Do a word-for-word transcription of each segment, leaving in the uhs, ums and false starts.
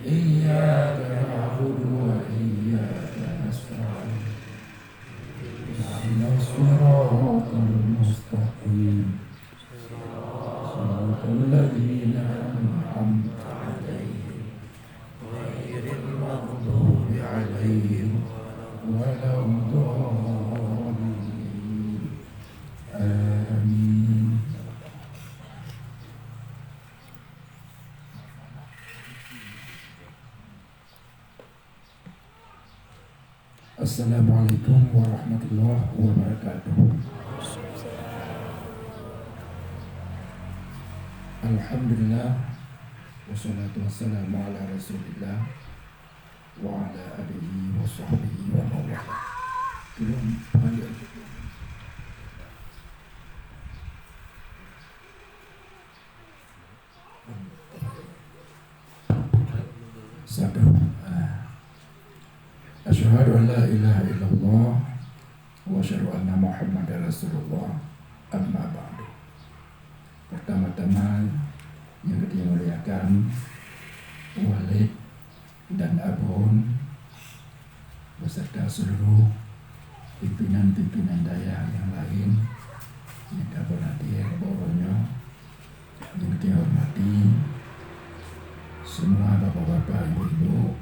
إياك نعبد وإياك نستعين. اهدنا الصراط المستقيم. صراط الذين أنعمت عليهم غير المغضوب عليهم ولا الضالين. آمين. Assalamualaikum warahmatullahi wabarakatuh. Alhamdulillah, wassalatu wassalamu ala Rasulillah wa ala alihi wa sahbihi wa mawalah. Tulung payah. Satu. Asyhadu an la ilaha illallah wa asyhadu anna Muhammadar Rasulullah. Amma ba'du. Pertama-tama, nyang geutanyoe muliakan Walid dan Abon beserta seluruh pimpinan-pimpinan dayah nyang laén nyang ka beuhadir bak uroe nyoe. Nyang geutanyoe hormati semua bapak-bapak, ibu-ibu,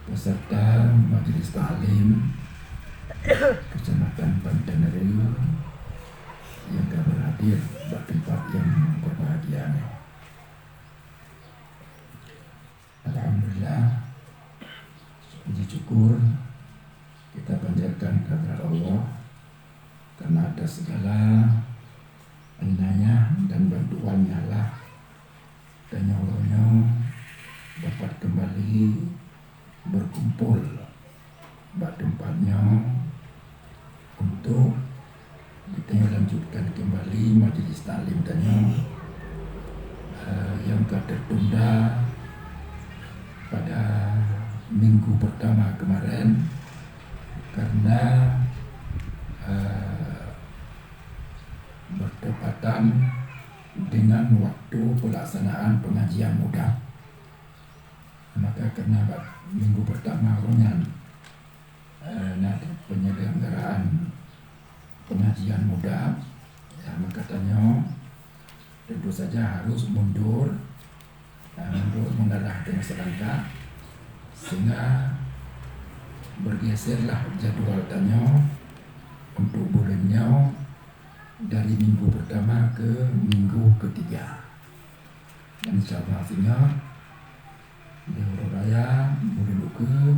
peserta Majelis Taklim Kecamatan Pantai Neri nyang ka beuhadir bak teumpat nyang berbahagia nyoe. Alhamdulillah, puji syukur kita panjatkan kehadrat Allah karena atas segala inayah dan bantuan-Nya lah tanyoe uroe nyoe dapat kembali berkumpul bak teumpat nyoe untuk geutanyoe lanjutkan kembali majelis taklim tanyoe, eh, nyang ka tertunda pada minggu pertama kemarin karena, eh, bertepatan dengan waktu pelaksanaan pengajian mudab. Maka karena bak minggu pertama uroe nyan, eh, na penyelenggaraan pengajian mudab, ya, maka tanyoe tentu saja harus mundur, eh, mundur mengarah dengan selangkah, sehingga bergeserlah jadual tanyoe untuk buleuen nyoe dari minggu pertama ke minggu ketiga. Dan insya Allah singoh di uroe raya buleuen ukeue,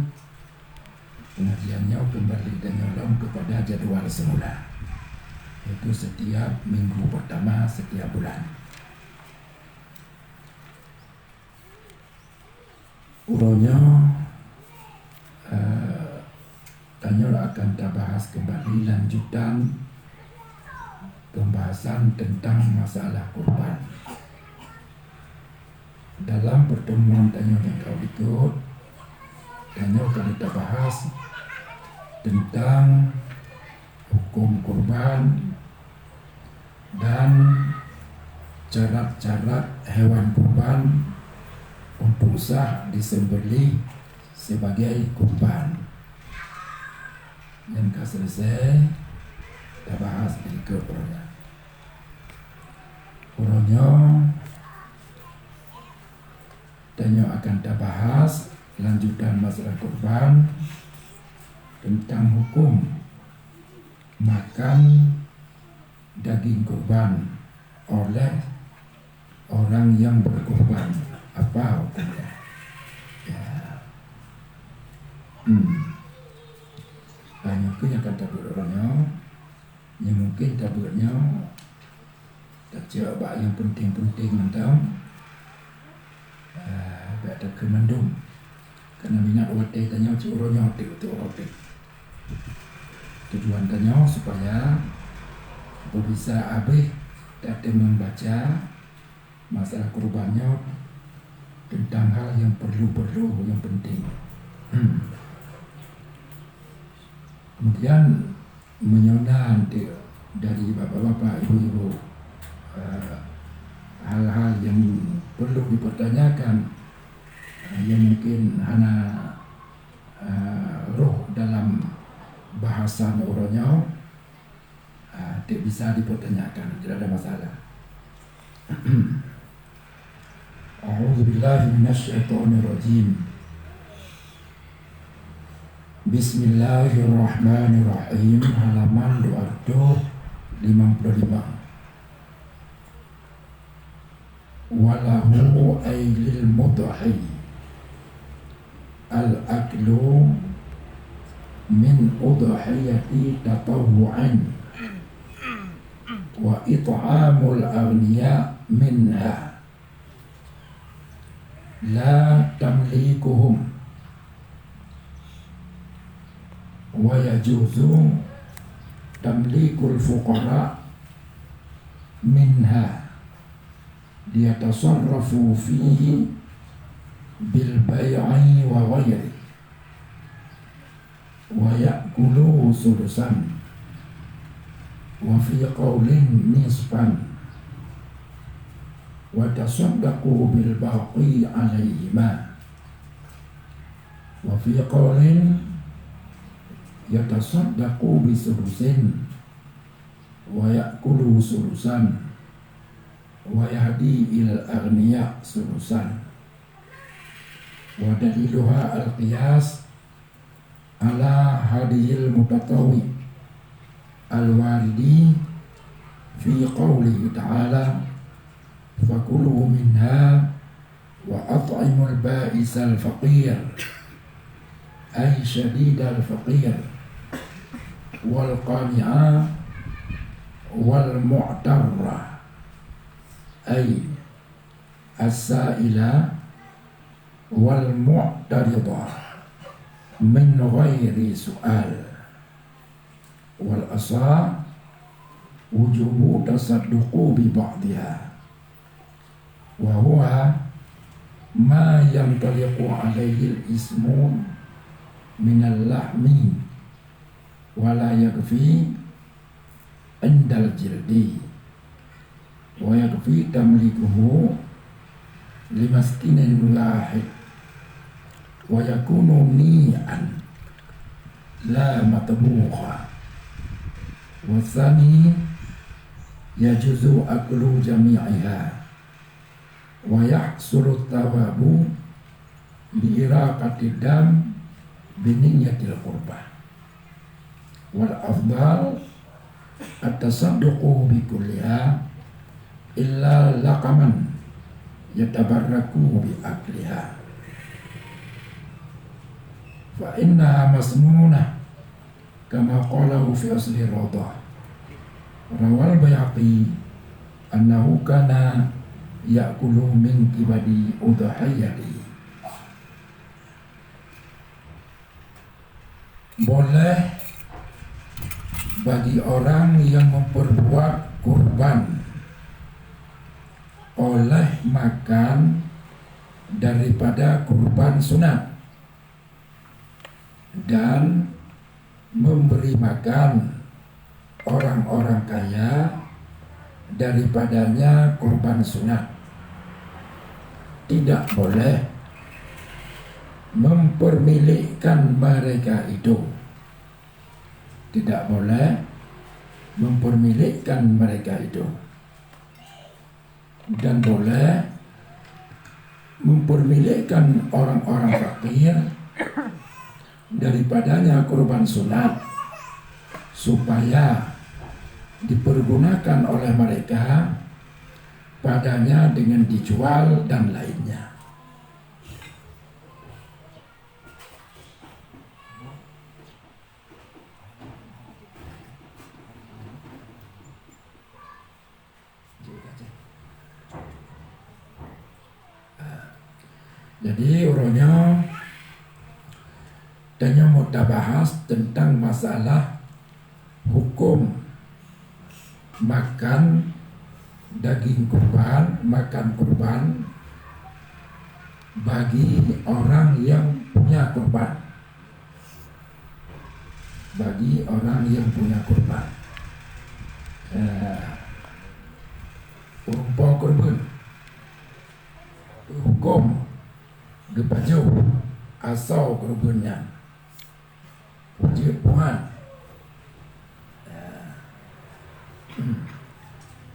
pengajian nyoe kembali tanyoe lom kepada jadual semula, yaitu setiap minggu pertama setiap bulan. Uroe nyoe, eh, tanyoe akan tabahas kembali lanjutan pembahasan tentang masalah kurban. Dalam pertemuan tanyoe nyang ka likot, tanyoe ka tabahas tentang huköm kurban dan syarat-syarat hewan kurban untuk sah disembelih sebagai kurban. Nyang ka selesai tabahas di likot uroe nyoe. Uroe nyoe tanyoe akan tabahas lanjutan masalah kurban tentang huköm makan daging kurban oleh orang yang berkurban. Apa hukumnya? Ya. Hmm. Banyak ke yang akan tabeuet uroe nyoe. Nyang mungkin tabeuet nyoe tacok bak nyang penting-penting mantong. Ah, bak takheun mandum. Karena minat watée tanyoe cit uroe nyoe teuk, teuk uroe teuk. Tujuan tanyoe supaya beubisa abéh tatem membaca masalah kurban nyoe tentang hal nyang perlu-perlu, nyang penting. Hmm. Kemudian, meunyoe na dari bapak-bapak, ibu-ibu, eh, hal-hal nyang perlu dipertanyakan, eh, yang mungkin hana, eh, roh dalam bahasan uroe nyoe, eh, tidak bisa dipertanyakan, tidak ada masalah. A'udzubillahi minasyaitonirrajim. Bismillahirrahmanirrahim. Halaman dua ratus lima puluh lima. Wa lahu, ay lil mudhi, al-aklu min udhiyati tatawwu'an wa it'amul aghniya minha la tamlikuhum, wa yajuzu tamlikul fuqara minha liyatasarrafu fihi bil bai'i wa ghairihi, wa ya'kulu sulusan, wa fi qaulin nisfan, wa tasaddaqu bil baqi alaihima, wa fi qaulin yatasaddaqu bi sulusin, wa ya'kulu sulusan, wa yahdi ilal aghniya sulusan. Wa daliluha al-qiyas ala hadiyil mutatawwi al-waridi fi qawlihi ta'ala, "Fakulu minha wa at'imul ba'isal faqir," ay syadidal faqir, "wal qani'a wal mu'tarra," ay as-sa'ila wal mu'tarida min ghairi su'al. Wal asah wujubu tasadduqu bi ba'diha, wa huwa ma yantaliqu alaihil ismu minal lahmi, wa la yakfi indal jildi, wa yakfi tamlikuhu limaskinin wahid, wa yakunu ni'an la matbukha, wa tsani yajuzu aklu jami'iha, wa yahsulu tsawabu bi iraqatid dam bi niyyatil qurbah. Wal afdal at-tasadduqu bi kulliha illa laqaman yatabarraku bi akliha, fa innaha masnunah, kama qalahu fi asli Rawdah. Rawal Baihaqi annahu kana ya'kulu min kibadi udhiyatihi. Boleh bagi orang yang memperbuat kurban oleh makan daripada kurban sunat dan memberi makan orang-orang kaya daripadanya kurban sunat. Tidak boleh mempermilikkan mereka itu. Tidak boleh mempermilikkan mereka itu. Dan boleh mempermilikkan orang-orang fakir daripadanya kurban sunat, supaya dipergunakan oleh mereka padanya dengan dijual dan lainnya. Jadi, uroe nyoe tanyoe meutabahas teuntang masalah huköm makan daging kurban, makan kurban bagi orang yang punya kurban. Bagi orang yang punya kurban. Eh, ureuëng po kurban. hukôm geupajoh asoe keureubeuen nyan. Peue jeuet, Tuhan?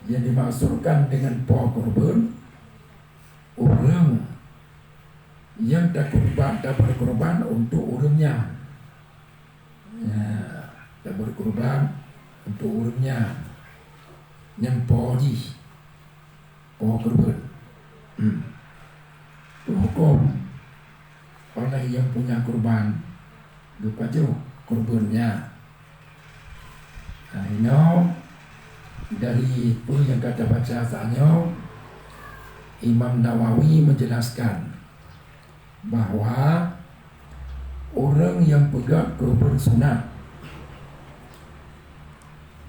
Nyang dimaksudkan deungon po keureubeuen, ureuëng nyang takeureubeuen, tabeureukeureubeuen untuk ureuëng nyan. Ya, tabeureukeureubeuen untuk ureuëng nyan. Nyan po jih, po keureubeuen. Hmm. Hukôm, oleh nyang punya keureubeuen geupajoh keureubeuen nyan. Nah, inoe dari peue nyang ka tabaca saat nyoe, Imam Nawawi menjelaskan bahwa ureuëng nyang peugöt keureubeuen sunat,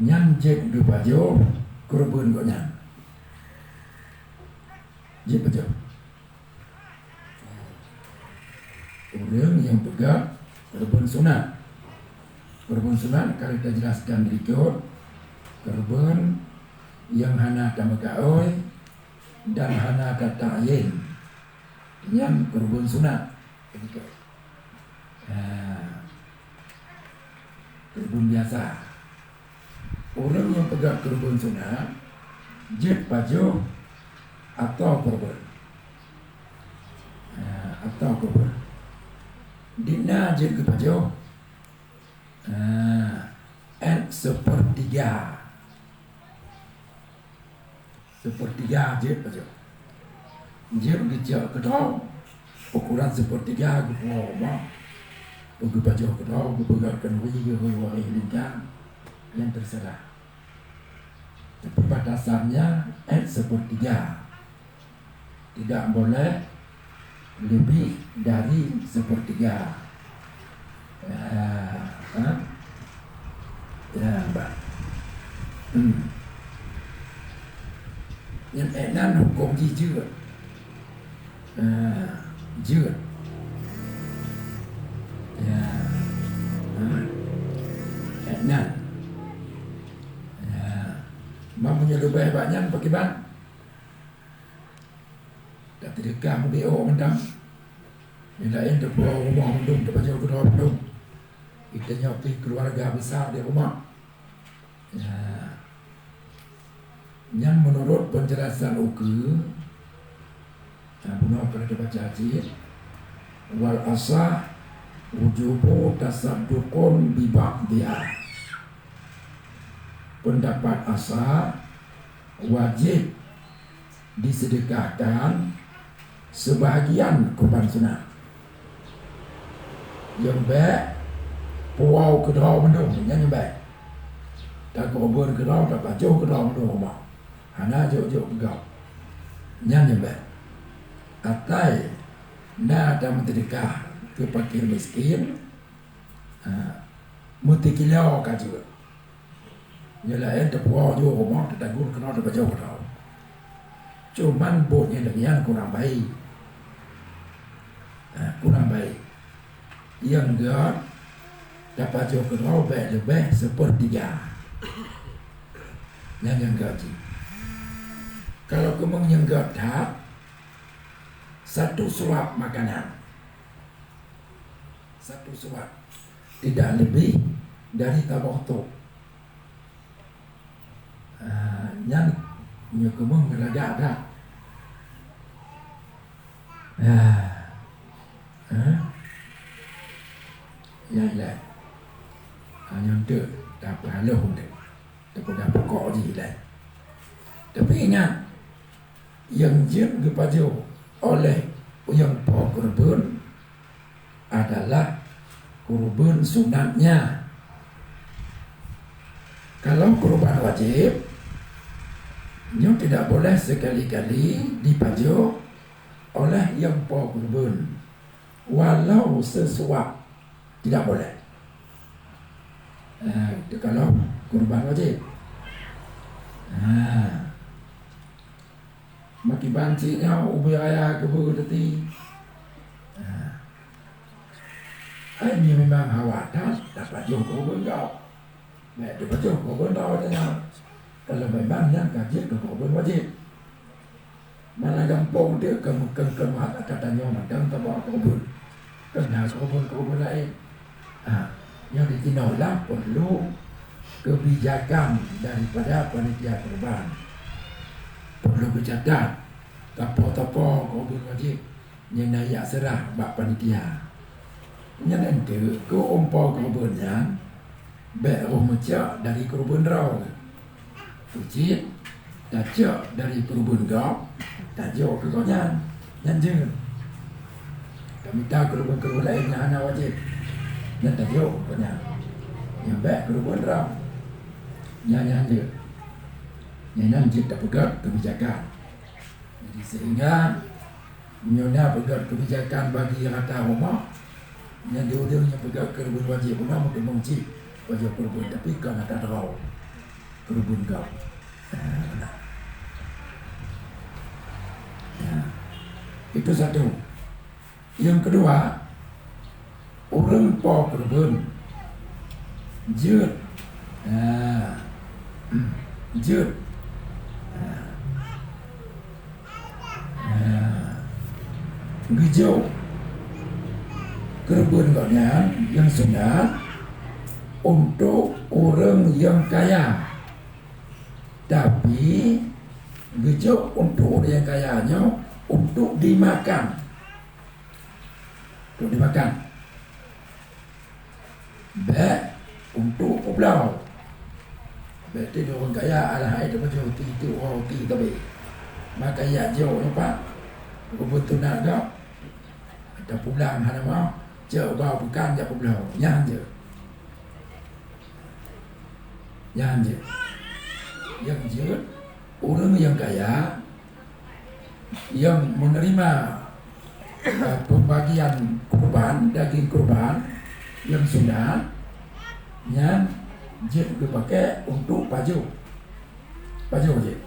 nyan jeuet geupajoh keureubeuen gobnyan. Jeuet pajoh. Ureuëng nyang peugöt keureubeuen sunat. Keureubeuen sunat ka lheueh tajelaskan di likot, keureubeuen nyang hana tameugaôi dan hana tata'yin, nyan keureubeuen sunat. Ha, keureubeuen biasa. Ureuëng nyang peugöt keureubeuen sunat jeuet pajoh asoe keureubeuen. Ha, asoe keureubeuen. Di na jeuet geupajoh, ha, 'et seupeurtiga. Seupeurtiga jeuet pajoh. Jeuet geucok keudroe, ukuran seupeurtiga geupuwoe u rumoh, geupajoh keudroe, geupeugöt keunoe, geuhôi-hôi lingka, nyan teuseurah. Tapi batasannya 'et seupeurtiga. Tidak boleh lebih dari sepertiga. Ya, ha? Ya, bah. Hmm. Nyan 'et nan hukôm jih jeuet. Ha, jeuet. Ya. Ha? 'Et nan. Ya. Meunyoe leubeh bak nyan, pakriban? Tateudeuka meubiôh mantong. Nyang laén teupuwoe u rumoh mandum, teupajoh keudroe mandum. Geutanyoe pih keuluwarga besar di rumoh. Ya. Nyan meunurot peunjelasan ukeue, nah, bunoe ka lheueh teubaca cit, wal asah wujubu tasadduqun bi ba'diha. Peundapat asah, wajéb diseudekahkan seubahagian keureubeuen sunat. Nyang bèk puwoe keudroe mandum, nyan nyang bèk. Takeureubeuen keudroe, tapajoh keudroe mandum u rumoh. Hana jok-jok keu gob. Nyan nyang bèk. Asai na tameuseudeukah keu fakir miskin, ha, meutikilo ka jeuet. Nyang laén teupuwoe u rumoh, tataguen keunoe, tapajoh keunoe. Cuman buet nyang demikian kurang baik. Ha, kurang baik. Nyang göt, tapajoh keunoe bèk leubeh seupeurtiga. Nyan nyang göt jih. Kalau keumeung nyang göt that, satu suap makanan. Satu suap. Tidak lebih dari saboh sop. Ah, nyan nyoe keumeung lagak that. Ah. Ah. Nyan ilèe. Ah, nyoe teuk tapeuraloh teuk. Tapeugah pokok jih ilèe. Tapi ingat, nyang jeuet geupajoh oleh nyang po keureubeuen adalah keureubeuen sunatnya. Kalau keureubeuen wajéb, nyoe tidak boleh sekali-kali dipajoh oleh nyang po keureubeuen, walau seusuap, tidak boleh. Eh, itu kalau keureubeuen wajéb. Nah. Makiban cit nyoe ubé raya keubeue teuti. Nah. Ai nyoe memang hawa that tapajoh keureubeuen gob. Bèk tapajoh keureubeuen droe tanyoe. Kalau memang nyan ka jeuet keu keureubeuen wajéb. Lam gampông teuh keu, keu, keu meuhat ata tanyoe mantong tabak keureubeuen. Keu na keureubeuen-keureubeuen laén. Ha, nyang di sinoe lah perlu kebijakan daripada panitia kurban. Perlu geucatat, sapo-sapo keureubeuen wajéb nyang na jak seurah bak panitia. Nyan enteuk keu umpau keureubeuen nyan, bék roh meucok dari keureubeuen droe. Cit, tacok dari keureubeuen gob, tajok keu gobnyan, nyan jeuet. Tamita keureubeuen-keureubeuen laén nyang hana wajéb, nyan tajok keu gobnyan. Nyan bék keureubeuen droe. Nyan, nyan jeuet. Nyan, nyan jeuet tapeugét keubijakan. Jadi, sehingga meunyoe na peugét keubijakan bagi rata rumoh, nyan di ureueng nyang peugét keureubeuen wajéb, na meuteumong cit pajoh keureubeuen, tapi kon ata droe keureubeuen gob. Itu satu. Nyang keudua, ureueng po keureubeuen jeuet, ah, jeuet, ah, geujok keureubeuen gobnyan nyang sunat untuk ureueng nyang kaya. Tapi, geujok untuk ureueng nyang kaya nyoe untuk dimakan. Untuk dimakan. Bék untuk peubloe. Bék teuh ureueng kaya alah hai teuh pajoh ruti, itu ureueng ruti tabe. Maka jak jok nyoe pat, keureubeuen sunat gob. Atau pulang hana mau, cok bak peukan jak peubloe. Nyan jeuet. Nyan jeuet. Nyang jeuet, ureueng nyang kaya nyang meuneurima, eh, peubagian kurban, daging kurban nyang sunat, nyan jeuet geupaké untuk pajoh. Pajoh jeuet.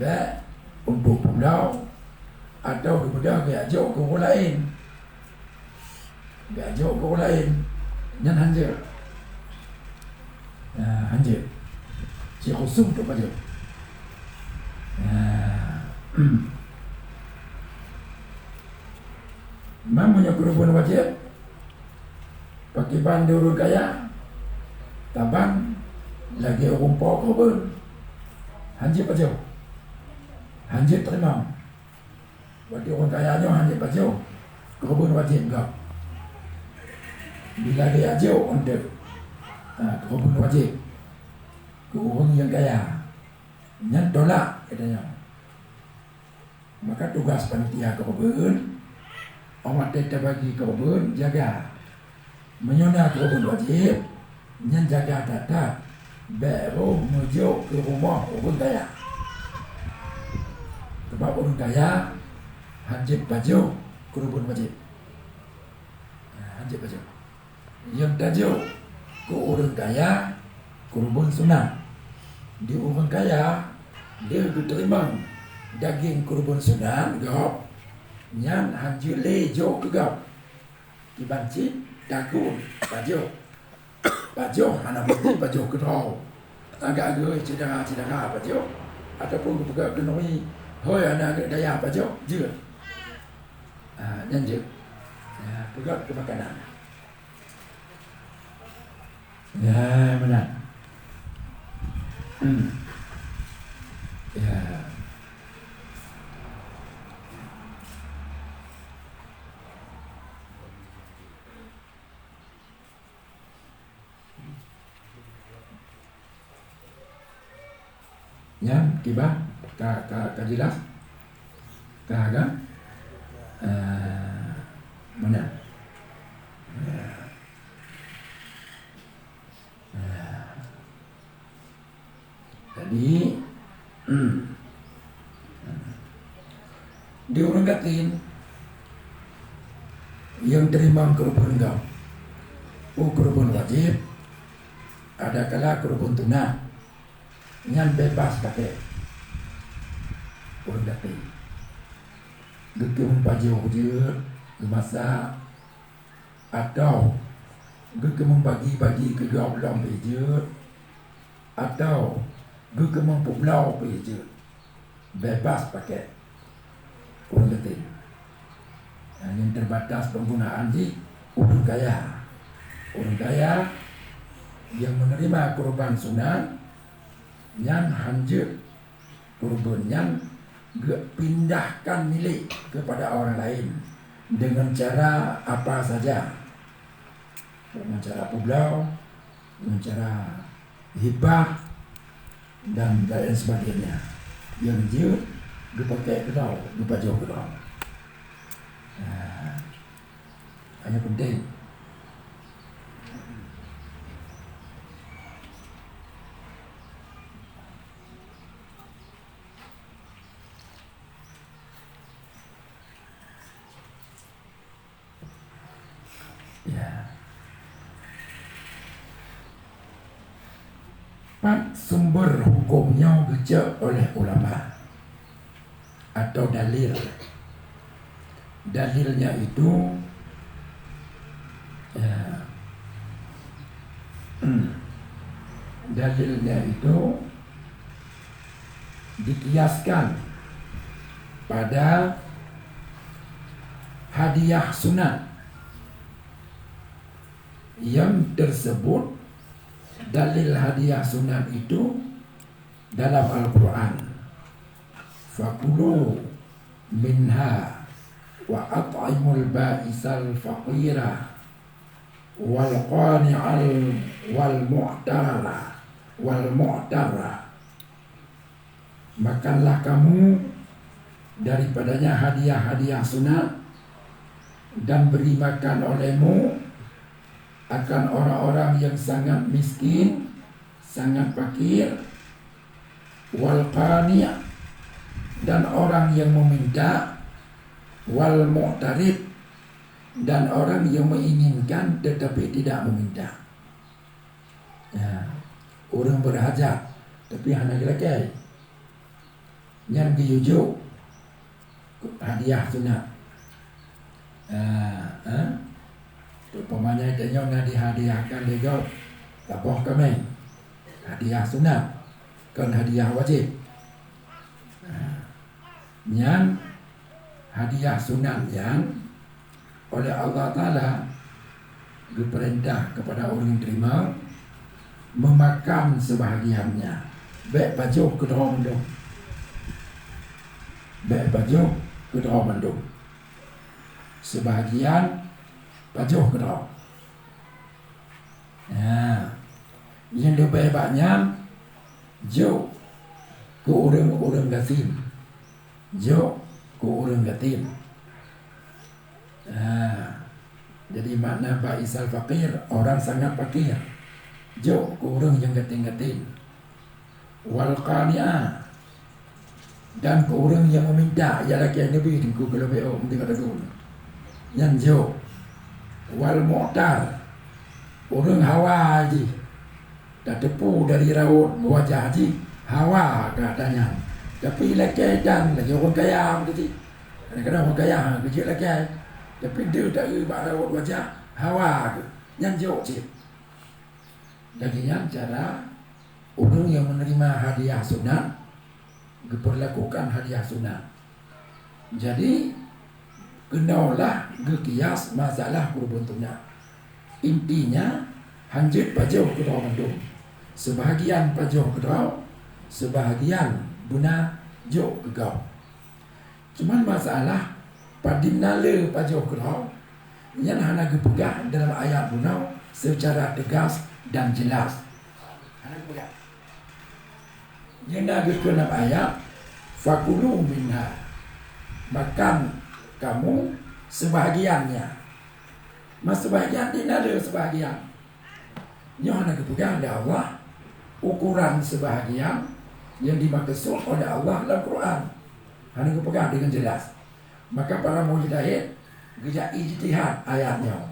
Bék untuk peubloe atau geubeudôh geujak jok keu ureueng laén. Geujak jok keu ureueng laén, nyan hanjeuet. Nah, hanjeuet. Cit khusos untuk pajoh. Nah, man meunyoe keureubeuen wajéb, pakriban di ureueng kaya, saban lagée ureueng po keureubeuen, hanjeuet pajoh, hanjeuet teurimong. Bagi ureueng kaya nyoe hana jipajoh keureubeuen wajéb gob. Bila geujak jok eunteuk, ha, keureubeuen wajéb keu ureueng nyang kaya, nyan tolak geutanyoe. Maka tugaih panitia keureubeuen, óh watée tabagi keureubeuen, jaga. Meunyoe na keureubeuen wajéb, nyan jaga that-that, bék roh meujok keu rumoh ureueng kaya. Sabab ureueng kaya hanjeuet pajoh keureubeuen wajéb. Nah, hanjeuet pajoh. Nyang tajok keu ureueng kaya keureubeuen sunat. Di ureueng kaya lheueh geuteurimong dageng keureubeuen sunat gob, nyan hanjeuet lé jok keu gob. Kiban cit takot pajoh. Pajoh hana meusti pajoh keudroe. Agak geuh syedara-syedara pajoh, ataupun geupeugah keuneuk hôi aneuk-aneuk dayah pajoh, jeuet. Ah, nyan jeuet. Ah, peugah keu makanan. Ya, meunan. Hmm. Ya. Nyan kiban ka, ka, ka jelas? Ka, kan? Ah, meunan. Ah. Ah. Jadi, hmm. Di ureueng gasien nyang teurimong keureubeuen gob, peue keureubeuen wajéb, adakala keureubeuen sunat, nyan bebas pakék. Ureueng gasien geukeumeung pajoh jeuet, geumasak, atawa geukeumeung bagi-bagi keu gob lom pih jeuet, atawa geukeumeung peubloe pih jeuet, bebas pakék. Nah, nyang terbatas penggunaan jih ureuëng kaya. Ureuëng kaya nyang menerima kurban sunat, nyan hanjeuet kurban nyan geupindahkan milék kepada orang lain dengan cara apa saja. Dengan cara peubloe, dengan cara hibah dan lain sebagainya. Nyang jeuet geupakai keudroe, geupajoh keudroe. Nah, hanya penting. Ya. Pat sumber hukum nyoe geucok oleh ulama atau dalil? Dalilnya itu, ya, dalilnya itu dikiaskan pada hadiah sunat yang tersebut. Dalil hadiah sunat itu dalam Al-Quran, "Fakulu minha wa at'imul ba'isal faqira wal qani'al wal mu'tara wal mu'tara." Makanlah kamu daripadanya hadiah-hadiah sunat, dan beri makan olehmu akan orang-orang yang sangat miskin, sangat fakir, wal qani', dan orang yang meminta, wal mu'tarid, dan orang yang menginginkan tetapi tidak meminta. Ya, ureuëng berhajat tapi hana geulakée, nyan geuyue jok hadiah sunat. Ah, eh? Umpamanya tanyoe na dihadiahkan lé gob saboh kaméng, hadiah sunat, kon hadiah wajéb. Ah, nyan hadiah sunat nyan oleh Allah Taala geupeurintah kepada ureuëng terima memakan sebahagiannya. Bék pajoh keudroe mandum. Bék pajoh keudroe mandum. Sebahagian pajoh keudroe. Nah, nyang leubeh bak nyan jok keu ureuëng-ureuëng gasien. Jok keu ureuëng gasien. Nah, jadi makna ba'isal faqir, orang sangat fakir. Jok keu ureuëng nyang gasien-gasien. Wal qani'a, dan keu ureuëng nyang meminta, ya lakée neubi teungku keu leubeh ôk meutika tadun. Nyan jok. Wal mu'tar, ureuëng hawa jih. Tateupeue dari raut wajah jih hawa gata nyan. Tapi lakée dan lagée ureuëng kaya meuti. Kadang-kadang ureuëng kaya ha geujeuet lakée, tapi deuh taeu bak raut wajah hawa geuh. Nyan jok cit. Lagée nyan cara ureuëng nyang menerima hadiah sunat geupeurlakukan hadiah sunat. Jadi, keunoe lah geukias masalah kurban sunat. Intinya, hanjeuet pajoh keudroe mandum. Seubahagian pajoh keudroe, seubahagian beuna jok keu gob. Cuman masalah padum na le pajoh keudroe, nyan hana geupeugah dalam ayat bunoe seucara teugas dan jelas. Hana geupeugah. Nyan na geukheun lam ayat, "Fakulu minha." Makan kamu sebahagiannya. Ma sebahagian di na le sebahagian. Nyoe hana geupeugah lé Allah ukoran seubahagian nyang dimaksud oleh Allah lam Quran. Hana geupeugah deungon jeulaih. Maka para mujtahid geujak ijtihad ayat nyoe.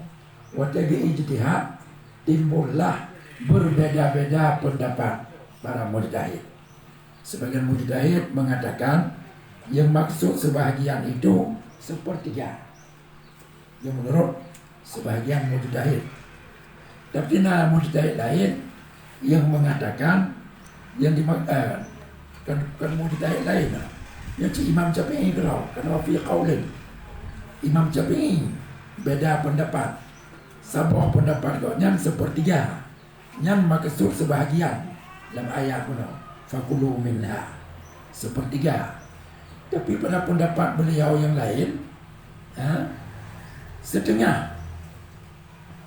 Watée geu-ijtihad, timbullah beubeda-beda peundapat para mujtahid. Sebagian mujtahid mengatakan yang maksud seubahagian itu seupeurtiga. Nyang meunurot seubahagian mujtahid. Tapi na mujtahid laén nyang meungatakan nyang dima-, eh, kan, kan mujtahid laén na. Nyoe cit Imam Syafi'i keudroe, karena fi qaulin. Imam Syafi'i beda pendapat. Saboh pendapat gobnyan sepertiga. Nyan maksud sebahagian lam ayat bunoe, "Fakulu minha." Sepertiga. Tapi pada pendapat beliau yang lain, ha, setengah.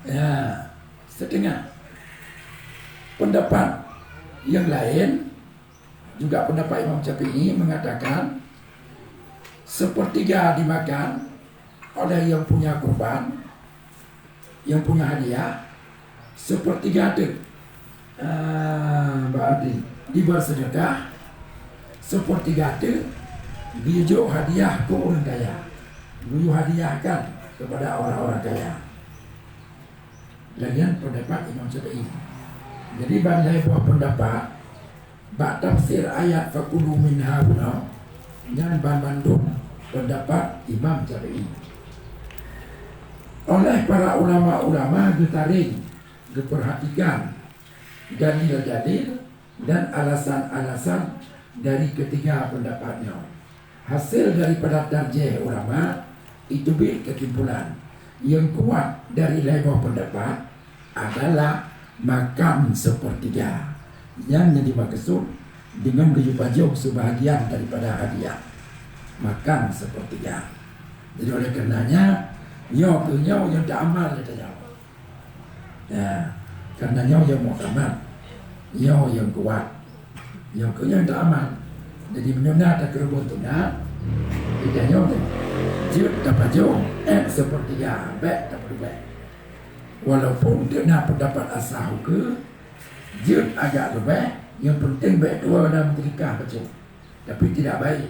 Ya, setengah. Pendapat yang lain, juga pendapat Imam Syafi'i, mengatakan sepertiga dimakan oleh yang punya kurban, yang punya hadiah, sepertiga tu, ah, berarti dibersedekah, sepertiga tu geuyue jok hadiah keu ureueng kaya, geuyue hadiahkan kepada orang-orang kaya. Lagèe nyan pendapat Imam Syafi'i. Jadi, ban lhèe boh pendapat bak tafsir ayat "Fakulu minha" bunoe, nyan banmandum pendapat Imam Syafi'i. Oleh para ulama-ulama geutareng, geupeurhatikan dalil-dalil dan alasan-alasan dari ketiga pendapat nyoe. Hasil daripada tarjih ulama, iteubiet keusimpulan nyang kuat dari lhèe boh pendapat adalah makan sepertiga. Nyan nyang dimaksud deungon geuyue pajoh sebahagian daripada hadiah. Makan sepertiga. Jadi, oleh karenanya, nyoe keuh nyoe nyang taamal lé tanyoe. Ya, karena nyoe nyang muktamad, nyoe nyang kuat, nyoe keuh nyang taamal. Jadi, meunyoe na takeureubeuen teunak, ida nyoe teuh, jeuet tapajoh, eh, sepertiga, bèk tapeuleubeh. Walaupun teuna pendapat asah ukeue, jeuet agak leubeh, nyang penting bèk tuwoe lam teulikah bacut. Tapi tidak baik.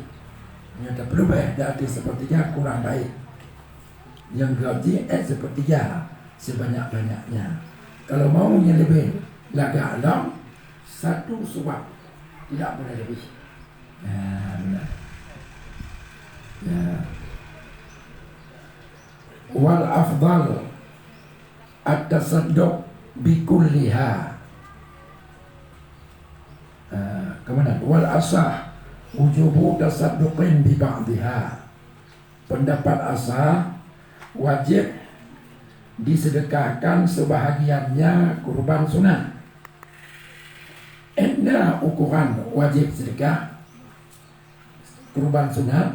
Meunyoe tapeuleubeh di ateueh sepertiga, kurang baik. Nyang geuobjek, eh, sepertiga sebanyak-banyaknya. Kalau mau nyang leubeh lagak lom, satu suap, tidak boleh lebih. Nah, benar. Ya. Wal afdal at-tasadduq bikulliha. Ah, kemudian, wal asah wujubu tasadduqin bi ba'diha. Pendapat asah, wajib disedekahkan sebahagiannya kurban sunat. Enda ukuran wajib sedekah kurban sunat,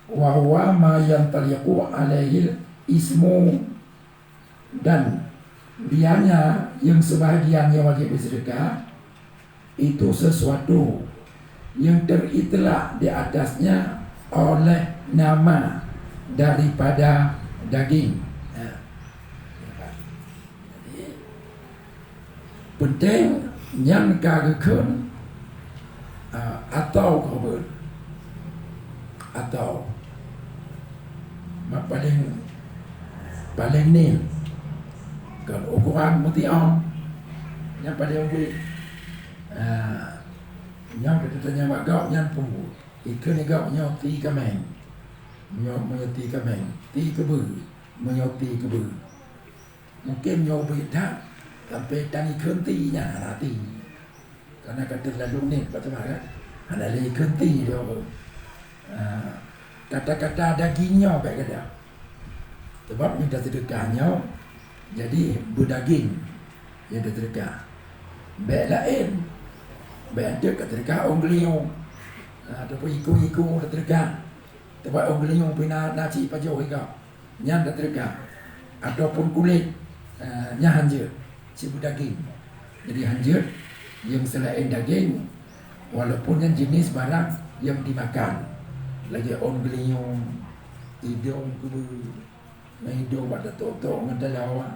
wa huwa ma yantaliqu alaihil ismu, dan dianya yang sebahagian yang wajib disedekah, itu sesuatu yang teritlak di atasnya oleh nama daripada daging. Ya. Jadi, penting nyan ka geukheun, ah, atau kurban. Atau. Mak paling, paling ni. Kon ukuran mutiom. Nyan paling ubit. Ah, nyan kita tanya mak gop nyan pun. Ikheun gop nyoe ti kameng. Nyoe, meunyoe ti kameng. Ti keubeue. Meunyoe ti keubeue. Mungkin nyoe ubit that, sampai tan ikheun ti nyan hana ti. Karena ka terlalu nit, bak teuma kan? Hana lé ikheun ti dia. Ah, kata-kata daging nyoe bèk gada. Sebab nyang tasedekah nyoe, jadi beudaging nyang tasedekah. Bèk laén. Bèk enteuk ka sedekah ôn geulinyueng. Ah, ataupun iku-iku tasedekah. Teuma ôn geulinyueng pih na, na cit pajoh iga. Nyan tasedekah. Ataupun kulét, eh, nyan hanjeuet, cit beudaging. Jadi hanjeuet nyang seulaén daging, walaupun nyan jenis barang nyang dimakan. Lagèe ôn geulinyueng, idong keubeue, ngon idong bak tatok-tok ngon talawa.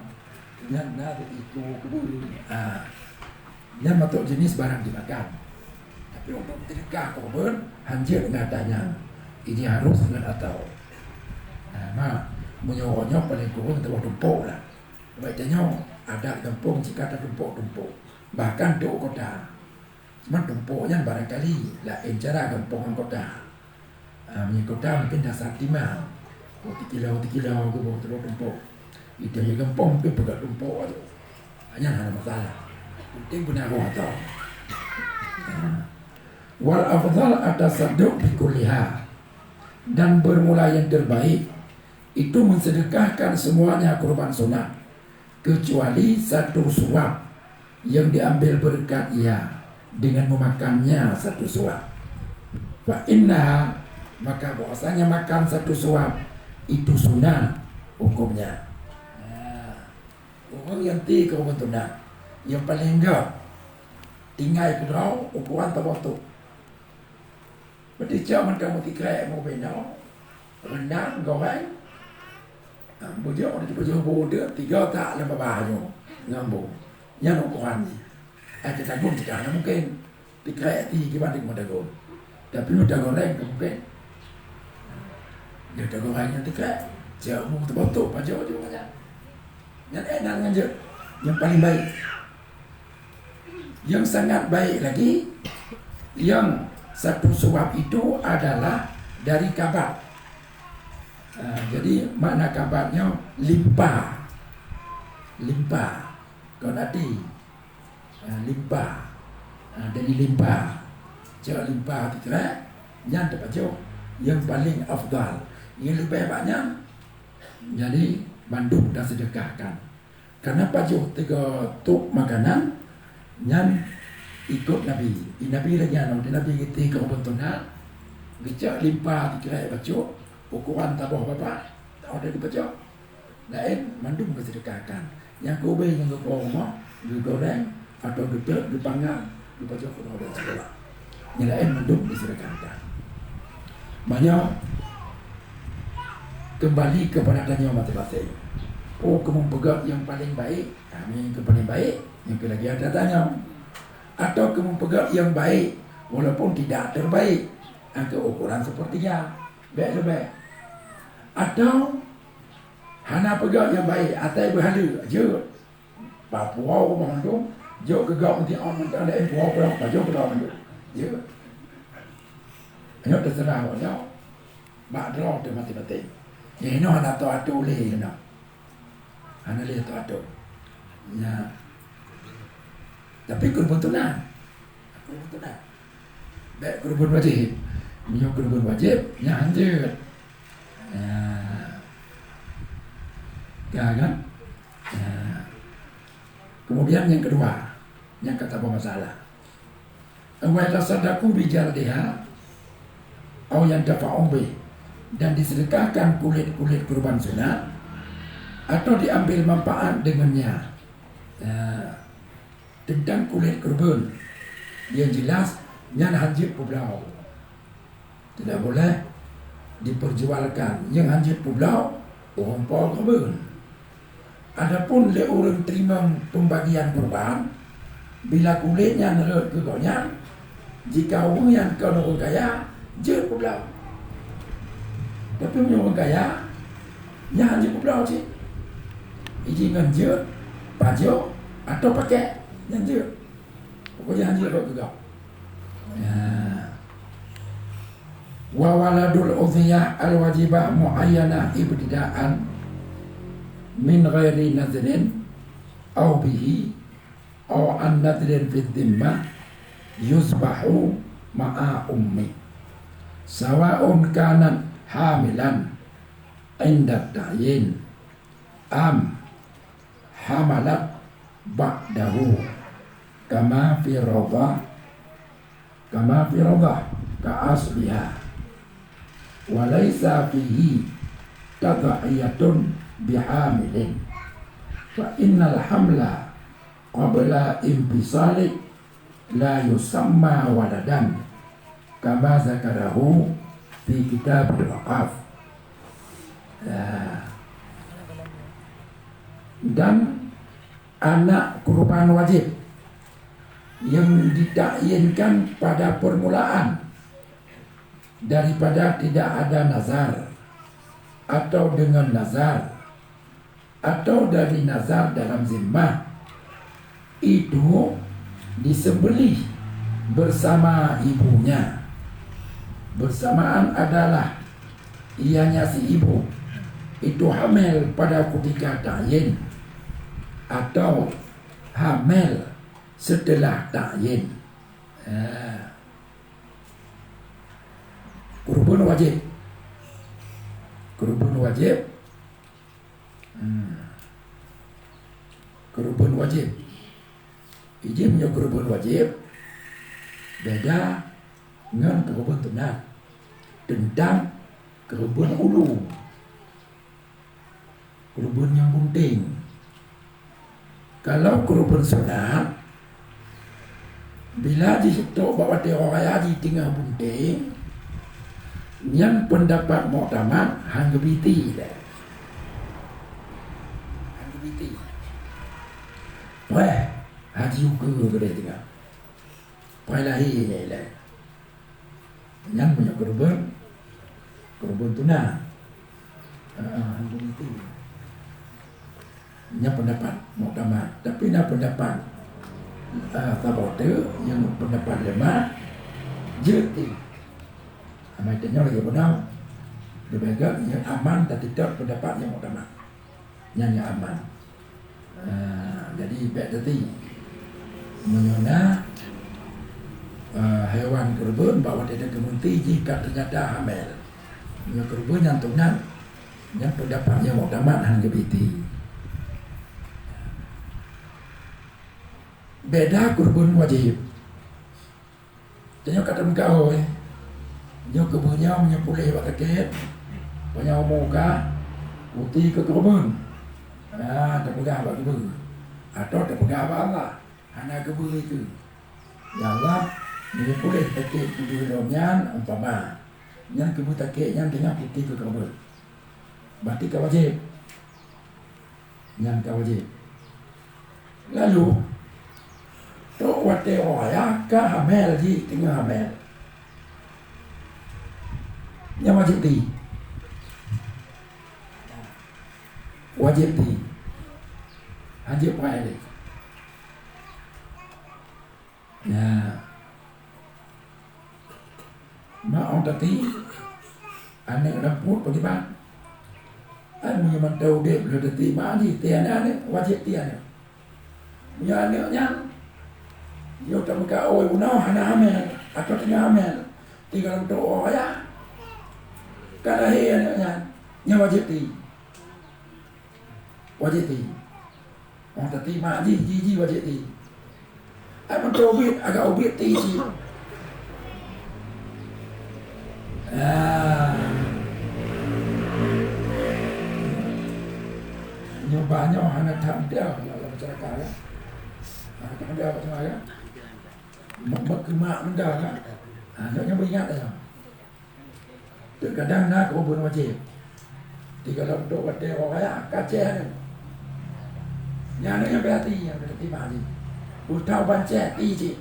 Nyan na iku keubeue. Ah. Nyan meutuk jenis barang dimakan. Tapi untuk sedekah kurban, hanjeuet ngon ata nyan. Ini harus ngon atau. Nah, ma, meunyoe nyoe paling kureueng teuma tumpôk lah. Bak tanyoe, adat gampông cit ka tatumpôk-tumpôk. Bahkan trôk kota. Cuma tumpôk nyan barangkali laén cara gampông ngon kota. Ah, meunyoe kota mungkin dasar timang. Oh, tikilo-tikilo geuboh trôk tumpôk. Di tanyoe gampông mungkin peugah tumpôk tu. Nyan hana masalah. Penting beuna roh atau. Ah. Wal afdal atasadduq bikulliha, dan bermula yang terbaik itu mensedekahkan semuanya kurban sunat, kecuali satu suap yang diambil berkat ia dengan memakannya satu suap. Fa innaha, maka bahwasanya makan satu suap itu sunat hukumnya. Nah, orang yang ti ke orang sunat, yang paling enggak tinggai keudroe ukuran tabotok. Berarti cak mantong meuti krek mau beno, rendang, goreng. Ha, bujok, bujok bu dek tiga tak lam babah nyoe ngambo. Nyan ukuran ni. Ai teuka gom tidak ada mungkin. Tikrek ti gimana mau tagom. Tapi mau tagoreng ke mungkin. Dia tagoreng yang tikrek. Cak mau terbentuk pajak je macam. Nyan enak ngan je. Yang paling baik. Yang sangat baik lagi, yang satu suap itu adalah dari kabat. Ah, jadi makna kabatnya limpa. Limpa. Kon ati. Ah, limpa. Ah, dari limpa. Cak limpa tikrek, nyan tapajoh yang paling afdal. Yang lebih banyak nyan, jadi mandum tasedekahkan. Karena pajoh tiga tuk makanan nyan ikot Nabi. Di Nabi lagi anu, di Nabi giti keu ubun tuna, geucok limpa tikrek bacut, ukuran taboh babah, tak ada dipajoh. Laén mandum geusedekahkan. Nyang keubeh nyang geupo rumoh, geugoreng, atau geuteuek, geupanggang, geupajoh keu droe dan sikula. Nyang laén mandum disedekahkan. Meunyoe keumbali keupada tanyoe maséng-maséng. Oh, keumeung peugah nyang paleng baik, kami keu paleng baik, nyang keu lagèe ata tanyoe. Atau keumeung peugah nyang baik, walaupun tidak terbaik, angka ukuran sepertiga, bèk leubeh. Atau hana peugah nyang baik, atai beuhaleue, jeuet. Bak puwoe rumoh mandum, jok geugok meuti ôn mantong laén puwoe pulang pajoh keudroe mandum. Ya. Nyoe teuseurah awak nyoe. Bak droe teuh maté-maté. Nyoe hinoe hana teuatur lé nyoe. Hana lé teuatur. Nya. Tapi keureubeuen tuna. Keureubeuen tuna. Bèk keureubeuen wajéb. Meunyoe keureubeuen wajéb, nyan hanjeuet. Ya. Ka kan? Ya. Kemudian yang kedua, yang kata bermasalah. Wa yatasaddaqu bi jaldiha au yantafa'u bih, dan disedekahkan kulit-kulit kurban sunat atau diambil manfaat dengannya. Ya. Teuntang kulét keureubeuen, nyang jeulaih nyan hanjeuet peubloe. Tidak boleh diperjualkan nyang hanjeuet peubloe, ureuëng po keureubeuen. Adapun lé ureuëng teurimong peumbagian keureubeuen, bila kulét nyan rhot keu gobnyan, jika ureuëng nyan kon ureuëng kaya, jeuet peubloe. Tapi meunyoe ureuëng kaya, nyan hanjeuet peubloe cit. Iji ngon jeuet, pajoh, atau pakèk, nyan jeuet. Pokoknya hanjeuet rhot keu gob. Ya. Wa waladul udhiyah al-wajibah muayyanah ibtida'an min ghairi nadhrin au bihi au an nadhrin fi dhimmah yuzbahu ma'a ummi. Sawa'un kanat hamilan inda ta'yin am hamalat ba'dahu kama fi radhah, kama fi radhah ka asliha. Wa laisa fihi tadhiyatun bihamilin. Fa innal hamla qabla infisali la yusamma waladan, kama zakarahu fi kitabil waqaf. Ya. Dan anak kurban wajib yang ditakyinkan pada permulaan daripada tidak ada nazar atau dengan nazar atau dari nazar dalam zimmah, itu disembelih bersama ibunya. Bersamaan adalah ianya si ibu itu hamil pada ketika ta'yin atau hamil setelah ta'yin. Ha. Keureubeuen wajéb. Keureubeuen wajéb. Hmm. Keureubeuen wajéb. Ijih meunyoe keureubeuen wajéb, beda ngon keureubeuen sunat. Teuntang keureubeuen ulu. Keureubeuen nyang bunténg. Kalau keureubeuen sunat, bila jih trok bak watée raya jih teungoh bunténg, nyan peundapat muktamad han geubiti lé. Han geubiti. Preh haji ukeue keudeh teungoh. Preh lahé nyan ilée. Nyan meunyoe keureubeuen, keureubeuen sunat. Ha, ha, han geubiti. Nyan peundapat muktamad. Tapi na peundapat, eh, saboh teuk, nyang peundapat lemah, jeuet ti. Amai tanyoe lagée bunoe, leubeh gét nyang aman tatitap peundapat nyang muktamad. Nyan nyang aman. Ah, jadi bék teuti. Meunyoe na, ah, haiwan keureubeuen bak watée teukeumeuti jih ka teunyata hamel. Meunyoe keureubeuen nyang sunat, nyan peundapat nyang muktamad han geubiti. Beda keureubeuen wajéb. Tanyoe ka tameugaôi. Nyoe keubeue nyoe meunyoe puléh bak sakét, panyang umu ka, uti keu keureubeuen. Ah, tapeugah bak keubeue. Atawa tapeugah bak Allah, hana keubeue itu. Ya Allah, meunyoe puléh sakét keubeue lom nyan, umpama, nyan keubeue sakét nyan teungoh uti keu keureubeuen. Berarti ka wajéb. Nyan ka wajéb. Lalu, trok watée raya ka hamel jih teungoh hamel. Nyan wajéb ti. Wajéb ti. Wajéb paih lé. Ya. Mak ong tati, aneuk lam pruet pakriban. Ai meunyoe mantong udeb lôn tati mak jih, ti aneuk-aneuk, wajéb ti aneuk. Meunyoe aneuk nyan, yoh tameugaôi bunoe hana hamel, atawa teungoh hamel, tinggai lam toh raya, ka lahé aneuk nyan, nyan wajéb ti. Wajéb ti. Ong tati mak jih, jih, jih wajéb ti. Ai mantong ubit, agak ubit ti cit. Ah. Nyoe bah nyoe hana that mudah lam masyarakat, ya. Hana that mudah bak seungaja. Mak, mak keu mak mudah, ya. Ha, nyoe, nyoe beuingat saja. Teukadang na keureubeuen wajéb. Di gohlom trok watée raya, ka céh aneuk. Nyan aneuk nyang beuhati, nyang beuhati mari. Peue tau ban céh, ti cit.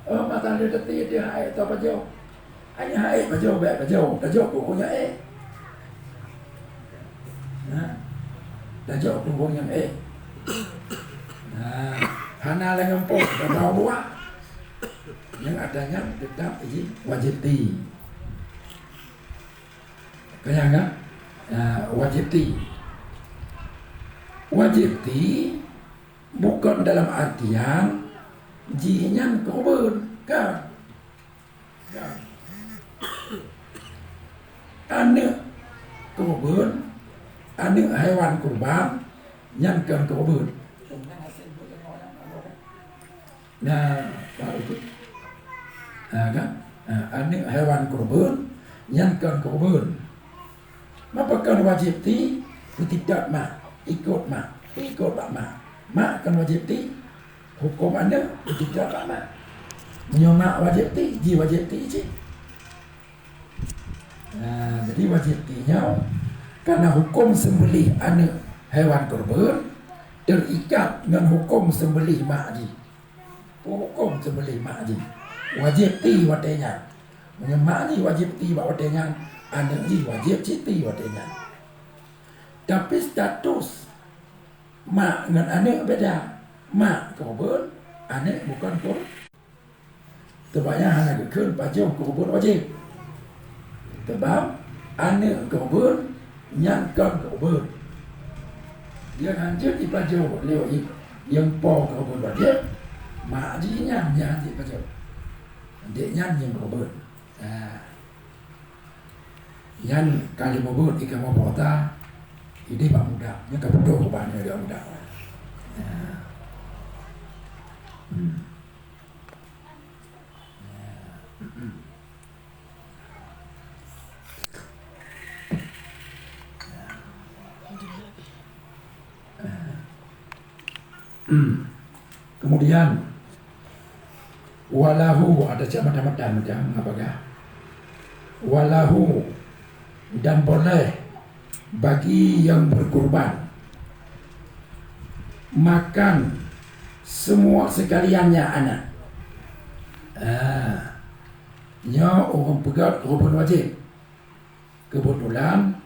Oh, mata lé teuti, ti hai tau pajoh. Hanya hai pajoh, bék pajoh. Pajoh keu ureueng nyang éh. Nah, tajok keu ureueng nyang éh. Nah, hana lagée gampông, tabah buah. Nyang ata nyan teutap jih wajéb ti. Ka nyan kan? Nah, wajéb ti. Wajéb ti bukon dalam artian jih nyan keureubeuen, kan? Aneuk keureubeuen, aneuk haiwan kurban, nyan kon keureubeuen. Nah, baru tu. Ha, kan? Ha, aneuk haiwan keureubeuen, nyan kon keureubeuen. Mapa kon wajéb ti? Peutitap mak, ikot mak, ikot bak mak. Mak kon wajéb ti. Huköm aneuk, peutitap bak mak. Meunyoe mak wajéb ti, jih wajéb ti cit. Nah, jadi wajéb ti nyoe, karena huköm seumbeuléh aneuk haiwan keureubeuen teuikat ngon huköm seumbeuléh mak jih. Huköm seumbeuléh mak jih, wajéb ti watée nyan. Meunyoe mak jih wajéb ti bak watée nyan, aneuk jih wajéb cit ti watée nyan. Tapi status mak ngon aneuk beda. Mak keureubeuen, aneuk bukon keureubeuen. Teuma nyan hana geukheun pajoh keureubeuen wajéb. Teuma aneuk keureubeuen nyan kon keureubeuen. Nyang hanjeuet jipajoh lé nyang po keureubeuen wajéb, mak jih nyan nyang hanjeuet pajoh. Dek nyan nyang keureubeuen. Ah. Nyan ka lheueh mubuet ié kamoe po ata, ideh bak muda. Nyan ka putôh ubak nyan bak muda. Ah. Hmm. Kemudian, walahu, ada cak macam-macam, macam apa kah? Walahu, dan boleh bagi yang berkurban makan semua sekaliannya anak. Ah, nyoe ureuëng peugöt keureubeuen wajéb. Keubeutulan,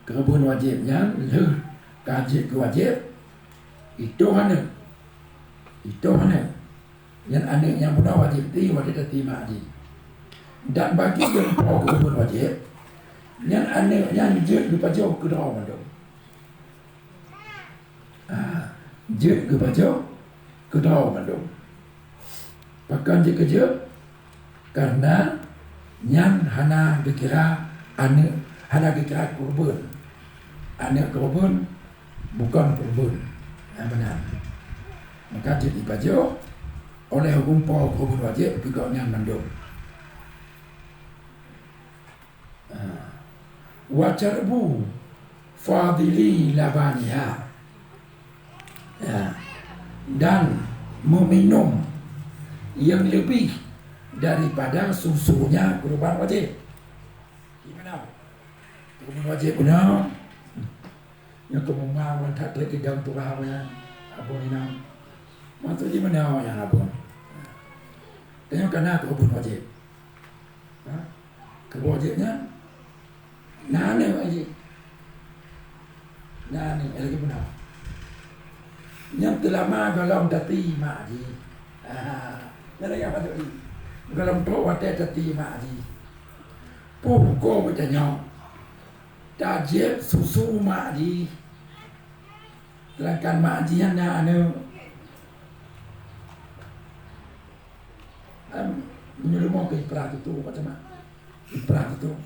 keureubeuen wajéb nyan lheueh ka jeuet keu wajéb, itoh aneuk. Itoh aneuk. Nyan aneuk nyang bunoe wajéb ti watée tati mak jih. Dan bagi nyang po keureubeuen wajéb, nyan aneuk nyan jeuet geupajoh keudroe mandum. Ah, jeuet geupajoh keudroe mandum. Pakon jeuet keu jeuet? Karena nyan hana geukira aneuk, hana geukira keureubeuen. Aneuk keureubeuen bukon keureubeuen. Nyang meunan. Maka jeuet jipajoh oleh ureuëng po keureubeuen wajéb keu gobnyan mandum. Ah. Wa syarbu fadili labaniha. Ya. Dan meminum yang lebih daripada susunya keureubeuen wajéb. Gimana? Keureubeuen wajéb beuna. Nyang keumuma wan that trek idong turah nyan, abon inong. Maksud jih meunan awak nyan abon. Tanyoe kana keureubeuen wajéb. Ha? Keureubeuen wajéb nyan, na aneuk jih. Na aneuk lagée meunan. Nyan teulama gohlom tati mak jih. Ha, nyan lagée apa tu? Gohlom trok watée tati mak jih. Peue huköm geutanyoe? Tajieb susu mak jih. Sedangkan mak jih nyan na aneuk. Em, meunyoe leumo keu iprah tutoe, macam mana? Iprah tutoe.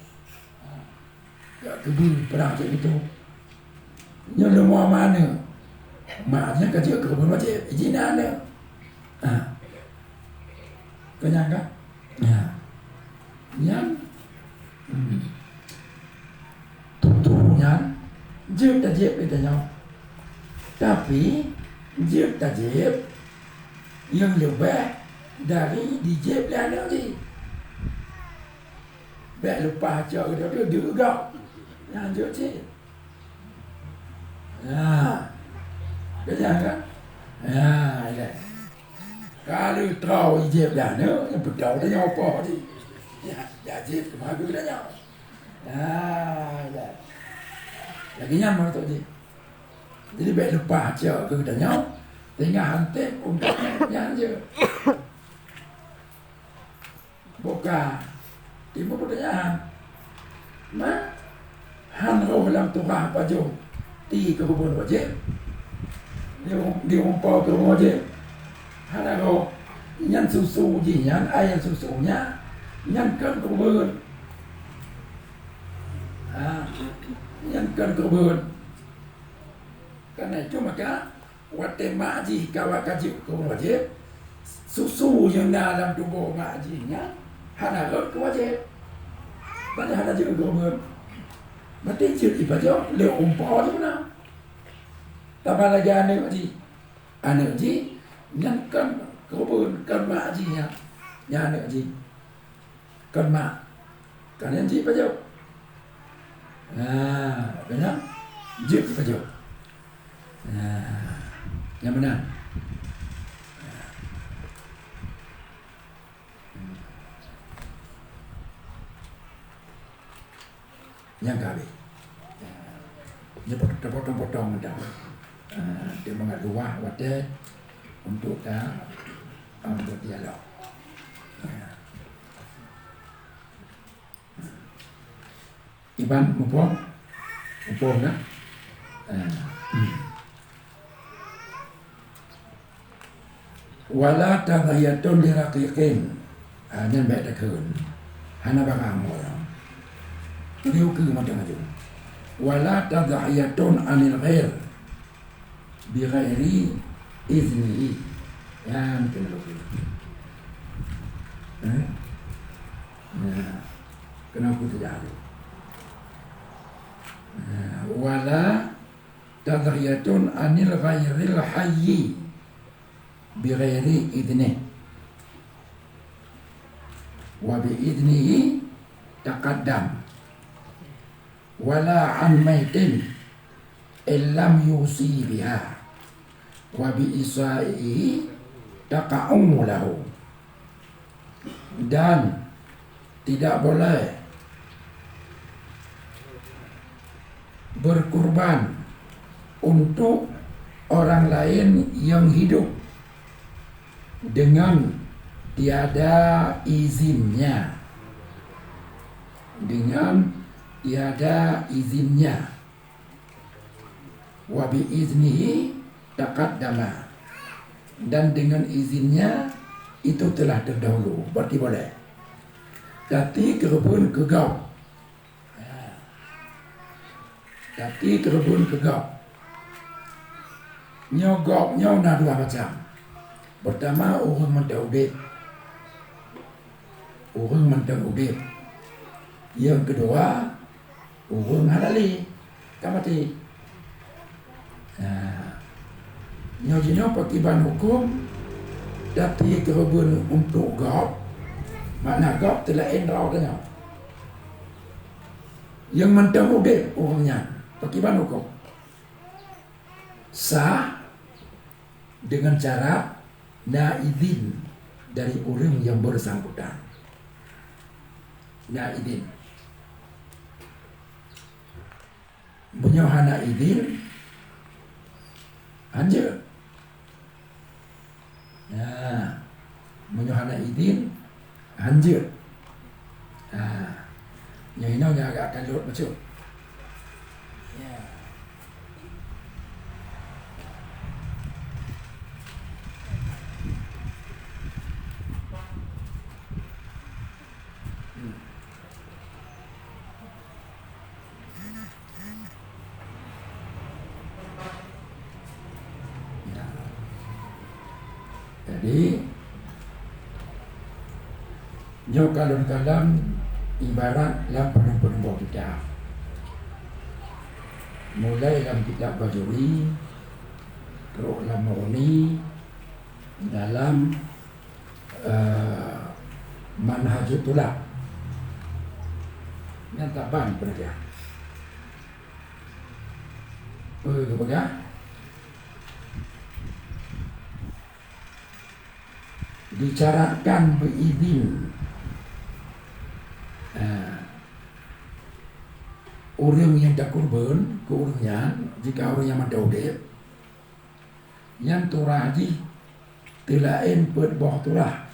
Ya, keubeue iprah cit tutoe. Nyoe leumo mak aneuk. Mak jih ka jeuet keu keureubeuen wajéb, iji na aneuk. Ah. Keunyan kan? Ya. Nyan, hmm, tutoe nyan jeuet tajieb lé tanyoe. Tapi, jeuet tajieb nyang leubeh dari dijieb lé aneuk jih. Bék lumpah cok geutanyoe deuk gok. Nyan jeuet cit. Nah. Keunyan kan? Nah, ilée. Ka lheueh troh jieb lé aneuk, nyang beutôi tanyoe po jih. Ya, ya jieb teuma geutanyoe. Ah, ya. Lagée nyan maksud jih. Jadi bék lumpah cok keu geutanyoe, tinggai hantom untuk nyan jeuet. Buka. Timbul peutanyaan. Ma, han roh lam tuha pajoh ti keureubeuen wajéb? Di, di umpau keureubeuen wajéb? Hana roh. Nyan susu jih nyan, ai susu nyan, nyan kon keureubeuen. Ha, nyan kon keureubeuen. Karena itu maka, watée mak jih ka, ka jeuet keu wajéb, susu nyang na lam tuboh mak jih nyan hana rhot keu wajéb. Padahai hana jeuet keu keureubeuen. Berarti jeuet jipajoh lé umpau jih meunan. Tambah lagée aneuk jih. Aneuk jih nyan kon keureubeuen, kon mak jih nyan. Nyan aneuk jih. Kon mak. Kon nyan jeuet jipajoh. Nah, kon nyan jeuet jipajoh. Nah, nyang meunan. Nyang ka habéh. Nyoe pot-, teupotong-potong mantong. Ah, teuma luwah watée untuk ta, ah, berdialog. Ah. Iban muphom? Muphom dah? Ah. Hmm. Wala tadhiyatun li raqiqin. Ah, nyan bèk takheun. Hana barang ureueng. Keuneuk keu mantong aju. Wala tadhiyatun anil ghair bi ghairi iznihi. Nyan keuneuk keu. Eh? Nah, keuneuk keu seujarah. Nah, wala tadhiyatun anil ghairil hayyi bi ghairi idnih. Wa bi idnihi taqaddam. Wala an maitin illam yusi biha. Wa bi isaihi taqa'u lahu. Dan tidak boleh berkurban untuk orang lain yang hidup dengan tiada izinnya. Dengan tiada izinnya. Wa bi iznihi taqaddama. Dan dengan izinnya itu telah terdahulu. Berarti boleh. Tapi keubeuen keu gob. Tapi keubeuen keu gob. Nyoe gob nyoe na dua macam. Pertama, ureueng mantong udeb. Ureueng mantong udeb. Nyang keudua, ureueng hana lé, ka maté. Nah, nyoe jinoe pakriban huköm, tapi keubeuen untuk gob, makna gob teulaén droe tanyoe. Nyang mantong udeb ureueng nyan, pakriban huköm? Sah dengan syarat na idin dari ureueng nyang bersangkutan. Na idin. Meunyoe hana idin, hanjeuet. Nah, meunyoe hana idin, hanjeuet. Nah, nyoe inoe nyang agak kalot bacut. Ya. Hmm. Jadi, nyoe ka lôn kalon ibarat lam padub-padub boh kitab. Mulai lam kitab Bajuri, trok lam Mughni, dalam eh, Manhajut Thulab. Nyan taban peureuga. Peue geupeugah? Disyaratkan beuidin, eh, ureueng nyang takurban keu ureueng nyan, jika ureueng nyan mantong udeb, nyan turah jih teulaén peuet boh turah.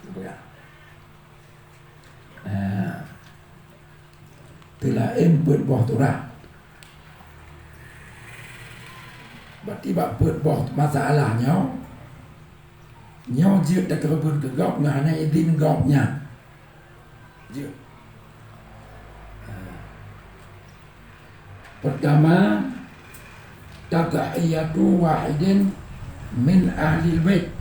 Ah, teulaén peuet boh turah. Berarti bak peuet boh masalah nyoe, nyoe jeuet takeureubeuen keu gob ngon hana idin gob nyan. Jeuet. Ah. Pertama, tadhiyatu wahidin min ahlil bait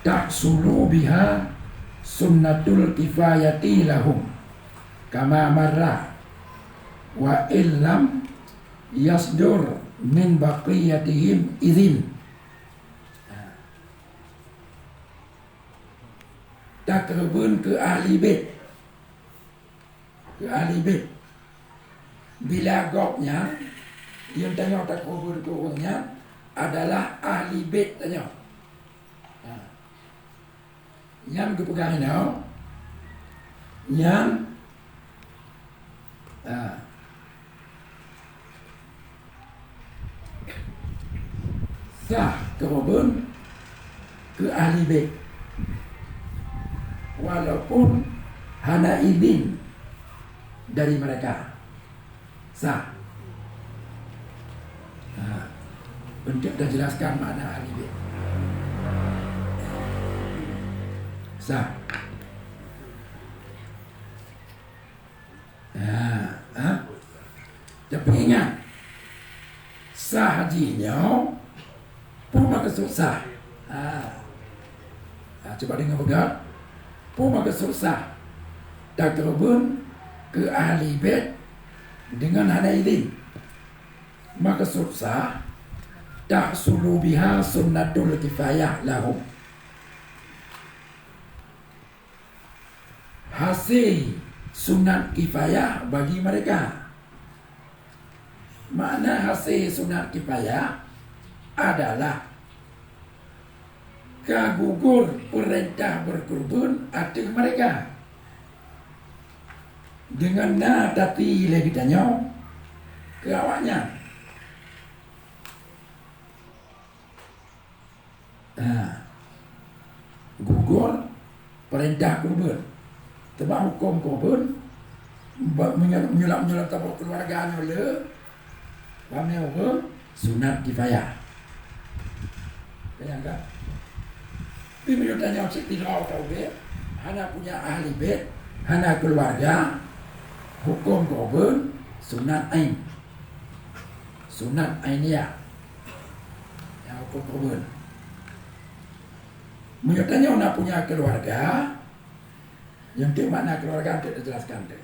tahsulu biha sunnatul kifayati lahum kama marra, wa illam yasdur min baqiyatihim izin. Takeureubeuen keu ahli bait. Keu ahli bait. Bila gob nyan, nyang tanyoe takeureubeuen keu ureueng nyan adalah ahli bait tanyoe. Ha. Nyan geupeugah inoe, nyan, ha, sah keureubeuen keu ahli bait, walaupun hana idin dari mereka. Sah. Ha, untuk tajelaskan makna ahli bait. Sah. Ha, ha. Tapi ingat, sah jih nyoe, peue maksud sah? Ha. Ha, cuba deungoe peugah. Peue maksud sah? Takeureubeuen keu ahli bait deungon hana idhin. Maksud sah, tahsulu biha sunnatul kifayah lahum. Hasé sunat kifayah bagi mereka. Makna hasé sunat kifayah adalah ka gugur peurintah beukeureubeuen ateueh mereka. Deungon na tapi lé geutanyoe keu awaknyan. Ha. Gugur peurintah keureubeuen. Teuma hukôm keureubeuen, ba-, meunyo-, meunyoe lam, meunyoe lam tabôh keuluwarga nyoe le, ramé ureuëng, sunat kifayah. Keunyan ka? Tapi meunyoe tanyoe cit sidroe ka ubé, hana punya ahli bait, hana keuluwarga, hukôm keureubeuen sunat ain. Sunat ainiyah. Nyang hukôm keureubeuen. Meunyoe tanyoe na punya keuluwarga, nyang teuk makna keuluwarga teuk teujelaskan teuk.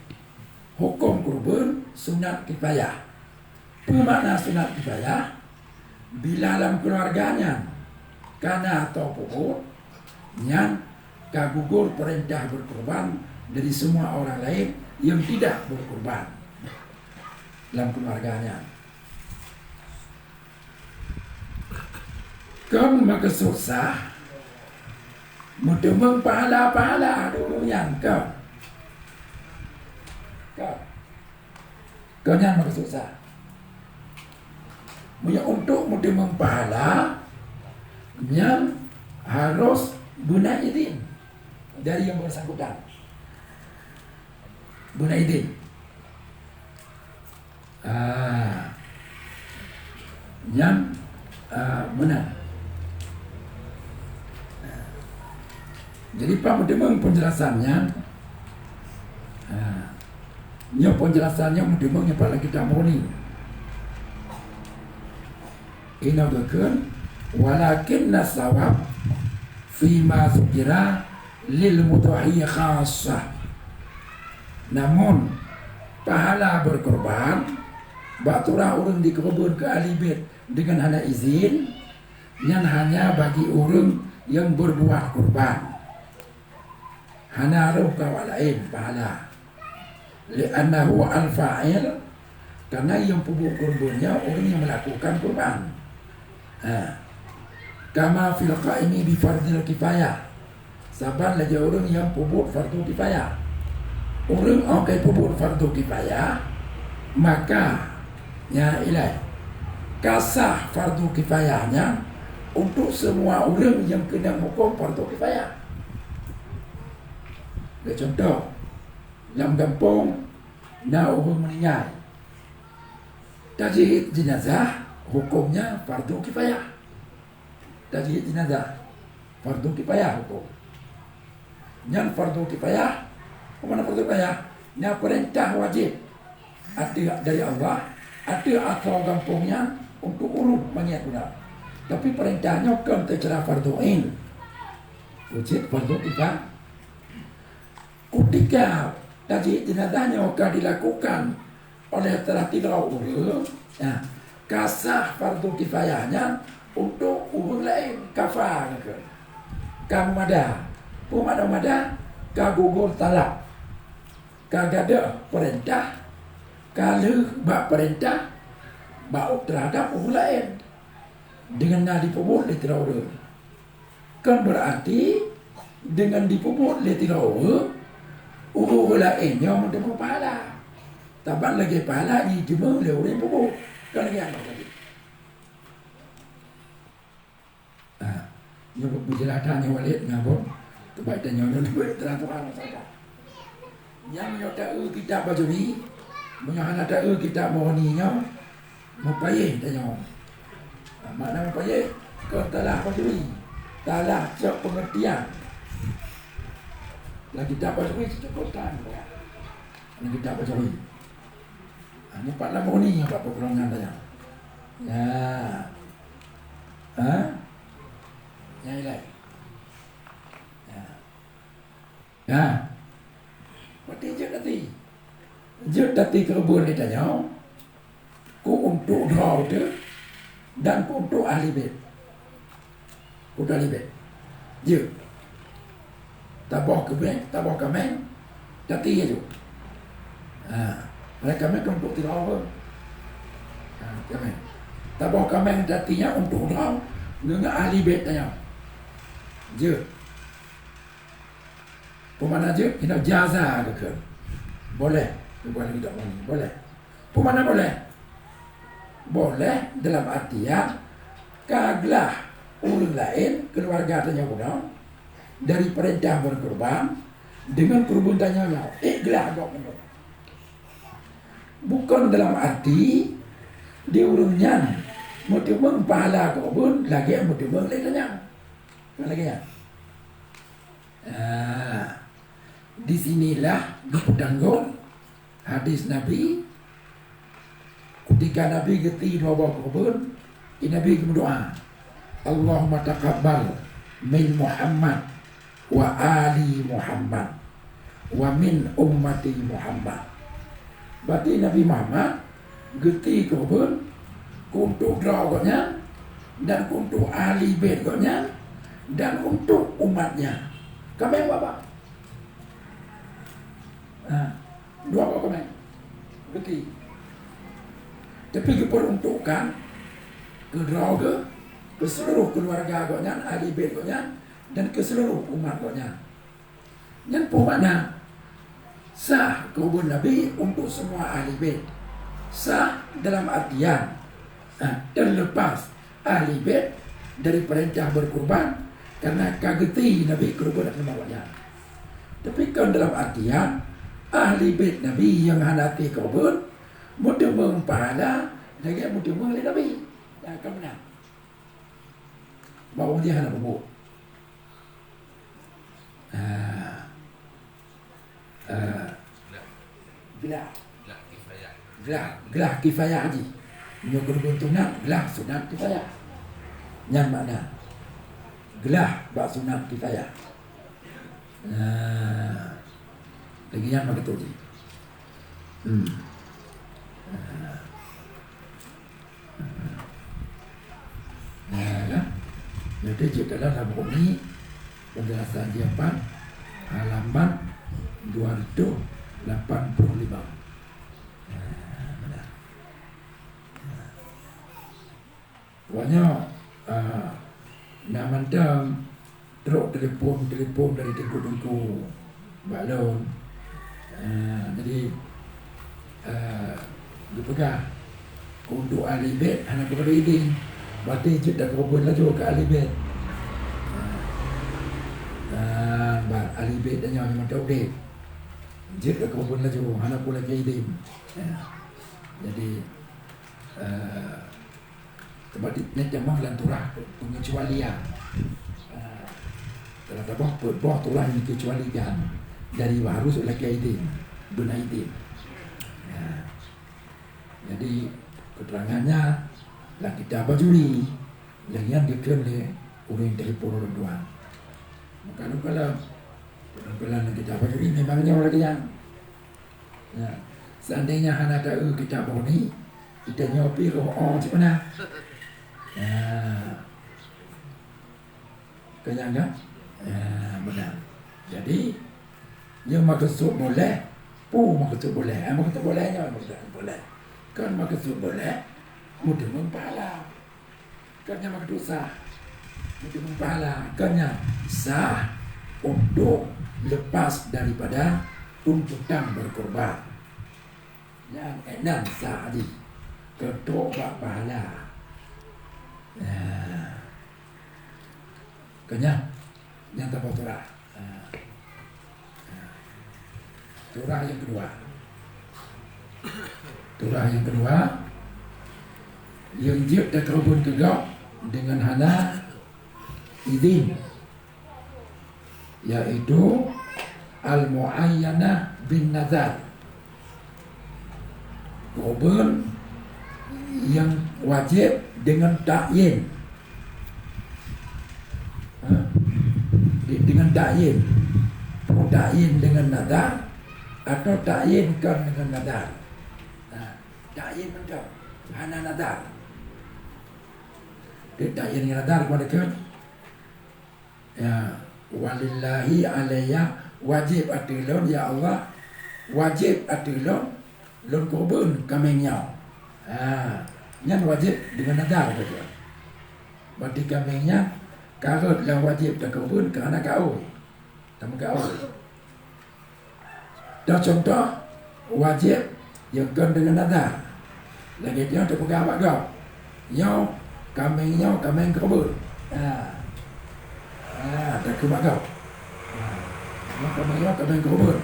Hukôm keureubeuen sunat kifayah. Peue makna sunat kifayah? Bila lam keuluwarga nyan ka na tho peubuet, nyan ka gugur peurintah beukeureubeuen dari semua orang laén nyang tidak beukeureubeuen lam keuluwarga nyan. Kon meukeusut sah, meuteumeung pahala-pahala di ureuëng nyan, kon? Kon. Kon nyan meukeusut sah. Meunyoe untuk meuteumeung pahala, nyan harôh beuna idhin dari nyang beusangkutan. Beuna idhin. Ah, nyan, ah, meunan. Jadi, pat meuteumé peunjelasan nyan? Ah, nyoe peunjelasan nyoe meuteumé nyoe pat lam kitab Mughni. Inoe geukheun, "Walakinna sawab fima dzukira lil mudhahi khassah." Namun, pahala beukeureubeuen bak turah ureuëng dikeureubeuen keu ahli bait deungon hana idhin, nyan hanya bagi ureuëng nyang beubuet keureubeuen. Hana rhoh keu awak laén pahala. Li'annahu al-fa'il, karena nyang peubuet keureubeuen nyan ureuëng nyang meulakukan keureubeuen. Ha. Kama fil qaimi bi fardhil kifayah. Saban lagée ureuëng nyang peubuet fardhu kifayah. Ureuëng nyang ka peubuet fardhu kifayah, maka, nyan ilai, ka sah fardhu kifayah nyan untuk semua ureuëng nyang keunong hukôm fardhu kifayah. Lé contoh, lam gampông na ureuëng meuninggai. Tajhiz jenazah hukömnya fardu kifayah. Tajhiz jenazah fardu kifayah huköm. Nyan fardu kifayah, peue makna fardu kifayah? Nyan peurintah wajéb ateueh dari Allah, ateueh asoe gampông nyan untuk ureuëng mangat guna. Tapi peurintah nyoe kon teucira fardu ain. Wajéb fardu kifayah. Kutika tajhiz jenazah nyoe ka dilakukan oleh salah sidroe ureuëng, ya, ka sah fardu kifayah nyan untuk ureuëng laén, kafa, ka meumada. Peue makna meumada? Ka gugur talab. Ka gadôh peurintah, ka lheueh bak peurintah bak terhadap ureuëng laén deungon na jipeubuet lé sidroe ureuëng. Kan beurati deungon jipeubuet lé sidroe ureuëng, ureuëng laén nyoe meuteumé pahala. Saban lagée pahala jiteumé lé ureuëng peubuet. Kan lagée nyan tadi. Ah, nyoe beujeulaih that nyoe Walid ngon Abon. Teuma tanyoe nyoe leubeh trang-trang saja. Nyan meunyoe taeu kitab Bajuri, meunyoe hana taeu kitab Mughni nyoe, mupayéh tanyoe. Makna mupayéh, kon salah Bajuri, salah cok peungeurtian. Lagi dapat duit itu kota. Lagi dapat duit. Hanya Pak Lamoni yang Pak Pekulongan tanya. Ya. Ha? Yang lain. Ya. Ya. Berarti jeuet tati. Jeuet tati keu buet tanyoe. Keu untuk droe teuh dan keu untuk ahli bait. Keu ahli bait. Jeuet. Taboh keubeng, taboh kaméng, tati laju. Ha, mereka kaméng keu untuk tiroe. Ha, kaméng. Taboh kaméng tati nyan untuk droe deungon ahli bait tanyoe. Jeuet. Peue makna jeuet? Keunoe jaza geukheun. Boleh. Bukan lagi tak boleh. Boleh. Peue makna boleh? Boleh dalam artian ka glah ureuëng laén keuluwarga tanyoe bunoe dari peurintah beukeureubeuen deungon keureubeuen tanyoe nyoe. Ék glah gob meunyoe. Bukon dalam arti di ureuëng nyan meuteumeung pahala keureubeuen lagée meuteumeung lé tanyoe. Kan lagée nyan? Ah, di sinilah geupeutanggong hadis Nabi, ketika Nabi geuti dua boh keureubeuen, Nabi geumeudoá, "Allahumma taqabbal min Muhammad wa ali Muhammad wa min ummati Muhammad." Berarti Nabi Muhammad geuti keureubeuen keu untuk droe gobnyan dan keu untuk ahli bait gobnyan dan untuk umat nyan. Kaméng babah. Ha, dua boh kaméng. Geuti. Tapi geupeuruntukkan keu droe geuh, keu seluruh keuluwarga gobnyan, ahli bait gobnyan dan keu seluruh umat gobnyan. Nyan peue makna? Sah keureubeuen Nabi untuk semua ahli bait. Sah dalam artian, ha, terlepas ahli bait dari peurintah beukeureubeuen, karena ka geuti Nabi keureubeuen ateueh nyan. Tapi kon dalam artian ahli bait Nabi nyang hana até keureubeuen meuteumeung pahala lagée meuteumeung lé Nabi. Nah, ka meunan. Bak ureuëng jih hana peubuet. Ah. Ah. Glah. Glah. Glah kifayah jih. Nyoe keureubeuen sunat, glah sunat kifayah. Nyan makna glah bak sunat kifayah. Ah. Lagée nyan meukeusut jih. Hmm. Ah. Nah, kan? Jadi, jeuet dalam buku ni, penjelasan dia pan, halaman dua ratus lapan puluh lima. Nah, benar. Nah. Awaknyoe, ah, na mantong trok telepon-telepon dari teungku-teungku bak lôn. Ah, jadi, ah, geupeugah, untuk ahli bait hana kupeureuh idin. Berarti jeuet takeureubeuen laju keu ahli bait. Ah, ah, bak ahli bait tanyoe nyang mantong udeb. Jeuet takeureubeuen laju, hana peue lakée idin. Ah, jadi, ah, Teuma di, nyan tamah lam turah pengecualian. Ah, teuma tamah peuet boh turah nyang dikecualikan dari harus lakée idin, beuna idin. Ah, jadi, keterangannya lam kitab Bajuri, lagée nyan dikheun lé ureuëng telepon ureuëng tuan. Maka lôn kalon, lôn kalon lam kitab Bajuri memang nyoe lagée nyan. Ya. Seandainya hana taeu kitab Bajuri, kita nyoe pi roh oh cit mana. Ya. Kenyang kan? Ya, benar. Jadi, nyoe meukeusut boleh, pu meukeusut boleh. Eh, meukeusut boleh nyoe, meukeusut boleh. Kan meukeusut boleh, meuteumé pahala. Kan nyan meukeusut sah. Meuteumé pahala. Kan nyan sah untuk lepas daripada tuntutan berkorban. Nyan, eh, nyan sah jih. Keutok bak pahala. Nah. Kenyang. Nyan tabah turah. Nah. Nah. Turah nyang keudua. Turah nyang keudua. Nyang jeuet takeureubeuen keu gob deungon hana idin. Yaitu Al-mu'ayyanah bin nazar. Keureubeuen nyang wajéb deungon ta'yin. Ha? Di-, deungon ta'yin. Ta'yin deungon nazar atau ta'yin kon deungon nazar. Ha, ta'yin mantong. Hana nazar. Di ta'yin ngon nazar keupada keu Ya, walillahi alayya, wajéb ateueh lôn, ya Allah, wajéb ateueh lôn, lôn keureubeuen kaméng nyoe. Ha, nyan wajéb deungon nazar beutôi. Berarti kaméng nyan ka rhot lam wajéb takeureubeuen, ka hana gaul. Tameugaul. Dah contoh, wajéb nyang kon deungon nazar. Lagée nyoe teupeugah bak gob, "Nyoe kaméng, nyoe kaméng keureubeuen." Ha. Ha, takheun bak gob. Ha. "Nyoe kaméng, nyoe kaméng keureubeuen."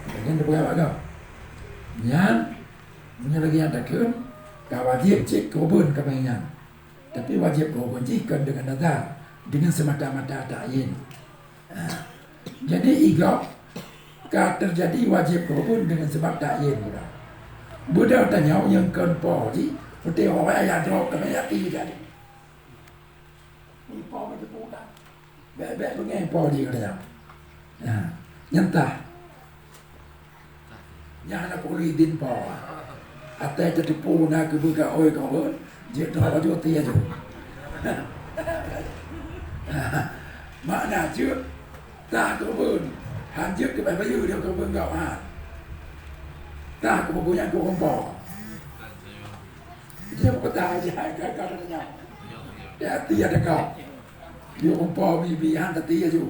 Lagée nyan teupeugah bak gob. Nyan, meunyoe lagée nyan takheun, ka wajéb cit keureubeuen kaméng nyan. Tapi wajéb keureubeuen jih kon deungon nazar, deungon seumata-mata ta'yin. Ha. Jadi, i gob ka teujadi wajéb keureubeuen deungon sabab ta'yin gura. Beudôh tanyoe nyang kon po jih, peuté awai ayah droe keuneuk yati jadi. Di po meuteupeu dah. Bèk-bèk beungéh po jih gata nyoe. Ha. Nyan tah. Nyan hana peureulee idin po. Atai teuteupeu na keubeue ka oi keubeue, jeuet droe laju até laju. Makna jeuet tah keubeue. Han jeuet keu bayeue dia keubeue enggau ha. Tah keubeue nyan keu ureueng po. Dia peugah aja ka ka nyan. Dia até ada kau. Dia ureueng po bi-bi han até laju.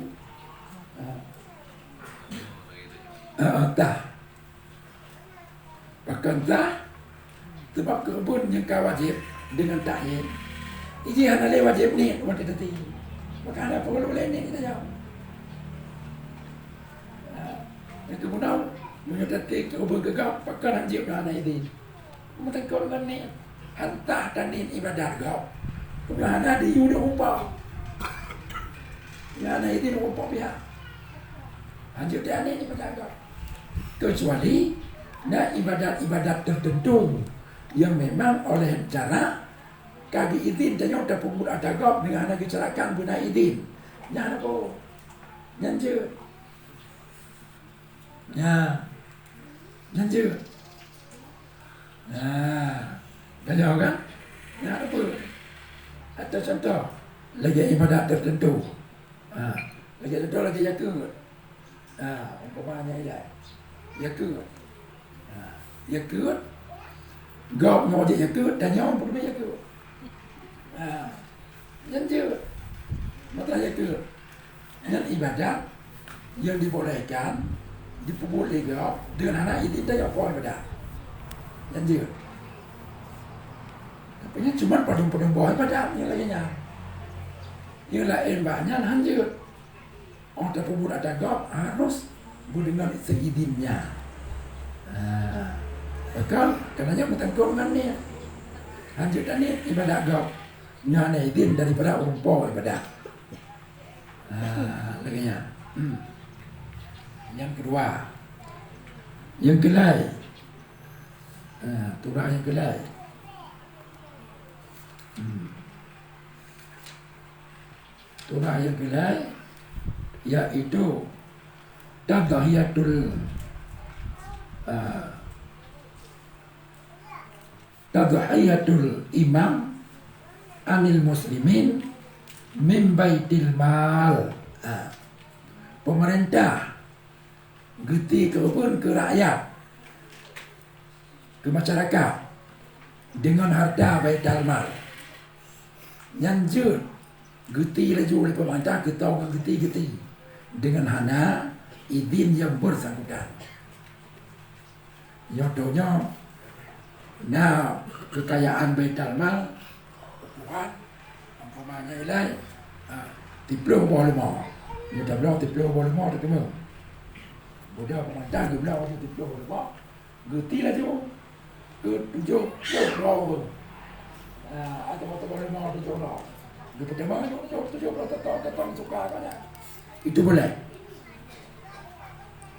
Ha. Heeh, tah. Pakon tah? Sabab keureubeuen nyang ka wajéb deungon ta'yin. Iji hana lé wajéb niet watée teuti. Maka hana peureulee niet geutanyoe. Ha, itu beuna, meunyoe teuti keureubeuen keu gob, pakon han jeuet hana idin. Meuteungkot ngon niet, han tah taniet iébadat gob. Keubiasaan di yue di umpang. Nyang na idin umpang pihak. Han jeuet taniet iébadat gob. Kecuali na iébadat-iébadat teuteuntu nyang memang oleh cara ka geuidin tanyoe tapeubuet atra gob deungon hana geucarakan beuna idin. Nyan apa? Nyan jeuet. Nyan. Nyan jeuet. Nah, tanyong kan? Nah, apa? Atau contoh, lagée iébadat teuteuntu. Ha, lagée contoh lagée zakeuet. Ha, umpama nyan ilai. Zakeuet. Ha, zakeuet. Gob nyoe jeuet zakeuet, tanyong peureulée zakeuet. Ha, nyan jeuet. Mata zakeuet. Nyan iébadat nyang dibolehkan, jipeubuet lé gob deungon hana idin tanyoe po iébadat. Nyan jeuet. Tapi nyan cuma padum-padum boh iébadat nyang lagée nyan. Nyang laén bah nyan han jeuet. Oh, tapeubuet atra gob harus beudeungon seidin nyan. Ha. Bahkan, karena nyan meuteungkot ngon niet. Han jeuet taniet iébadat gob. Nyan idin daripada ureueng po iébadat. Ha, lagée nyan. Hmm. Nyang keudua. Nyang keulai. Ha, turah nyang keulai. Hmm. Turah nyang keulai, yaitu tadhiyatul, ha, tadhiyatul imam anil muslimin min baitil mal. Ha. Pemerintah geuti keureubeuen keu rakyat, keu masyarakat deungon hareuta baital mal. Nyan jeuet geuti laju lé pemerintah, geutong ngon geuti-geuti deungon hana idin nyang beusangkutan. Nyoe tanyoe na keukayaan baital mal, Tuhan, umpama nyan ilai, ha, siplôh boh leumô. Nyoe tabloe siplôh boh leumô teuteumé. Buda peumantang geubloe siplôh boh leumô, geuti laju keu tujoh ploh droe. Ha, atawa siplôh boh leumô tujoh droe. Geupeuteumé tujoh, tujoh ploh teutông, teutông suka ka nyan. Itu boleh.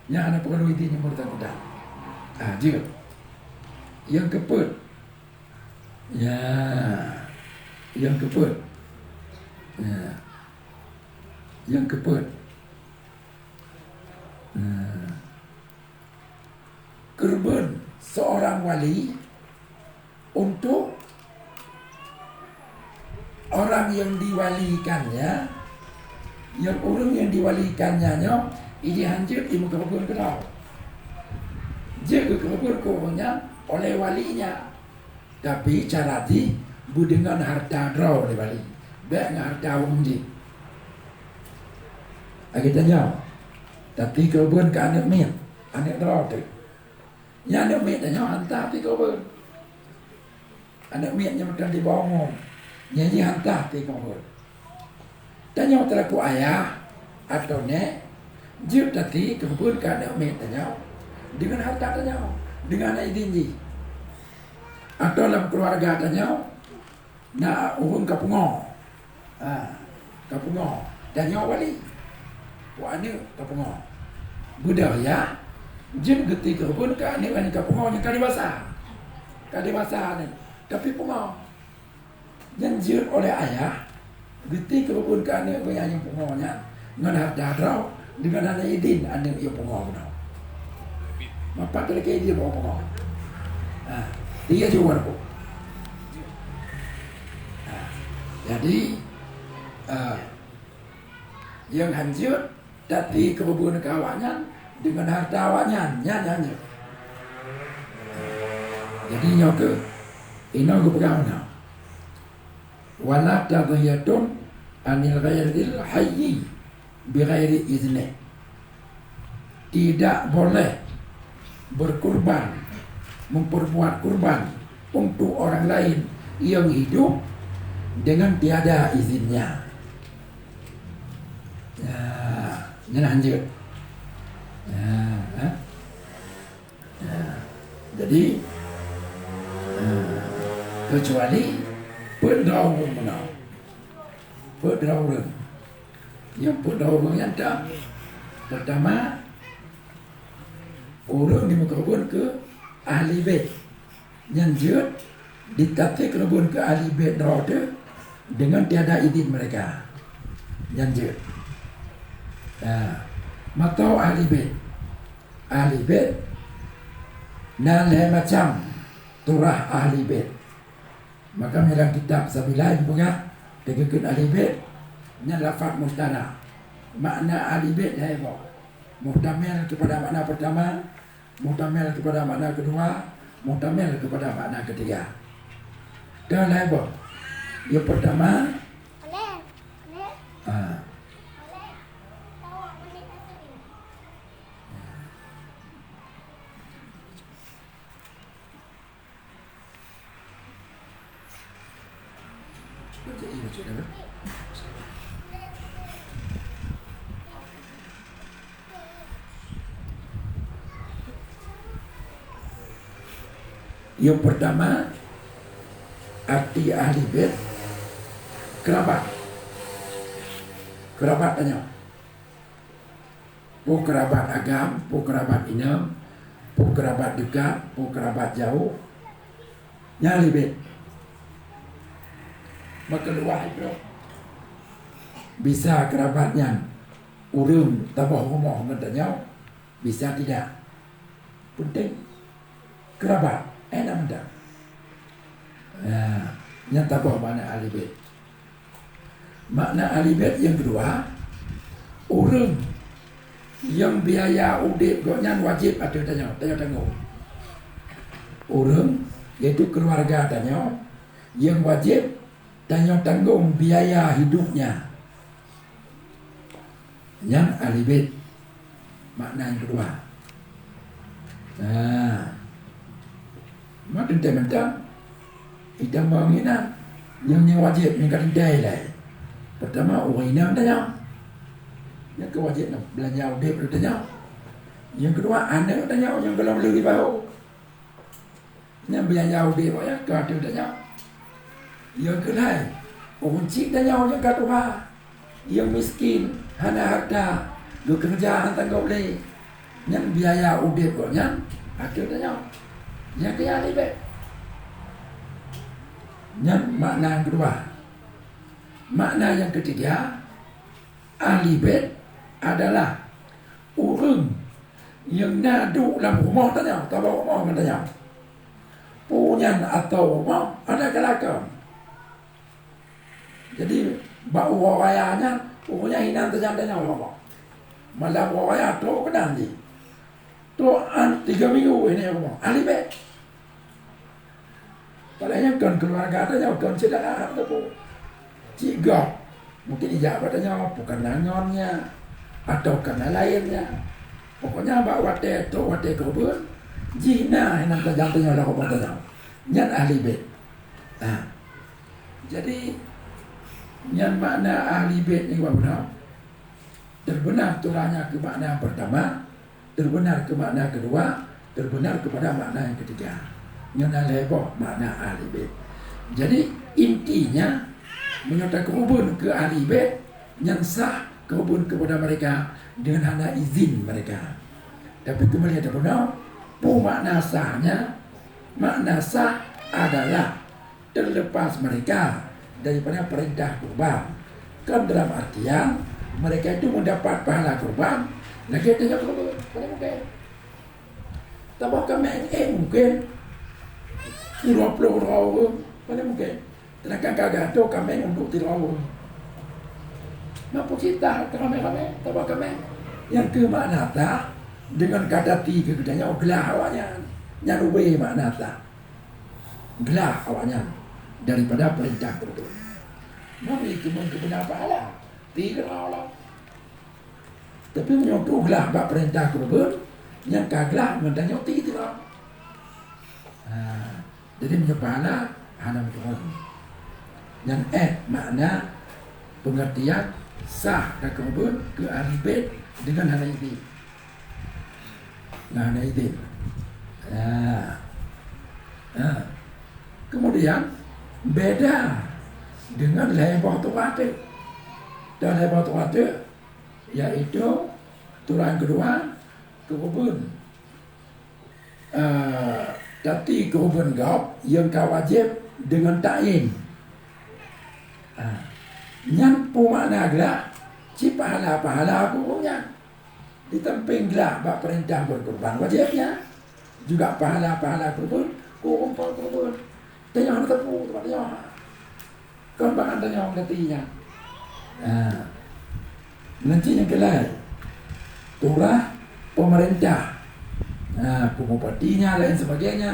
Nyan hana peureulee idin nyang bersangkutan. Ah, jeuet. Nyang keupeuet. Ya. Nyang keupeuet. Ya. Nyang keupeuet. Ya. Keureubeuen seorang wali untuk orang nyang diwalikannya, nyang ureuëng nyang diwalikannya nyoe, iji hanjeuet imeukeureubeuen keudroe. Jeuet geukeureubeuen keu ureuëng nyan oleh walinya, tapi cara jih beudeungon harta droe lé wali, bék ngon harta ureuëng jih. Lagée tanyoe, tapi keureubeuen keu aneuëk miet, aneuëk droe teuh. Nyan aneuëk miet tanyoe hanta pih keureubeuen. Aneuëk miet nyang meuteun di bawah umu, nyan jih hanta pih keureubeuen. Tanyoe teulaku ayah atau nék, jeuet tati keureubeuen keu aneuëk miet tanyoe deungon harta tanyoe, deungon idin jih. Atau lam keuluwarga tanyoe, na ureuëng ka pungoe. Ha, ka pungoe. Tanyoe wali. Wak aneuëk ka pungoe. Beudôh ya, jeuet geuti keureubeuen keu aneuëk nyang ka pungoe nyang ka dewasa. Ka dewasa aneuëk, tapi pungoe. Nyan jeuet oleh ayah, geuti keureubeuen keu aneuëk geuh nyang pungoe nyan ngon harta droe, deungon hana idin aneuëk nyang pungoe bunoe. Mapat teuh lagée idin pungoe. Ha, dia jeuet. Ha, jadi, ah, nyang hanjeuet tati keureubeuen keu awaknyan deungon harta awaknyan, nyan hanjeuet. Jadi nyoe keuh inoe geupeugah meunan, "Wala tadhiyatun anil ghairil hayyi bighairi iznih." Tidak boleh berkurban, memperbuat kurban untuk orang lain yang hidup dengan tiada izinnya. Ya, nyan hanjeuet. Ya, ha? Ya. Jadi, ha, kecuali peuet droe ureuëng meunan. Peuet droe ureuëng. Nyang peuet droe ureuëng nyan ka, pertama, ureuëng nyang meukeureubeuen keu ahli bait. Nyan jeuet, ditati keureubeuen keu ahli bait droe teuh deungon tiada idin mereka. Nyan jeuet. Nah, mantong ahli bait. Ahli bait na lhée macam turah ahli bait. Maka dalam kitab Sabila geupeugah, teugeukheun ahli bait, nyan lafaz muhtarak. Makna ahli bait lhée boh. Muhtamil kepada makna pertama, muhtamil kepada makna kedua, muhtamil kepada makna ketiga. Dan lhée boh. Yang pertama, ah, Yang pertama, arti ahli bait, kerabat. Kerabat tanyoe. Peue keurabat agam, peue keurabat inong, peue keurabat deukat, peue keurabat jaweueb, nyan ahli bait. Maka luwah jih, bisa keurabat nyan ureuëng taboh rumoh ngon tanyoe, bisa tidak. Peunteng keurabat, eh, na mantong. Nah, nyan taboh makna ahli bait. Makna ahli bait nyang keudua, ureuëng nyang biaya udeb gobnyan wajéb ateueh tanyoe, tanyoe tanggong. Ureuëng, yaitu keuluwarga tanyoe, nyang wajéb tanyoe tanggong biaya hidupnya. Nyan ahli bait. Makna nyang keudua. Nah, ma teuntée mantong, itamong inan, nyang, nyang wajéb nyang ka teuntée ilée. Pertama, ureuëng inong tanyoe. Nyang keu wajéb na beulanja udeb tanyoe. Nyang keudua, aneuëk tanyoe nyang gohlom lheueh jibahu. Nyan biaya udeb awaknyan ka ateueh tanyoe. Nyang keulhée, ureuëng chik tanyoe nyang ka tuha, nyang miskin, hana hareuta, geukeureuja hana tanggong lé. Nyan biaya udeb gobnyan ateueh tanyoe. Nyan keuh ahli bait. Nyan makna nyang keudua. Makna nyang keutiga, ahli bait adalah ureuëng nyang na duek lam rumoh tanyoe, saboh rumoh ngon tanyoe. Peue nyan ateueh rumoh hana geulakon. Jadi, bak uroe raya nyan, ureuëng nyan hinan sajan tanyoe rumoh. Malam uroe raya trok keunan jih. Trok an tiga minggu ini rumoh. Ahli bait. Padahai nyan kon keuluwarga tanyoe, kon syedara teuh. Cit gob. Mungken ijak bak tanyoe, bukan na ngon nyan, atau kana laén nyan. Pokoknya bak watée trok watée keureubeuen, jih na hinan sajan tanyoe lam rumoh tanyoe. Nyan ahli bait. Nah, jadi nyan makna ahli bait nibak bunoe. Teubeuna turah nyan keu makna nyang peurtama, teubeuna keu makna keudua, teubeuna keupada makna nyang keutiga. Nyoe na lhée boh makna ahli bait. Jadi, intinya, meunyoe takeureubeuen keu ahli bait, nyan sah keureubeuen keupada mereka deungon hana izin mereka. Tapi keumbali ateueh bunoe, peue makna sah nyan? Makna sah adalah terlepas mereka daripada perintah kurban. Kan dalam artian, mereka itu mendapat pahala kurban, lagée tanyoe kurban. Mana mungkin? Saboh kaméng, eh, mungkin. Dua puluh droe, mana mungkin? Sedangkan ka geuatoe kaméng untuk sidroe. Mampu cit sah ramé-ramé, saboh kaméng. Nyang keuh makna sah, deungon kata ti keu geutanyoe glah awaknyan. Nyan ubé makna sah. Glah awaknyan daripada peurintah keureubeuen. Nyoe keumeung keubeuna pahala, ti keudroe lom. Tapi meunyoe teuh glah bak peurintah keureubeuen, nyang ka glah ngon tanyoe ti keudroe. Ha, jadi meunyoe pahala hana meukeureubeuen. Nyan éh makna peungeurtian sah takeureubeuen keu ahli bait deungon hana idin. Nah, na idin. Ha. Ha. Kemudian, beda dengan lhée boh turah teuk. Dan lhée boh turah teuk, yaitu turah nyang keudua, keureubeuen. Eh, tapi keureubeuen gob nyang ka wajéb deungon ta'yin. Ha. Nyan peue makna glah? Cit pahala-pahala keu ureuëng nyan. Di sampéng glah bak peurintah berkurban wajéb nyan, juga pahala-pahala keureubeuen keu ureuëng berkurban. Tanyoe hana teupeu, teuma tanyoe. Kon bangai tanyoe geuti nyan. Nah, nanti nyang keulai, turah pemerintah. Nah, peubupati nyan lain sebagainya.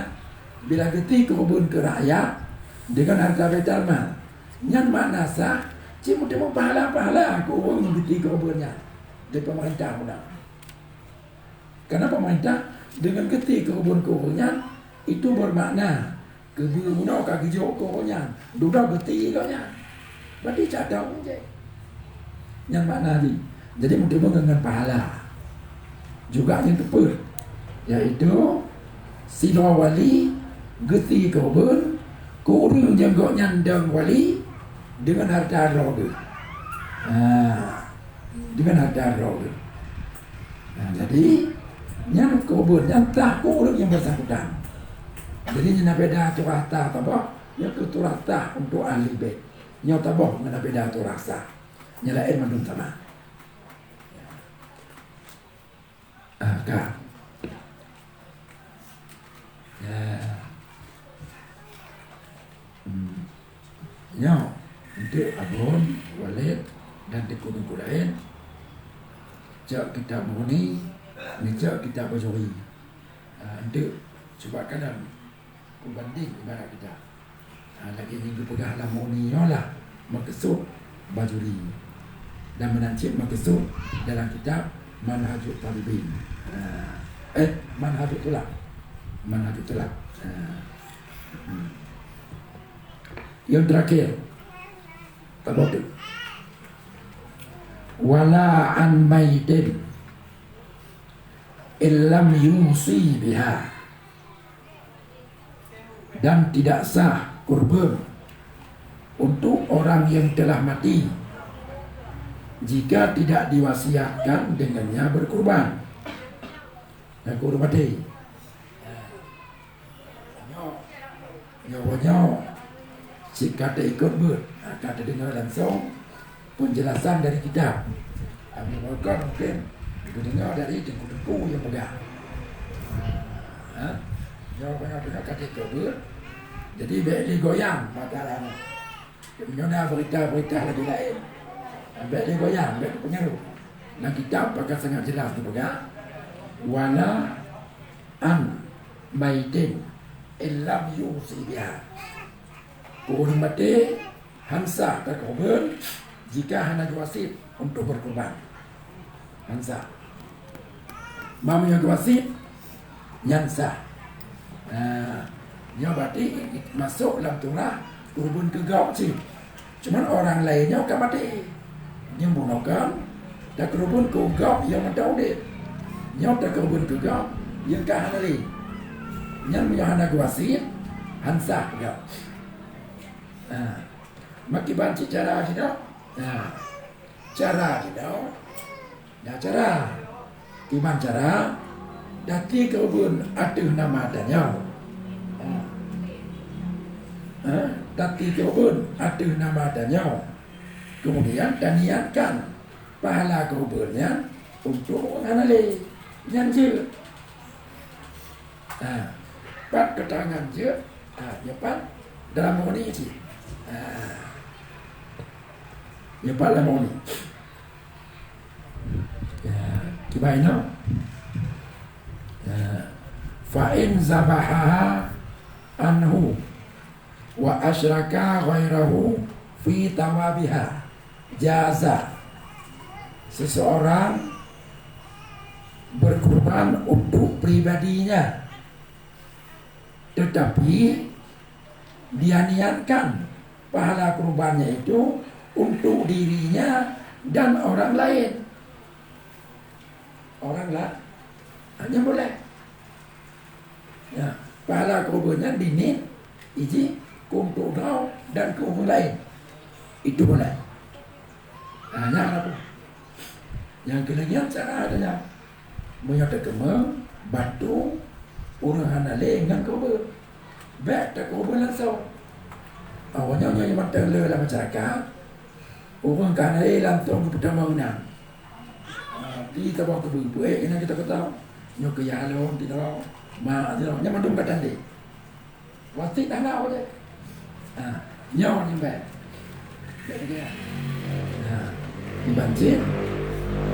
Bila geuti keureubeuen keu rakyat deungon hareuta Baitul Mal, nyan makna sah, cit meuteumé pahala-pahala keu ureuëng nyang geuti keureubeuen nyan. Di pemerintah meunan. Karena pemerintah deungon geuti keureubeuen keu ureuëng nyan, itu bermakna keubeunoe ka geujok keu ureuëng nyan, dudoe geuti gobnyan. Berarti cadang jih. Nyan makna jih. Jadi meuteumé ngon pahala. Juga nyang keupeuet, yaitu sidroe wali geuti keureubeuen keu ureuëng nyang gobnyan dong wali deungon hareuta droe geuh. Ha. Deungon hareuta droe geuh. Nah, jadi, nyan keureubeuen nyan sah keu ureuëng nyang bersangkutan. Jadi, nyan na beda turah sah saboh, nyan keuh turah sah untuk ahli bait. Nyoe saboh ngon na beda turah sah. Nyang laén mandum sama. Ah, ka. Ya. Hmm. Nyoe, untuk Abon, Walid, dan teungku-teungku laén, cok kitab Mughni, ngecok kitab Bajuri. Ah, untuk cuba kadang pembanding ibarat kita. Ha, lagée nyang geupeugah lam Mughni nyoe lah meukeusut Bajuri. Dan meunan cit meukeusut dalam kitab Manhajut Thalibin. Ha. Eh, Manhajut Thulab. Manhajut Thulab. Ha. Hmm. Yang terakhir, taboti. Wala an maitin illam yusi biha. Dan tidak sah kurban untuk orang yang telah mati jika tidak diwasiatkan dengannya berkurban. Teungku Rumadi. Nyoe, nyoe, nyoe, cit ka teuikot beuet, ka teudeungoe langsong peunjelasan dari kitab. Abu Bakar mungkin geudeungoe dari teungku-teungku nyang peugah. Ha? Nyoe, nyoe, nyoe ka teuikot beuet. Jadi, bèk lé goyang mata nyoe. Meunyoe na beurita-beurita lagèe laén, bèk lé goyang, bèk teupeungaruh. Lam kitab pakon sangat jeulaih geupeugah, "Wala an maitin illam yusi biha." Keu ureueng maté, han sah takubur jika hana geuwasiet untuk berkurban. Han sah. Meunyoe geuwasiet, nyan sah. Nah, nyoe berarti masôk lam turah keureubeuen keu gob cit. Cuman ureueng laén nyoe ka maté. Nyoe bunoe kan, takeureubeuen keu gob nyang mantong udép. Nyoe takeureubeuen keu gob nyang ka hana lé. Nyan meunyoe hana geuwasiet, han sah gob. Nah, makiban cit cara sidroe. Nah, cara sidroe. Nah, cara. Kiban cara, tatie keureubeuen ateueh nama tanyoe. Ha, tatie keureubeuen ateueh nama tanyoe. Kemudian taniatkan pahala keureubeuen nyan untuk ureueng hana lé. Nyan jeuet. Ha, pat keuterangan jeuet, ha, nyoe pat dalam murni cit. Ha. Nyoe pat dalam murni. Ya, kiban nyoe. Ya. Fa in zabahaha anhu wa asyraka ghairahu fi thawabiha, jaza. Seseorang berkurban untuk pribadinya, tetapi dia niatkan pahala kurbannya itu untuk dirinya dan orang lain. Orang la-, hanya boleh. Ya, pahala kurban nyan diniet iji untuk droe dan keu ureueng laén. Itu boleh. Ha, nyan apa? Nyang keulhèe nyan cara ada nyan. Meunyoe takeumeung, bantu ureueng hana lé ngon keureubeuen. Bèk takeumeung langsong. Awaknyan nyang mantong le lam masyarakat, ureueng ka hana lé langsong geupeutamong inan. Ah, pi tabang keubeue, peuék inan geutanyoe. Nyoe keu yah lôn, pi tabang, mak lôn, nyan mandum ka tandé. Wasiet hana ulèe. Ha, nyoe nyang bèk. Bèk lagèe nyan. Ha, kiban cit,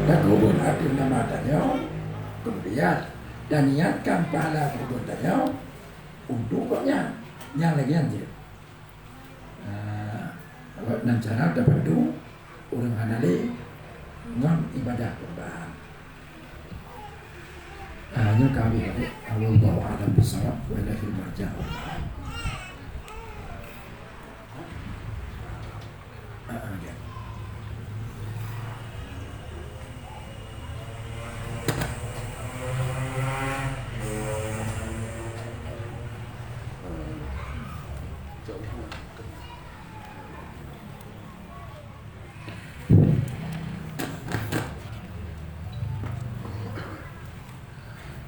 takeumeung ateueh nama tanyoe, kemudian taniatkan pahala keureubeuen tanyoe untuk gobnyan. Nyang lagèe nyan jeuet. Ha, lewat nan cara tabantu ureueng hana lé ngon ibadah kurban. Ah, nyoe ka habéh, habéh. Wallahu a'lam bissawab, wa ilaihil marja'. Ah, ah, ya.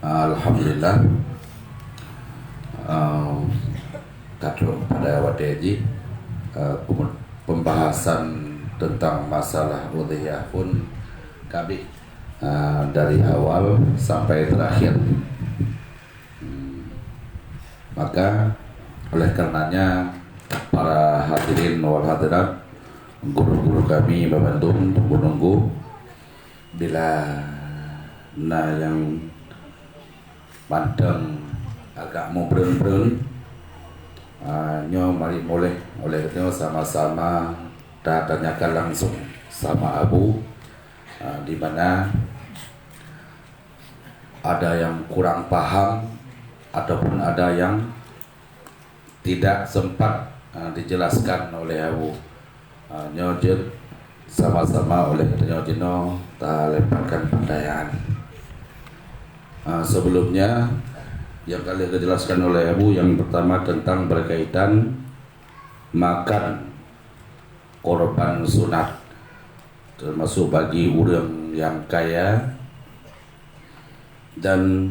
Alhamdulillah. Ah, ka trok pada watèe jih, ah, pembahasan tentang masalah udhiyah pun ka habéh, ah, dari awal sampai terakhir. Hmm. Maka, oleh karenanya, para hadirin wal hadirat, guru-guru kami bandum, teungku-teungku, bila na nyang mantong agak meubreun-breun, ah, nyoe mari mulai, oleh nyoe sama-sama tatanyakan langsung sama Abu, ah, di mana ada yang kurang paham ataupun ada yang tidak sempat, ah, dijelaskan oleh Abu. Ah, nyoe jeuet sama-sama oleh tanyoe jinoe talemparkan peutanyaan. Ah, sebelumnya, yang ka lheueh dijelaskan oleh Abu, yang pertama tentang berkaitan makan korban sunat, termasuk bagi ureueng yang kaya dan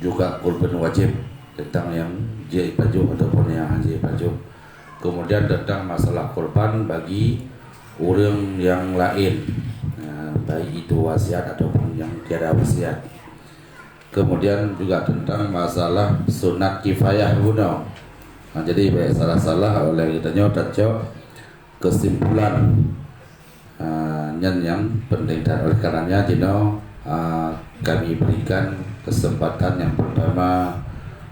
juga kurban wajib tentang yang jeuet pajoh ataupun yang hana jeuet pajoh. Kemudian tentang masalah kurban bagi ureuëng yang laén, ya, baik itu wasiat ataupun yang tiada wasiat. Kemudian juga tentang masalah sunat kifayah bunoe. Nah, jadi baik salah-salah oleh geutanyoe tacok kesimpulan, ah, nyan nyang penting that. Oleh karenanya jinoe, ah, kami berikan kesempatan yang pertama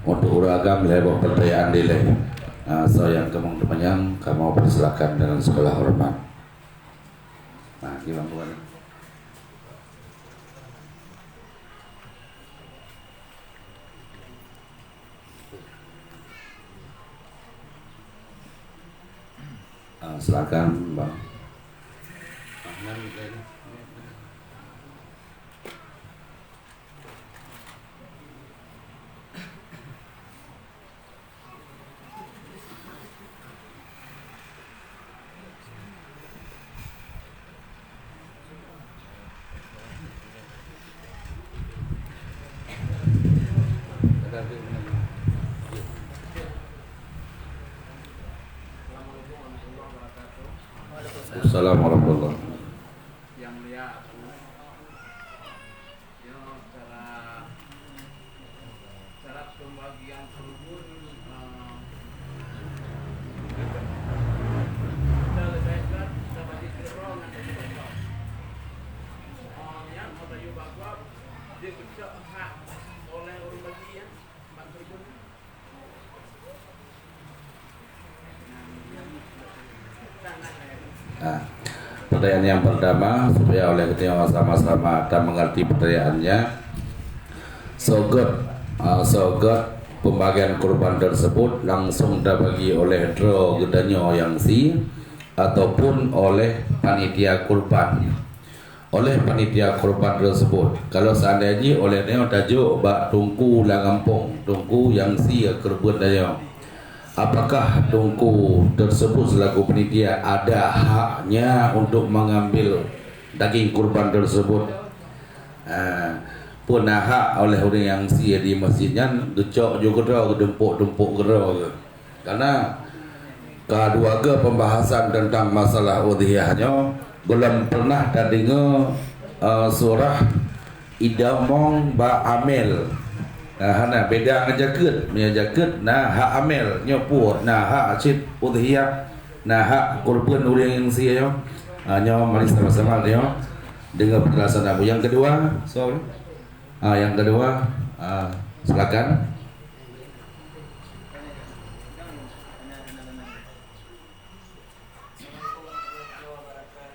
untuk ureuëng agam lhée boh pertanyaan dilée. Ah, so nyang keumang teumanyong kamoe persilakan dengan segala hormat. Nah, gimana? Ah, silakan, Bang. Assalamualaikum warahmatullahi wabarakatuh. Yang mulia Abu, ya, cara Syarat pembagian kurban, eh, kita lebihkan, kita bagi kira ngon bagi kosong. Eh, nyan, maka yue bagoe, dia keucok hak oleh ureuëng bagi, ya, bak kurban. Nah, pertanyaan yang pertama, supaya oleh kita sama-sama ta mengerti pertanyaannya. Sogot, ah, sogot pembagian kurban tersebut langsung terbagi oleh droe geutanyoe nyang sie ataupun oleh panitia kurban. Oleh panitia kurban tersebut. Kalau seandai jih oleh nyoe tajok bak teungku lam gampông, teungku nyang sie kurban tanyoe, apakah teungku tersebut selaku panitia ada haknya untuk mengambil daging kurban tersebut? Ha, peue na hak oleh ureuëng nyang sie di masjid nyan geucok ju keudroe, geutumpok-tumpok keudroe geuh. Karena ka dua ga pembahasan tentang masalah udhiyah nyoe, belum pernah tadeungoe, eh, surah idomong bak amel. Nah, hana beda ngon jakeuet. Meunyoe jakeuet na hak amel, nyoe peue na hak cit udhiyah, na hak kurban ureuëng nyang sie nyoe. Ah, nyoe mari sama-sama nyoe deungoe penjelasan Abu. Yang kedua, sorry. Ah, yang kedua, ah, silakan.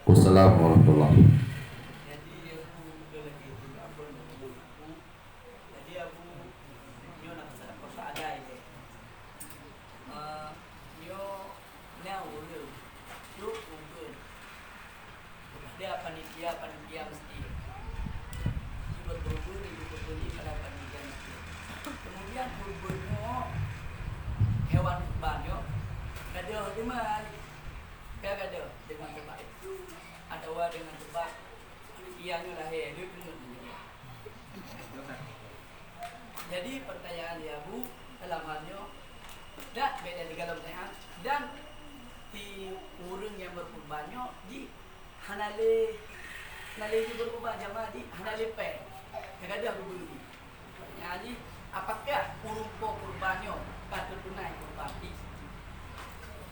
Assalamualaikum warahmatullahi. Nyoe na ureuëng trok kurban kepada panitia-panitia masjid. Jiba kurban, jiba kurban pada panitia masjid. Kemudian kurban nyoe, hewan kurban nyoe, gadoh teuma, ka gadoh dengan sebab itu, atawa dengan sebab panitia nyoe lahé, dia keuneuk menjadi. Jadi, pertanyaan di Abu dalam hal nyoe, dak beda di dalam pertanyaan, dan di ureuëng nyang berkurban nyoe jih hana lé, hana lé jih berkurban jamaah jih hana lé péng. Kadang-kadang gubunyi. Pertanyaan jih, apakah ureuëng po kurban nyoe ka teutunai kurban jih?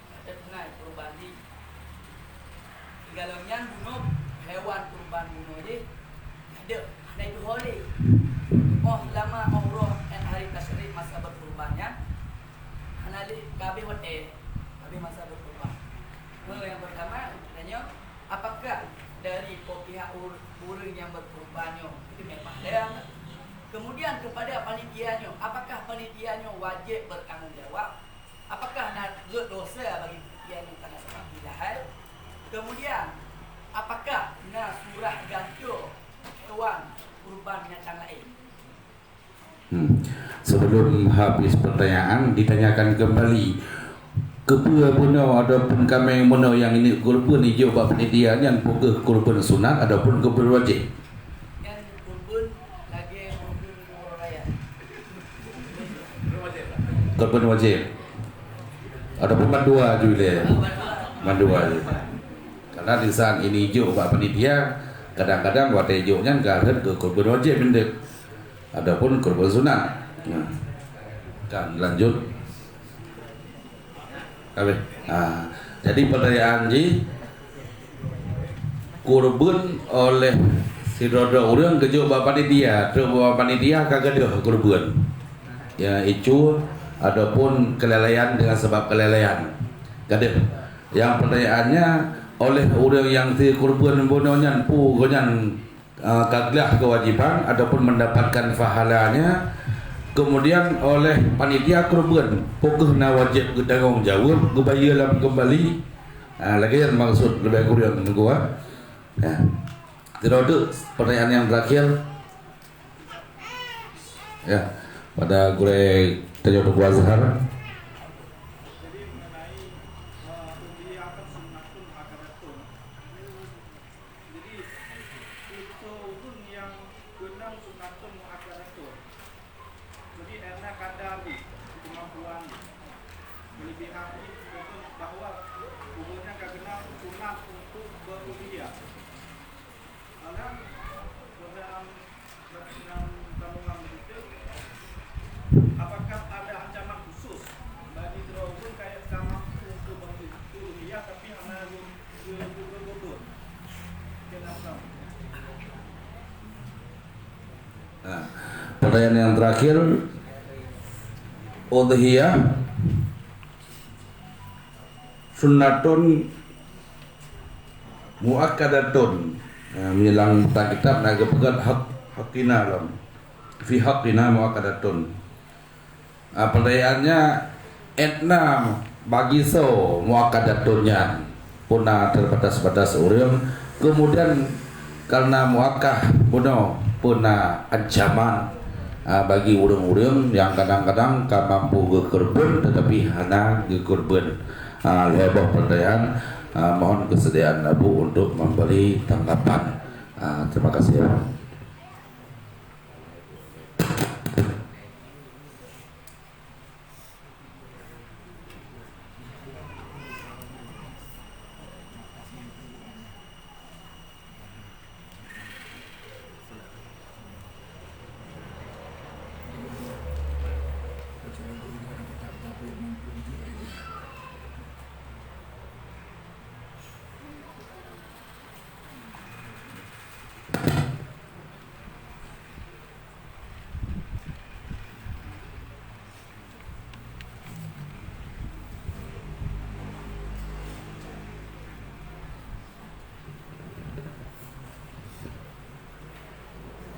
Ka teutunai kurban jih. Sigohlom nyan bunoe hewan kurban bunoe jih, ada, hana itu ho lé. Oh, selama umroh dan hari tasyrik masa berkurban nyan, hana lé, ka habéh watée, ka habéh masa berkurban. Nah, yang pertama, tanya, apakah dari po-, pihak ur-, ureuëng yang berkurban nyoe itu memang ada? Kemudian kepada panitia nyoe, apakah panitia nyoe wajib bertanggung jawab? Apakah na rhot desya bagi panitia nyang kana seperti lahai? Kemudian, apakah na surah gantoe hewan kurban binatang laén? Hmm. Sebelum habis pertanyaan, ditanyakan kembali, keubeu bunoe ataupun kaméng bunoe nyang ini kurban ijok bak panitia nyan, peue kheueh kurban sunat ataupun kurban wajib? Nyan kurban lagée kurban uroe raya. Korban wajéb. Ataupun mandua ju ilée. Mandua ju. Karena di saat ini jok bak panitia, kadang-kadang watée jok nyan ka rhot keu korban wajéb meunan. Ataupun korban sunat. Nah. Kan lanjut. Habis. Ha. Jadi pertanyaan jih, kurban oleh sidroe-droe ureuëng geujok bak panitia, trok bak panitia ka gadôh kurban. Ya, icu ataupun kelalaian dengan sebab kelalaian. Gadôh. Yang pertanyaannya, oleh ureuëng nyang si kurban bunoe nyan, peue gobnyan ah, ka glah kewajiban ataupun mendapatkan pahalanya, kemudian oleh panitia kurban, peu kheueh na wajéb geutanggong jaweueb geubayeue lam keumbali. Ah, lagée nyan maksud leubeh kureueng Teungku, ah. Ya. Sidroe teuk pertanyaan yang terakhir. Ya, pada gurée tanyoe Teungku Azhar. Jadi, untuk ureuëng nyang keunong sunatun muakkadatun, jadi, karena kadar jih, kemampuan jih, kelebihan jih, bahwa ureuëng nyan ka keunong sunat untuk beruliah. Alah, dalam, dalam, dalam begitu, apakah ada ancaman khusus bagi droe ureuëng kaya ka mampu untuk beruliah, tapi hana Nah, pertanyaan yang terakhir, udhiyah sunnatun muakkadatun. Nah, meunyoe lam kitab na geupeugah hak, hakina lam. Fi hakina muakkadatun. Ah, pertanyaannya, etna bagi soe muakkadatun nyan? Peue na terbatas-batas ureuëng, kemudian karena muakkad bunoe peue na ancaman, ah, bagi ureuëng-ureuëng nyang kadang-kadang ka mampu geukeureubeuen tetapi hana geukeureubeuen? Ah, lhée boh pertanyaan, ah, mohon kesediaan Abu untuk memberi tanggapan. Ah, terima kasih, Abu.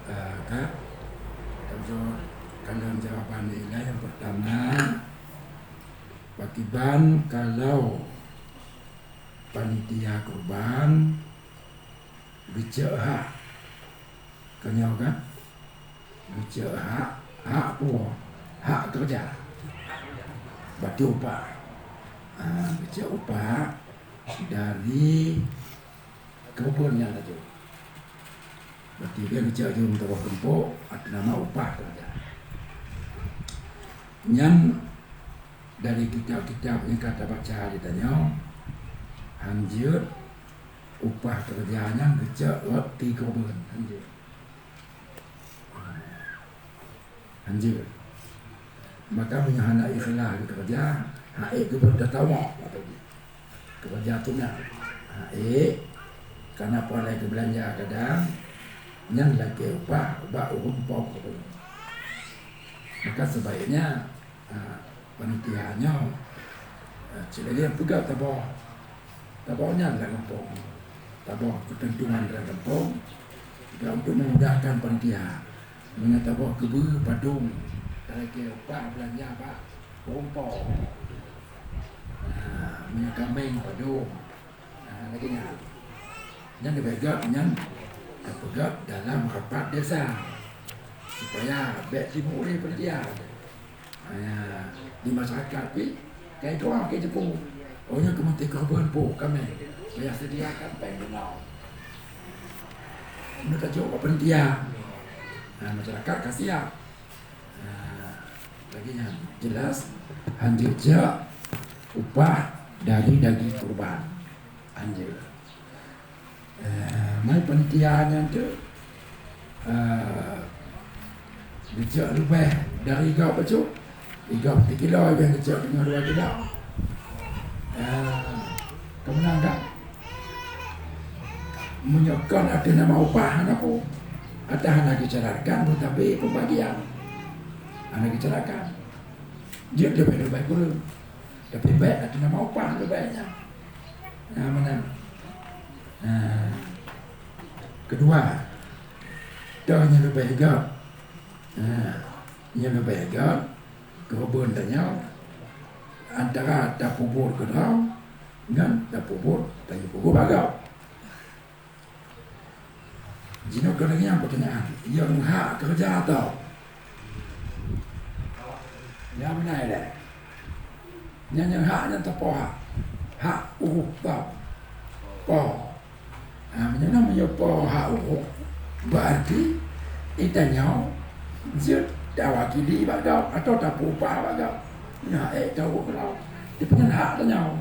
Ah, ka, tanyoe kalon jawaban ilée nyang pertama, pakiban kalau panitia kurban geucok hak, ka nyoe kan? Geucok hak, hak peue? Hak keureuja. Berarti upah. Ha, geucok upah dari keureubeuen nyan laju. Berarti kan geucok jeuem teurôh tumpôk, ateueh nama upah keureuja. Nyan dari kitab-kitab nyang ka tabaca di tanyoe, hanjeuet upah keureuja nyan geucok rot di keureubeuen, hanjeuet. Hanjeuet. Maka meunyoe hana ikhlas geukeureuja, hana ék geubeut tatawök, kata jih. Keureuja tu nyan. Hana ék, kana peue lé geubeulanja kadang, nyan lakée upah bak ureuëng po keureubeuen. Maka sebaiknya, ah, panitia nyoe, ah, cit lagée peugah taboh, taboh nyan lam gampông. Taboh keuteuntuan lam gampông, juga untuk memudahkan panitia. Meunyoe taboh keubeue padum, talakée upah beulanja bak ureuëng po. Nah, meunyoe kaméng padum. Nah, lagée nyan. Nyan leubeh gét nyan tapeugét dalam rapat desa, supaya bék sibuk lé panitia. Hanya di masyarakat pih, kai droe keu jipeu. Oh, nyoe keumeunteue keureubeuen po kaméng, payah sediakan péng bunoe. Meunyoe tajok bak panitia, nah, masyarakat ka siap. Nah, Lagèe nyan, jelas hanjeuet jak upah dari daging kurban. Hanjeuet. Eh, mai panitia nyan tu, eh, geucok leubeh dari gob bacut. Gob sikilo, leubeh geucok teungoh dua kilo. Eh, keumeunang kan? Meunyoe kon ateueh nama upah, hana peue. Ateueh hana geucarakan, beutabi pembagian. Hana geucarakan. Jeuet leubeh-leubeh kureueng. Tapi bèk ateueh nama upah leubeh nyan. Nah, meunan. Nah, keudua, toh nyang leubeh göt. Nah, nyang leubeh göt, keureubeuen tanyoe antara tapeubuet keudroe ngon tapeubuet tanyoe peubuet bak gob. Jinoe keuneuk nyang peutanyaan, nyang hak keureuja tau? Nyang meunan ilèe. Nyang, nyang hak nyan teupo hak. Hak ureueng tau. Po. Ha, meunyoe na, meunyoe po hak ureueng, berarti geutanyoe jeuet tawakili bak gob atawa tapeuupah bak gob. Nyan ék tau ureueng keudroe. Tapi nyan hak tanyoe.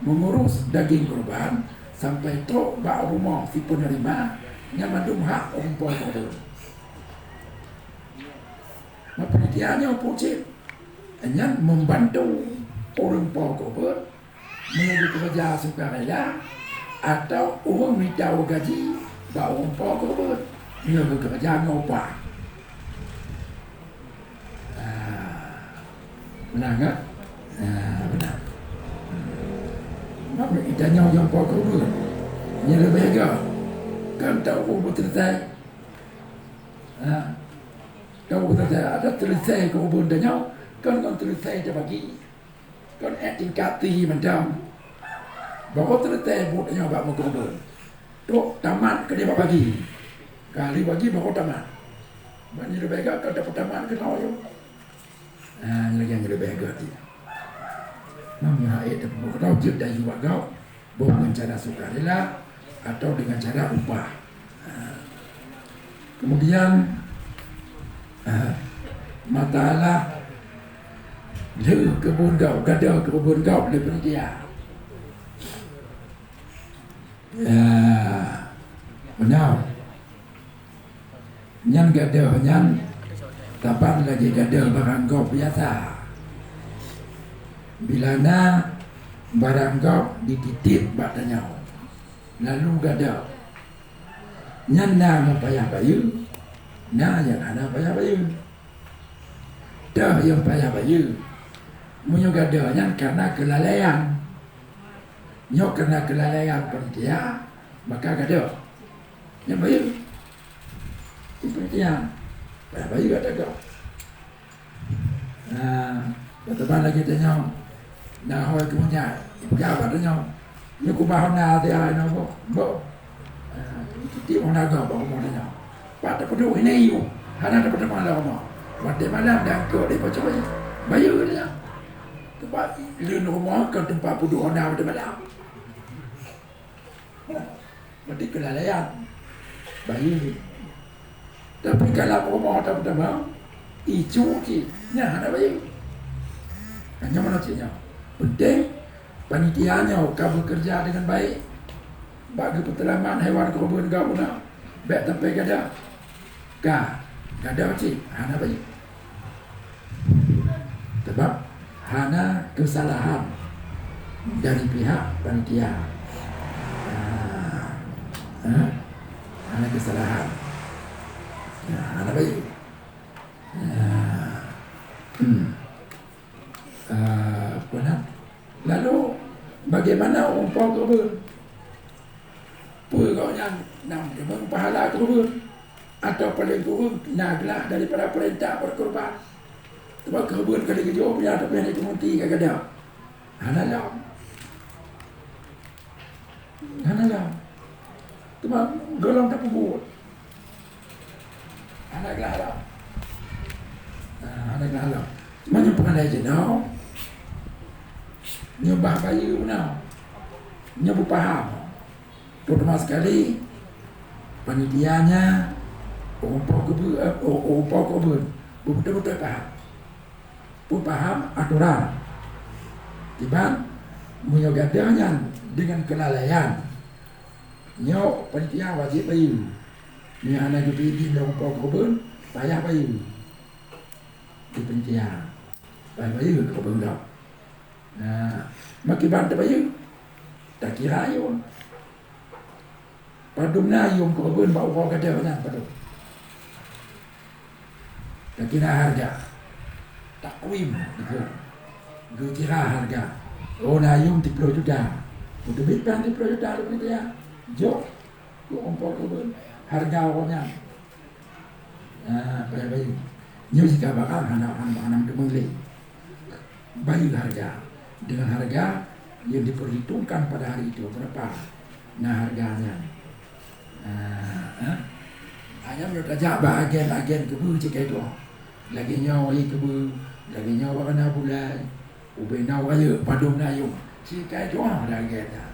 Mengurus daging kurban sampai trok bak rumoh si penerima, nyan mandum hak ureueng po keureubeuen. Maka panitia nyoe peue cit? Nyan membantu ureueng po keureubeuen meunyoe geukeureuja sukarela atau ureueng mita gaji bak ureueng po keureubeuen meunyoe geukeureuja ngon upah. Ah, meunan kan? Ah, meunan. Maka geutanyoe nyang po keureubeuen, nyang leubeh göt, kan tau beuteureusai. Ah, tau beuteureusai, ada teureusai keureubeuen tanyoe, kan ngon teureusai tabagi. Kon ék tingkat tinggi mantong. Baru teureutée buet nyoe bak meukeureubeuen. Trok tamat keudeh bak bagi. Kali bagi baru tamat. Ban nyoe leubeh göt ka tapeutamat keunoe nyoe. Ah, nyoe lagée nyoe leubeh göt nyoe. Meunyoe hase tapeubuet keudroe jeuet dan jibak gob, boh ngon cara sukarela atau dengan cara upah. Ah. Kemudian, ah, matalah lheueh keubeuen gob, gadôh keubeuen gob lé panitia. Ya, beuna. Nyan gadôh nyan saban lagée gadôh barang gob biasa. Bila na barang gob dititip bak tanyoe, lalu gadôh. Nyan na nyang payah bayeue, na nyang hana payah bayeue. Toh nyang payah bayeue, meunyoe gadôh nyan kareuna keulalaian. Nyoe kareuna keulalaian panitia, maka gadôh. Nyang bayeue, di panitia, payah bayeue gadôh. Nah, teuma lagée tanyoe, na ho keu meunyan, ipeugah bak tanyoe, "Nyoe kubah hana hati ai nyoe, Mbok." Mbok. Ah, tieb hana gob bak rumoh tanyoe. Pat tapeuduek inan yue, hana tapeutamah lam rumoh. Watée malam dan keu di pacoi, bayeue tanyoe. Teuma leuen rumoh kon teumpat peuduek hana watée malam. Berarti keulalaian. Bayeue. Tapi kalau rumoh tapeutama, icu cit, nyan hana bayeue. Hanya mana cit nyan. Penting, panitia nyoe ka bekerja dengan baik. Bak geupeuteulamat hewan keureubeuen gob na, bék sampai gadôh. Ka, gadôh cit, hana bayeue. Sebab hana kesalahan dari pihak panitia. Ah, eh, hana kesalahan. Ya, hana bayeue. Ah, hmm. Ah, apa nak? Lalu, bagaimana ureueng po keureubeuen? Peue gobnyan nyang meunyoe pahala keureubeuen? Atau paleng kureueng na glah daripada peurintah berkurban. Teuma keureubeuen ka lheueh geujok, tapi hana jimeuti ka gadôh. Hana lom. Hana lom. Teuma gohlom tapeubuet. Hana glah lom. Nah, hana glah lom. Teuma nyoe peureulée jinoe, nyoe bah bayeue bunoe. Nyoe beupaham. Terutama sekali, panitia nyan, ureueng po keureubeuen, eh, ureueng po keureubeuen, Beutôi-beutôi paham. Peupaham atoran. Kiban meunyoe gadoh nyan deungon keulalaian, nyoe panitia wajéb bayeue. Meunyoe hana geupeuidin lé rupa keureubeuen, payah bayeue. Di panitia, payah bayeue keureubeuen gob. Nah, meukiban tabayeue, takira yum. Padum na yum keureubeuen bak uroe gadoh nyan padum. Takira hareuga. Takwim, geukira hareuga. Oh, na yum tiplôh juta. Beuteubiet pih tiplôh juta lé panitia. Jok, keu umpol keureubeuen. Hareuga uroe nyan. Nah, payah bayeue. Nyoe jika barang hana, hana, hana meuteumé lé. Bayeue hareuga. Dengan hareuga yang diperhitungkan pada hari itu, berapa na hareuga nyan. Ah, eh? Ayam nyoe tajak bak agen-agen keubeue cit ka itu'oh. Lagèe nyoe ie keubeue, lagèe nyoe warna bulai, ubé na rayeuk padum na yum. Cit ka itu'oh dah agen nyan.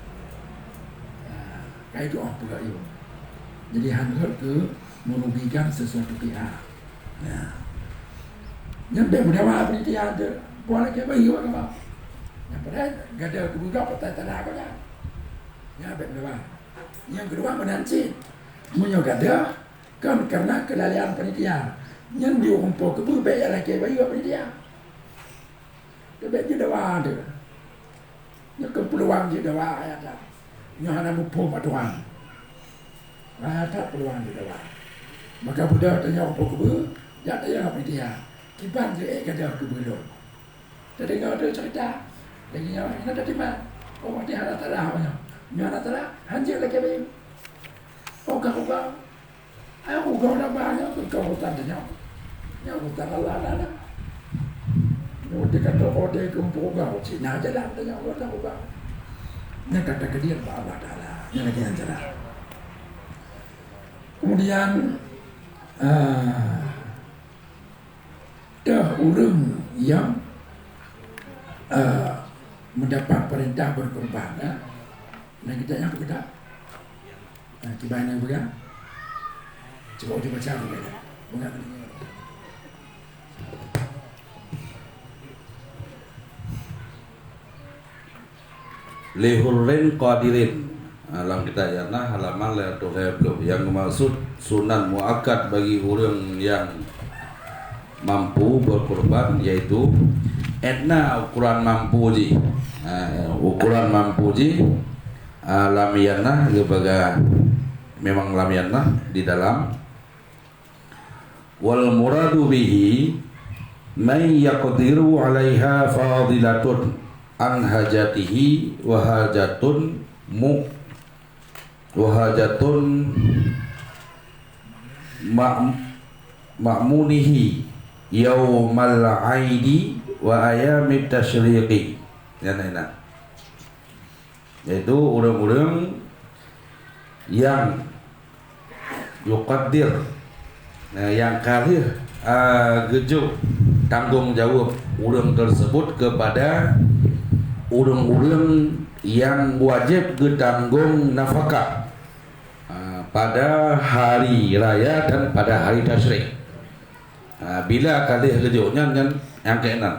Ah, ka itu'oh peugah yum. Jadi han rhot keu merugikan sesuatu pihak. Nah. Nyan bèk meudawa panitia tu. Buat lagèe bayeue awak keunoe. Nyan padahai gadoh keubeue gob patai tanah kau nyan. Nyan bèk meudawa. Nyang keudua meunan cit. Meunyoe gadoh, kon kareuna keulalaian panitia. Nyan di uroe umpol keubeue bèk jak lakèe bayeue panitia. Teubiet jeuet dawa teuh. Nyoe keu peuluang jeuet dawa ayat that. Nyoe hana muphom atoran. Ayat that peuluang jeuet dawa. Maka beudôh tanyoe uroe umpol keubeue, jak tanyong bak panitia. Kiban jeuet ék gadoh keubeue lôn. Tadeungoe teuh ceurita. Lagèe nyoe, hana tateumé. Oh, berarti hana salah awak nyoe. Nyoe hana salah, han jeuet lakèe bayeue. Oh, ka kuba. Ai, uroe na ba nyoe keu urusan tanyoe. Nyoe urusan Allah Taala. Nyoe teuka toko teuka peugah, cit na jalan tanyoe uroe na uroe. Nyan ka takdir bak Allah Taala. Nyan lagèe nyan cara. Kemudian, ah, teuh ureueng nyang, ah, mendapat perintah berkorban, eh. Dan kita nyang peugah. Nah, kiban nyang peugah. Cuba uji baca peugah. Peugah. Li hurrin qadirin. Ah, lam kitab Ianah halaman lhèe reutôh lhèe ploh. Nyang geumaksud sunan muakkad bagi ureueng nyang mampu berkorban, yaitu èt na ukuran mampu jih. Ah, ukuran mampu jih, ah, lam Ianah geupeugah, memang lam Ianah di dalam. Wal muradu bihi man yaqdiru 'alaiha fadilatun an hajatihi wa hajatun mu-, wa hajatun ma-, ma'munihi yaumal 'aidi wa ayyamit tasyriqi. Nyan, nyan. Yaitu ureueng-ureueng nyang yuqaddir, eh, nyang ka lheueh, eh, geujok tanggong jaweueb ureueng tersebut kepada ureueng-ureueng nyang wajéb geutanggong nafakah, eh, pada hari raya dan pada hari tasyrik. Ha, bila ka lheueh geujok nyan, nyan nyang keunan.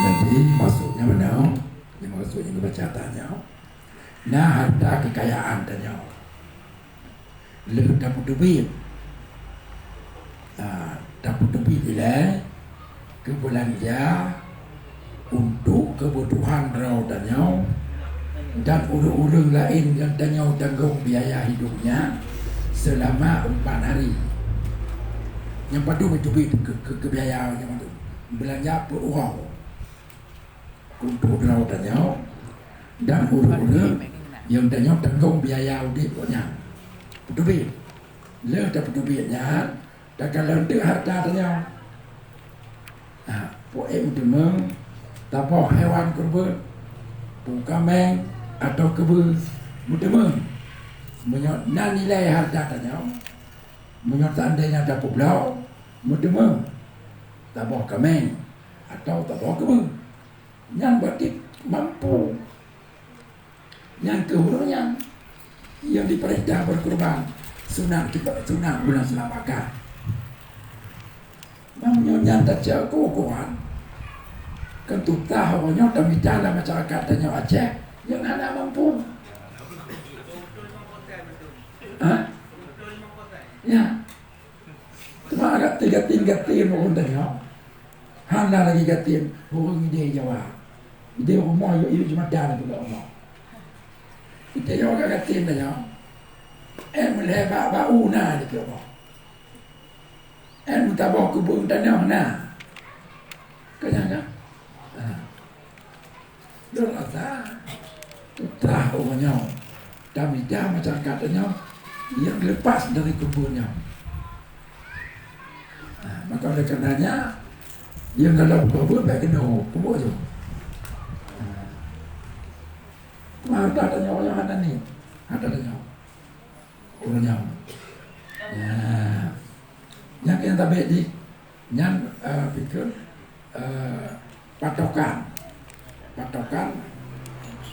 Jadi, maksudnya mana? Yang maksudnya baca tanyoe. Nah, harta kekayaan tanyoe. Lheueh tapeuteubiet. Nah, tapeuteubiet ilèe keu beulanja untuk keubutuhan droe tanyoe dan ureueng-ureueng laén nyang tanyoe tanggong biaya hidupnya selama empat hari. Nyang padum teubiet keu, keu, keu biaya nyang padum? Beulanja peuet uroe untuk droe tanyoe dan ureueng-ureueng nyang tanyoe tanggong biaya udép gobnyan. Peuteubiet. Lheueh tapeuteubiet nyan, takalon teuk harta tanyoe. Ha, peue meuteumé, taboh hewan kurban, peue kaméng atawa keubeue meuteumé. Meunyoe na nilai harta tanyoe, meunyoe seandainya tapeubloe, meuteumé, taboh kaméng atawa taboh keubeue. Nyan berarti mampu. Nyang keuh ureueng nyan nyang dipeurintah beukeureuban, Sunat kita, sunat bulan Sulaiman Bakar. Meunyoe nyan tacok keu ukuran, kan tutah awak nyoe tamita lam masyarakat tanyoe Aceh nyang hana mampu. Ha? Ya. Teuma agak tiga-tiga tim ureueng tanyoe. Hana lagi gatin ureueng idéh Jawa. Idéh rumoh yue-yue jumada lagèe rumoh. Idéh Jawa ka gatin tanyoe. Eh, meulhèe bak bau na di rumoh. Eh, meutabah keubeuen tanoh na. Ka nyan kan? Ha. Lôn rasa tutah uroe nyoe tamita masyarakat nyoe nyang leupah dari keubeuen nyoe. Ha, maka oleh karenanya, nyang galak keubeuen bèk keunoe, peubuet ju. Ha. Maka tanyoe nyoe hana ni, hana tanyoe. Uroe nyoe. Ya. Nyang keuneuk tabek jih, nyan, eh, pikir, eh, patokan. Patokan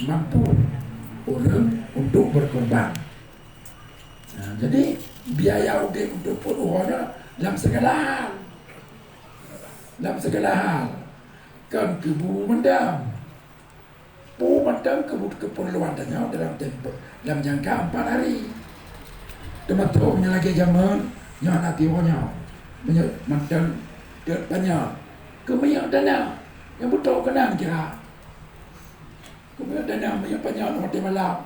mampu ureueng untuk berkorban. Nah, jadi biaya udép untuk peuet uroe nyoe lam segala hal. Lam segala hal. Kon keu bu mantong. Peue mantong keu-, keupeurluan tanyoe dalam tempoh, lam jangka empat hari. Teumasok meunyoe lagèe jameun, nyoe hana tiwoe nyoe. Meunyoe mantong deuek tanyoe, keu minyeuk tanah, nyang beutôi keunan kira. Keu minyeuk tanah, minyeuk tanyoe watèe malam.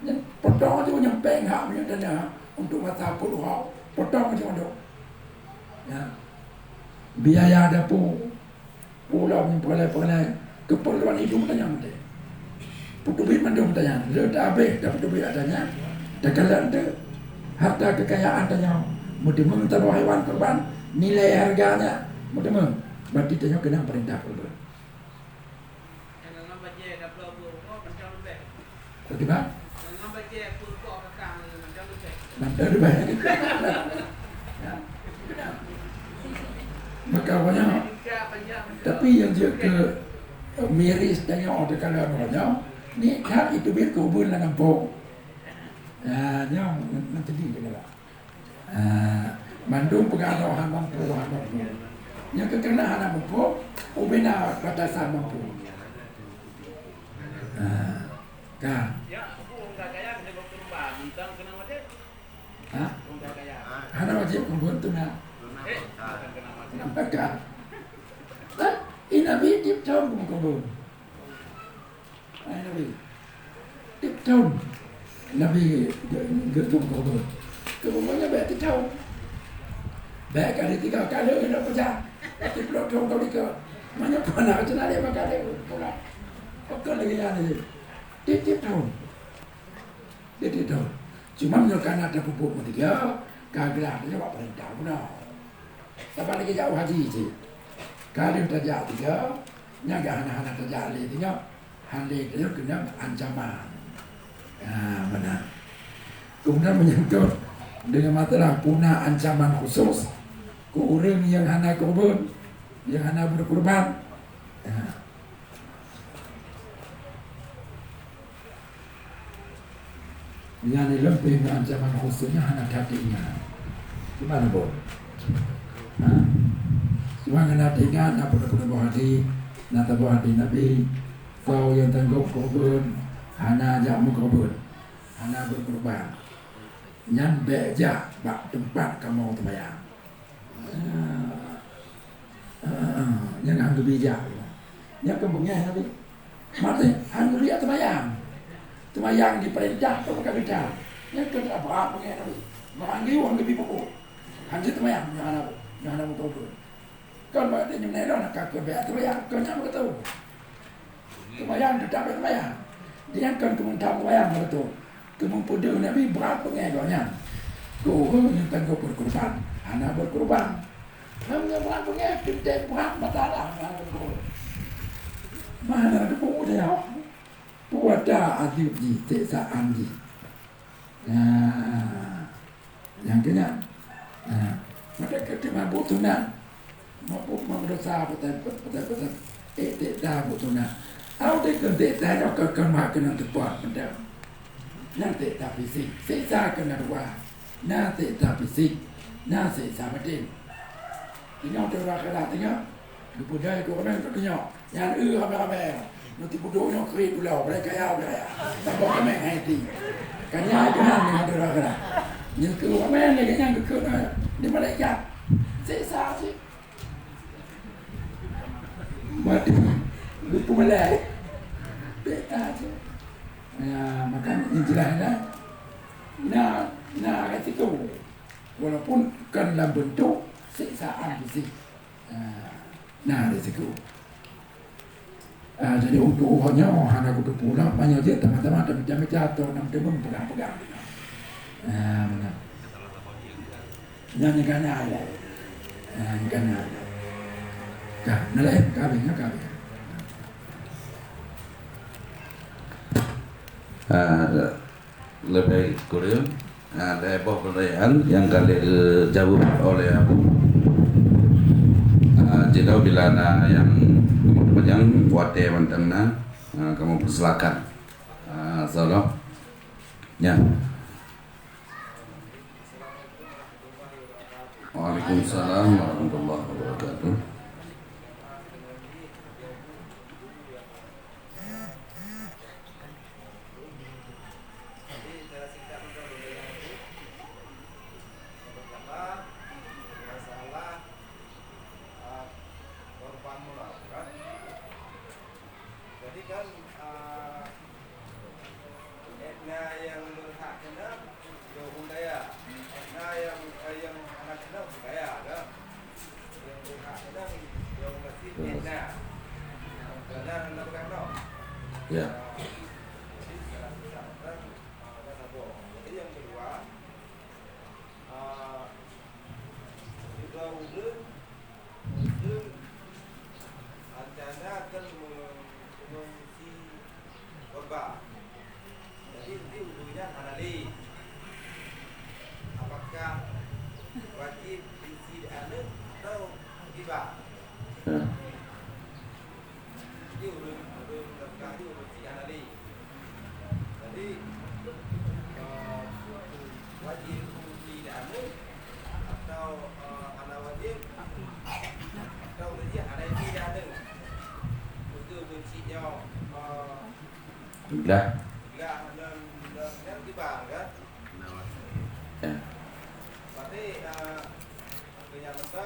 Nyan potong ju nyang péng hak minyeuk tanah untuk masa peuet uroe. Potong ju mandum. Ya. Biaya dapu. Pulo ngon peureulèe-peureulèe keupeurluan idup tanyoe mantong. Peuteubiet mandum tanyoe, lheueh tahabéh tapeuteubiet tanyoe, takalon teuh harta keukayaan tanyoe, meuteumeung saboh haiwan kurban, nilai harganya meuteumeung, berarti tanyoe keunong peurintah kurban. Bagaimana? Mantap dibayar. Ya. Maka awaknyan, tapi nyang jeuet keu miris tanyoe teuka lom awaknyan, ni that itu bit kubur lam gampông. Ya, nyoe nanti di kena. Ah, mandum peugah droe hana mampu, hana mampu. Nyang keu keunan hana mampu, ubena batasan mampu. Ah, ka. Ha? Hana wajéb keubeuen tu na. Nampak ka? Hah? Ié Nabi tiep thôn geukeubeuen. Hai Nabi. Tiep thôn Nabi ge-, geuteupeue keubeuen. Keubeuen nyan bèk tiep thôn. Bèk kali tiga kali kena peucah. Tiep ploh thôn kali ke. Meunyoe pernah keucuma lé maka lé pulang. Pakon lagèe nyan lé. Tiep-tiep thôn. Tiep-tiep thôn. Cuma meunyoe ka na tapeubuet meudiga, ka glah nyoe bak peurintah bunoe. Saban lagèe jak haji cit. Ka lheueh tajak tiga, nyan ka hana-hana tajak lé tinyoe. Hana lé tinyoe keunong ancaman. Ha, meunan. Kemudian menyangkut dengan masalah puna ancaman khusus keu ureueng nyang hana kurban, nyang hana berkurban. Ha. Nyan lom pih ancaman khusus nyan hana that ingat. Gimana, Bu? Ha? Cuma hana that ingat, na peunoh-peunoh boh hadis, na saboh hadis Nabi, soe nyang tanggong kurban, hana jak meukurban, hana berkurban. Nyan bèk jak bak teumpat kamoe teumayang. Ah, ah, ah, nyang han geubri jak. Nyan keu beungèh Nabi. Maté han geubri jak teumayang. Teumayang dipeurintah keu meukabidah. Nyan keu brat beungèh Nabi. Meuranggi han geubri buku. Han jeuet teumayang, nyan hana, nyan hana meutobat. Kon bak teunyoe nyoe ka keu bèk teumayang, kon nyan beutôi. Teumayang teutap bèk teumayang. Di nyan kon keumeuntam teumayang beutôi. Keumeung peudeuh Nabi brat beungèh gobnyan. Keu ureueng nyang tanggong berkurban, hana berkurban. Nyan nyang brat beungèh teuntèe brat masalah hana berkurban. Mana ada buku dia? Puasa azab jih, siksaan jih. Nah, nyang keu nyan. Nah, maka keu teuma buet sunat. Mabuk meudesya, beutôi, beutôi, beutôi. Eh, teuka buet sunat. Au teuka teuka nyoe keu keumat keunan teupot mantong. Nyan teuka fisik, siksa keunan ruah. Na seksa fisik, na seksa batin. Teungoh teura keulah teungoh, geupeudai keu ureueng keu teungoh. Nyan eu ramé-ramé. Nyoe tipeuduek nyoe keurik ulo, beuraya kaya, beuraya. Saboh ramé hai ti. Ka nyan keunan nyoe teura keulah. Nyoe keu ramé lagèe nyan geukheun di malaikat. Seksa cit. Mati. Geupeumalai. Seksa cit. Ya, maka nyan jeulaih dah. Na, na resiko. Walaupun kon lam beuntok siksaan fisik. Ah, na resiko. Ah, jadi untuk uroe nyoe hana kuteupeu lom, meunyoe jeuet teuma-teuma tamita-mita atau nam teumeupegang-pegang. Ah, meunan. Nyan nyang kana ya. Ah, nyang kana. Ka, na laén ka habéh, ka habéh. Ah, leubeh kureueng, ah, lhèe boh peurtanyaan nyang ka lheueh geujaweueb oleh Abu. Ah, jinoe bila na nyang, nyang watèe mantong na, ah, kamoe peusilakan. Ah, insyaallah. Ya. Waalaikumsalam warahmatullahi wabarakatuh. Jadi kan, ah, na nyang beurhak keunong, yo ureueng kaya. Na nyang, eh, nyang hana keunong, ureueng kaya, kan? Nyang beurhak keunong, yo ureueng gasien, na. Karena na beurhak keunong. Ya. Ah, jadi, salah satu syarat, ah, na saboh. Jadi, nyang keudua, ah, sidroe ureueng Rencana kan me-, mengungsi korban. Jadi, nanti ujungnya hana lé. Apakah wajib isi di aneuk atau hibah? Ya. Jadi, ulun, ulun, ulun isi hana lé. Jadi, eh, wajib fungsi di aneuk atau, eh, hana wajib, atau wajib hana isi di aneuk. Untuk fungsi nyoe, eh, Lah. Lah, dan, dan, dan tiba, kan? Ya. Berarti, eh, punya masa.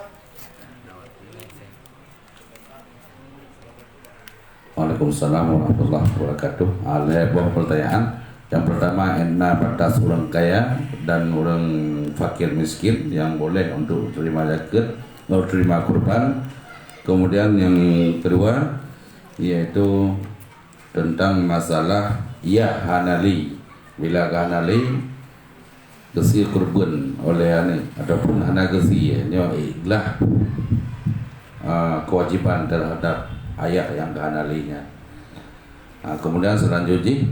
Waalaikumsalam warahmatullahi wabarakatuh. Ah, lhèe boh peurtanyaan. Nyang peurtama, na batas ureueng kaya dan ureueng fakir miskin nyang boleh untuk terima zakeuet, untuk terima kurban. Kemudian nyang keudua, yaitu teuntang masalah yah hana lé. Bila ka hana lé, geusie kurban oleh aneuk ataupun hana geusie, nyoe ikhlas, ah, keuwajéban teuhadap ayah nyang ka hana lé nyan. Ah, kemudian seulanjut jih,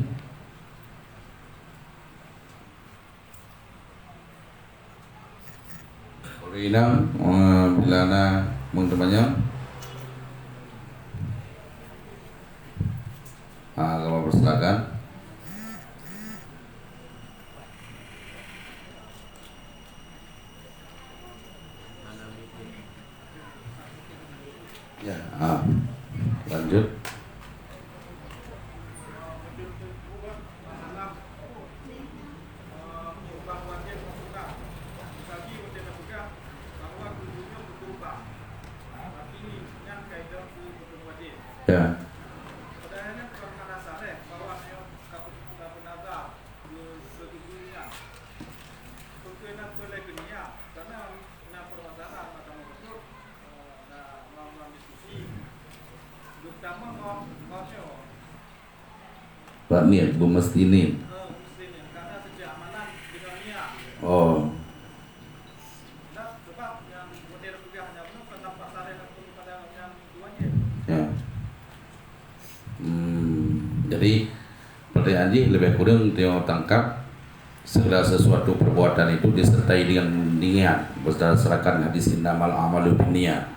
ureueng inong, eh, bila na meuteumanyong, ah, kamoe peusilakan. Ya, ah, lanjut. Ya. Bak niet, beumeuseuti niet. Oh. Ya. Hmm, jadi, peurtanyaan jih leubeh kureueng tanyoe tangkap, segala sesuatu perbuatan itu disertai dengan niat, berdasarkan hadis, "Innamal a'malu binniyat."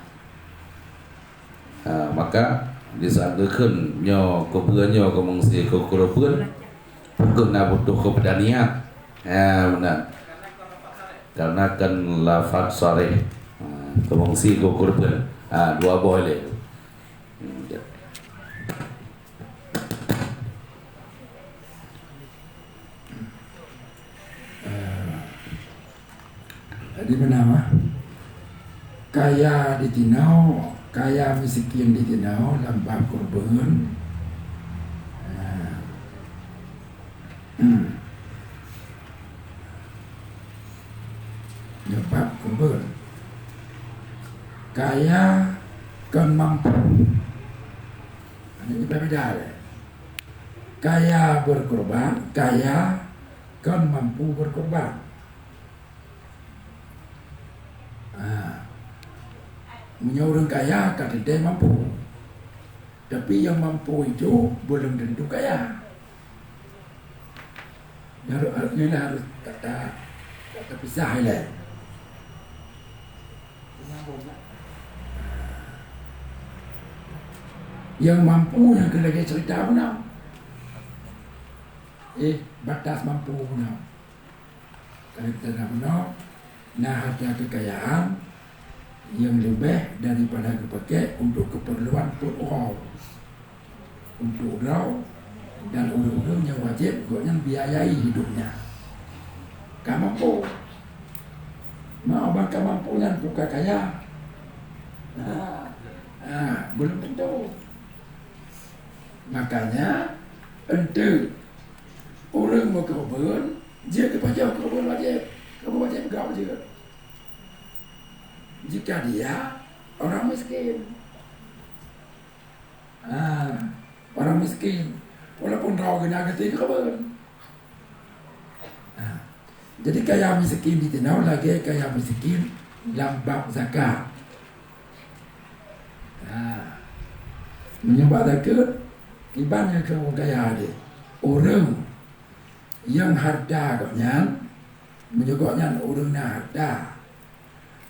Ha, maka, di saat geukheun nyoe, keubeue nyoe, keu meungsie, keu kureubeuen, Peue kheueh na butoh keupada niat. Ha, meunan. Karena kan lafaz sarih. Ha, kongsi ku kurban. Ha, dua boh lé. Hmm, ya. Eh, di mana, ah? Kaya di tinoe, kaya miskin di tinoe lam bab kurban. Eh, hmm. Nyoe bab kurban. Kaya kon mampu. Ini berbeda, ya. Kaya berkurban, kaya kon mampu berkurban. Ha. Meunyoe ureuëng kaya ka teuntée mampu. Tapi nyang mampu itu belum tentu kaya. Harus, harus, nyan harus ta-, ta-, tapisah ilée. Nyang mampu nyang keu lagée cerita meunan. Eh, batas mampu meunan. Kalau kita dah meunan, na harta kekayaan yang lebih daripada geupakai untuk keperluan peuet uroe. Untuk droe dan ureuëng-ureuëng nyang wajéb gobnyan biayai hidupnya. Ka mampu. Ma, ban ka mampu nyan bukan kaya. Ha, ha, belum tentu. Makanya, enteuk ureuëng meukeureubeuen, jeuet keu pajoh keureubeuen wajéb. Keureubeuen wajéb gau jeuet. Jika dia orang miskin. Ah, orang miskin. Walaupun droe geuh na geuti keureubeuen. Ah, jadi kaya miskin di tinoe lagée kaya miskin lam bab zakat. Ah, meunyoe bab zakat, kiban nyang keu ureuëng kaya deh. Ureuëng nyang harta gobnyan, meunyoe gobnyan ureuëng na harta,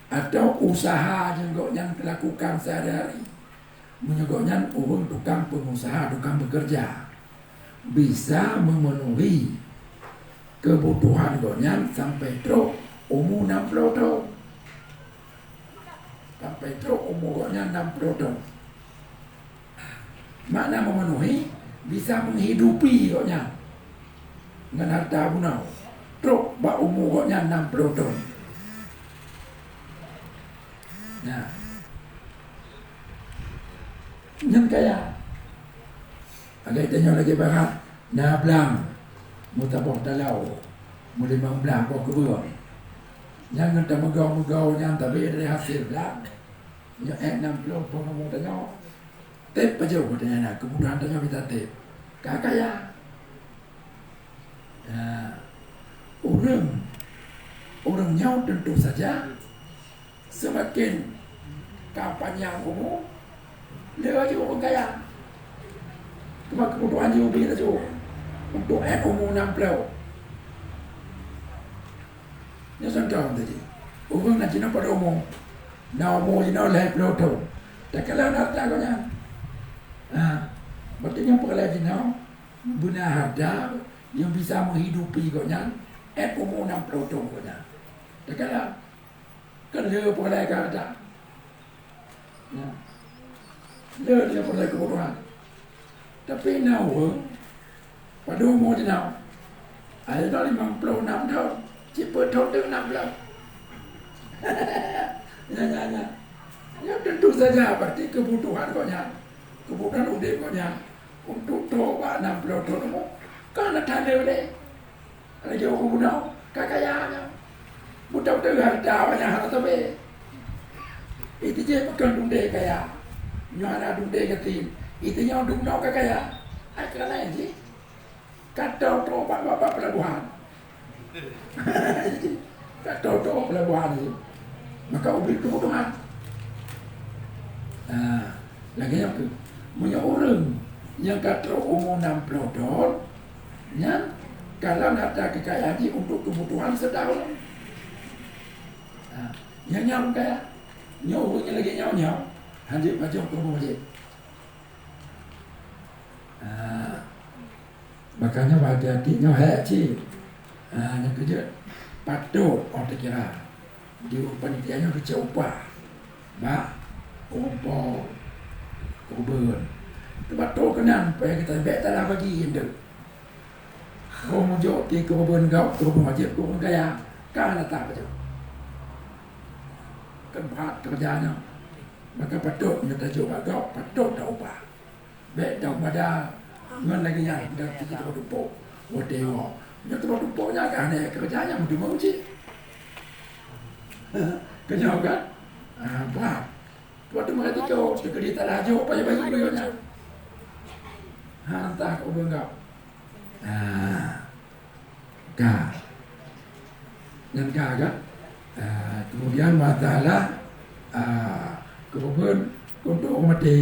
atau usaha nyang gobnyan lakukan sehari-hari, meunyoe gobnyan ureuëng tukang pengusaha, tukang bekerja, bisa memenuhi kebutuhan gobnyan sampai trok umu enam puluh thon. Sampai trok umu gobnyan enam puluh thon. Makna memenuhi, bisa menghidupi gobnyan ngon harta bunoe. Trok bak umu gobnyan enam puluh thon. Nah. Nyan kaya. Lagée tanyoe lagée barat, na blang, meusaboh talau, meulimong blang boh keubeueng. Nyan ngon tameugau-meugau nyan tabi dari hasil blang. Nyoe ék enam puluh peurumoh tanyoe. Tép pajoh tanyoe na, keumudahan tanyoe mita tép. Ka kaya. Nah, ureuëng, ureuëng nyoe tentu saja seumaken ka panyang umu, le laju ureuëng kaya. Teuma keubutuhan jih ubit laju untuk ék umu enam puluh. Nyoe contoh tadi. Ureuëng na jinoe padum umu. Na umu jinoe lhée ploh thon. Takalon harta gobnyan. Ha, berarti nyang peureulée jinoe beuna harta nyang bisa menghidupi gobnyan, ék umu enam puluh thon gobnyan. Takalon. Kan le peureulée keu harta. Ya. Le dia peureulée keubutuhan. Tapi na ureuëng padum umu jinoe. Ai jinoe limong ploh nam thon, cit peuet thon teuk nam ploh. Nyan, nyan, nyan. Nyan tentu saja berarti kebutuhan gobnyan, kebutuhan udép gobnyan untuk trok bak nam ploh thon umu, ka na that le lé. Lagée ureuëng bunoe ka kaya nyan. Beutôi-beutôi harta awaknyan hana sabe. Itu jih pakon dum deh kaya. Nyoe hana dum deh gasien. Itu nyoe dum noe ka kaya. Ai keureuna jih ka trok-trok bak, bak, bak pelabuhan. Ka trok-trok pelabuhan jih. Maka ubit keubutuhan. Nah, lagée nyan keuh. Meunyoe ureuëng nyang ka trok umu enam ploh thon, nyan kalon harta kekayaan jih untuk kebutuhan setahun. Ha, nyan nyang kaya. Nyoe ureuëng nyang lagée nyoe, nyoe, hanjeuet pajoh keu rumoh jih. Ha, makanya hati-hati nyoe hék cit. Ha, nyang keujeuet patôt oh teukira. Di panitia nyoe geucok upah bak umpok keureubeuen. Teubatô keunan, payah geutabek talah bagi indeuek. Roh mujok di keureubeuen gob, keureubeuen wajéb, keureubeuen kaya, ka na tapajoh. Kan brat keureuja nyoe. Maka patôt meunyoe tajok bak gob, patôt ta-upah. Bék taubada ngon lagée nyan dan teuka teupeu tumpôk watée woe. Nyoe teupeu tumpôk nyan ka hana keureuja nyang meuteumé cit. Keunyoe kan? Ah, brat. Teupeu tumpôk tiko, teukeudi talaju payah bayeue nyan. Ha, entah keu ureuëng gab. Ah. Ka. Nyan ka, kan? Ah, kemudian masalah, ah, keureubeuen untuk ureuëng maté,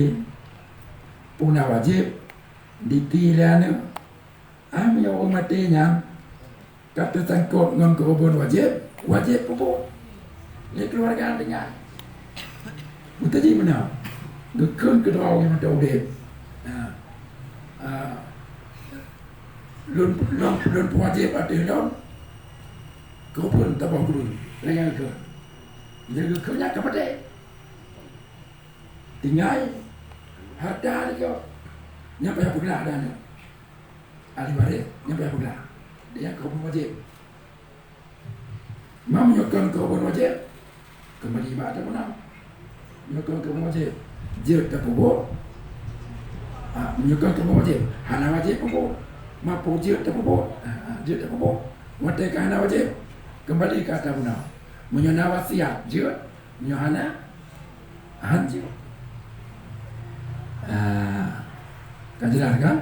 peue na wajéb diti lé aneuëk. Ah, meunyoe ureuëng maté nyan ka teusangkot ngon keureubeuen wajéb, wajéb peubuet lé keuluwarga tinggai. Meuteujih meunan, geukheun keudroe nyang mantong udeb. Ah, ah, Lôn, lôn, lôn peuwajéb ateueh lôn keu phon tabah guru. Lagée nyan keuh. Lagée keuh nyan ka patéh. Tinggai hareuta lé nyoe. Nyan payah peuglah dan ahli waréh, nyan payah peuglah. Dia keu phon wajéb. Meunyoe kon keu phon wajéb, keumbali bak ata meunan. Meunyoe kon keu phon wajéb, jeuet tapeubuet. Ah, meunyoe kon keu phon wajéb, hana wajéb peubuet. Mapue jeuet tapeubuet. Ah, ah, jeuet tapeubuet. Watée ka hana wajéb, keumbali keu ata meunan. Meunyoe na wasiat, jeuet. Meunyoe hana, han jeuet. Ah, ka jeulaih kan?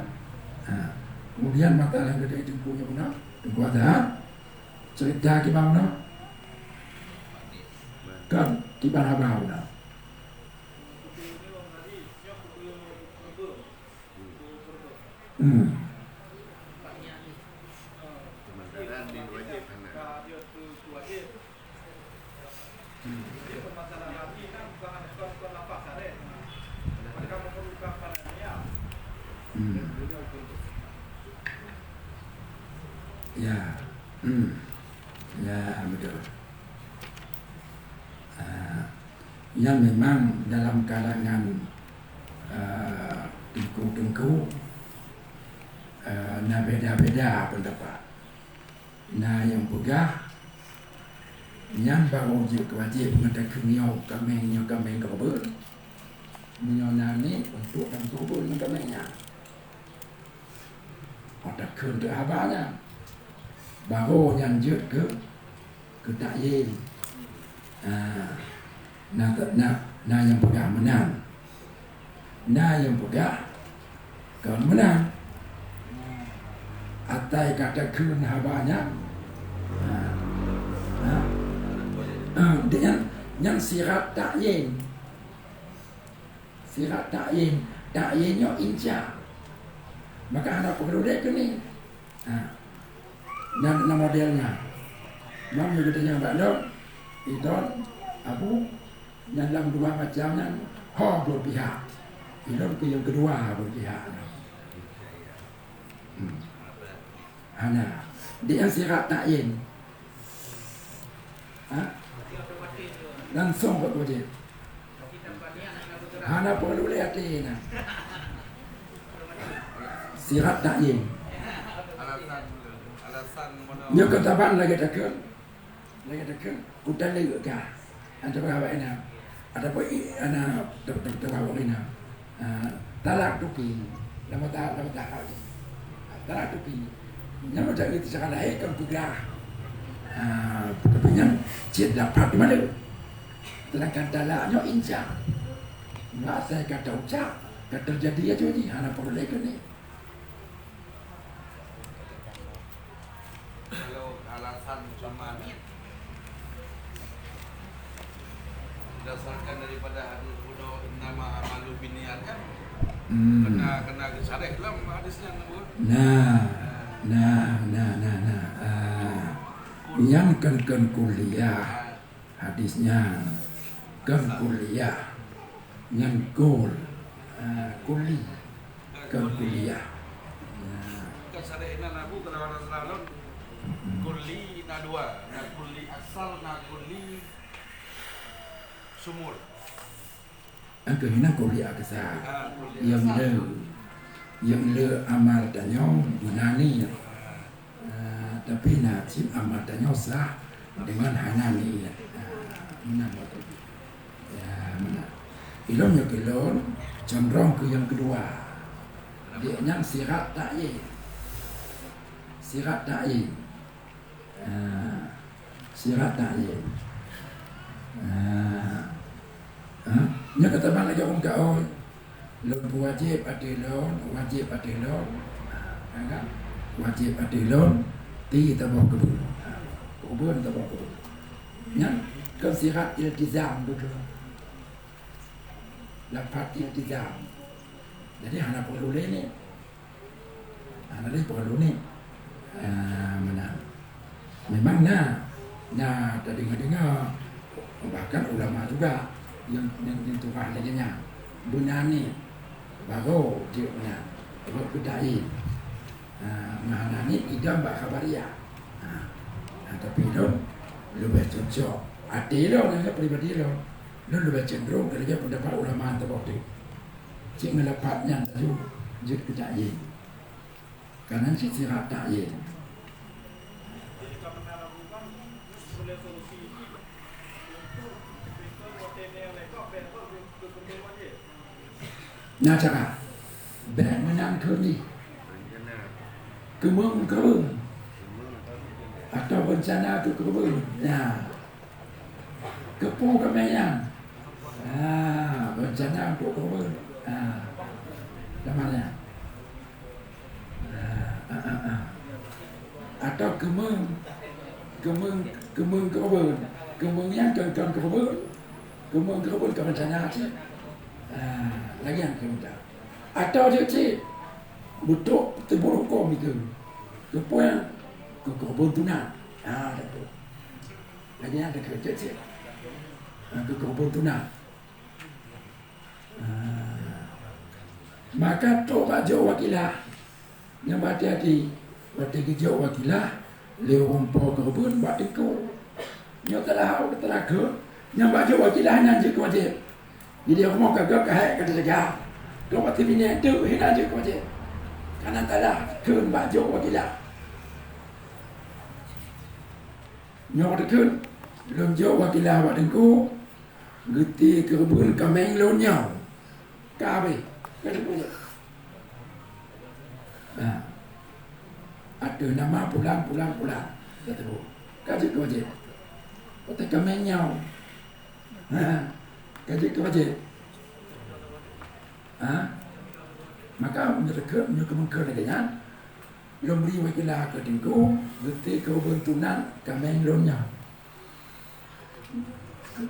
Ah, kemudian mata nyang geutanyoe Teungku nyoe meunan, Teungku Azhar. Cerita kiban meunoe? Kan kiban haba meunoe. Hmm. Hmm. Ya. Hmm. Ya, betul. Ah, nyan memang dalam kalangan, ah, teungku-teungku, ah, na beda-beda pendapat. Na nyang peugah, nyan barô jeuet wajéb ngon takheun nyoe kaméng, nyoe kaméng keureubeuen. Meunyoe na ni untuk dan keureubeuen ngon kaméng nyan. Oh, takheun teuk haba nyan. Barô nyan jeuet keu, keu takyin. Ah, na, na, na nyang peugah meunan. Na nyang peugah kon meunan. Atai ka takheun haba nyan. Ah, ah, ah, nyan, nyan sirat takyin. Sirat takyin, takyin nyoe insya. Maka hana peureulée keunoe. Ha. Nyan na model nyan. Nyan meunyoe geutanyong bak lôn, idon, abu, nyan lam dua macam nyan, ho beupihak. Ilôn keu nyang keudua beupihak. Hmm. Hana. Di nyang sirat takyin. Ha? Langsung bak wajéb. Hana peureulée até na. Sirat takyin. Alasan, alasan mana? Nyoe keutaban lagée takheun. Lagée takheun. Kutaleuek kah. Atawa awak inong, ataupun i-, aneuk teu-, teu-, teurawong inong, ah, talak tupi, lam mata, lam mata hal jih. Ah, talak tupi. Nyan meucak itu cara lahé kon peugah. Ah, tapi nyan cit dapat malu. Sedangkan talak nyoe insya. Nyoe asai ka taucap, ka teujadi aja jih, hana peureulée keunoe. Kalau alasan cuma berdasarkan daripada hadis bunoe innama amalu binniyat kan? Hmm. Kena, kena gesarek dalam hadis nyan, Abu. Nah, nah, nah, nah, nah. Ah. Nyan kan, kan kuliah. Ah. Hadis nyan kon kuliah, nyan kul. Ah, kuli. Kon kuliah. Nah. Kan syarah inan Abu kalau orang salah lom, mm-mm, kuli na dua, na kuli asal, na kuli Angkeuh hinan kuliah keusa. Nyang le, nyang le amal tanyoe beuna niet. Ah, tapi na cit amal tanyoe sah deungon hana niet. Ah, meunan. Ya, meunan. Ilôn nyoe keu lôn condrong keu nyang keudua. Di nyang sirat ta'yin. Sirat ta'yin. Ah, sirat ta'yin. Ah, ah, nyoe ka teuma lagèe ureueng kaôi. Lôn peuwajéb ateueh lôn, wajéb ateueh lôn. Ah, kan? Wajéb ateueh lôn, ti taboh keubeuen. Ah, keubeuen taboh keubeuen. Nyan kon sirat iltizam beutôi. Lafaz iltizam. Jadi hana peureulee niet. Hana lé peureulee niet. Ah, meunan. Memang na, na tadeungoe-deungoe, bahkan ulama juga nyang, nyang, nyang tuha lagèe nyan. Beuna niet, barô jeuet meunan, rot keu ta'yin. Ah, meuhana niet idam bak khabariah. Ah, ah, tapi lôn leubeh cocok. Até lôn, nyang pribadi lôn, lôn leubeh cenderung keu lagèe peundapat ulama saboh teuk. Cit ngon lafaz nyan laju jeuet keu ta'yin. Ka nan cit sirat ta'yin. Na cara. Bèk meunan kheun jih. Keumeung keu atau reuncana keu keubeuen. Ya. Keupeue kaméng nyan? Ah, reuncana untuk keubeuen. Ah. Kaméng nyan. Ah, ah, ah, ah. Atau keumeung, keumeung, keumeung keubeuen. Keumeung nyan kon, kon keubeuen. Keumeung keubeuen kon reuncana cit. Ah, lagèe nyan keumeung. Atau jeuet cit, beutôi teuburuh huköm dikeue. Keupeue? Keu keubeuen tuna. Ah, beutôi. Lagèe nyan teukeujot cit. Ah, keu keubeuen tuna. Ah. Maka trok bak jok wakilah. Nyang bak hati-hati, watèe geujok wakilah lé ureueng po keubeuen bak teungku. Nyoe teulahau teulakeu, nyang bak jok wakilah nyan jeuet keu wajéb. Jadi rumoh ka gèt ka hék ka teujaga. Gèt watèe binéh teuk hina jeuet keu wajéb. Kana talah kheun bak jok wakilah. Nyoe teukeun, lôn jok wakilah bak teungku, geuti keubeuen kaméng lôn nyoe. Ka habéh. Ka habéh. Nah. Ateueh nama pulan, pulan, pulan. Ka teupeue. Ka jeuet keu wajéb. Watèe kaméng nyoe. Ha. Ka jeuet keu wajéb. Ha. Maka meunyoe teukeun, meunyoe keumeung kheun lagèe nyan, lôn bri wakilah keu teungku, geuti keubeuen tuna kaméng lôn nyoe.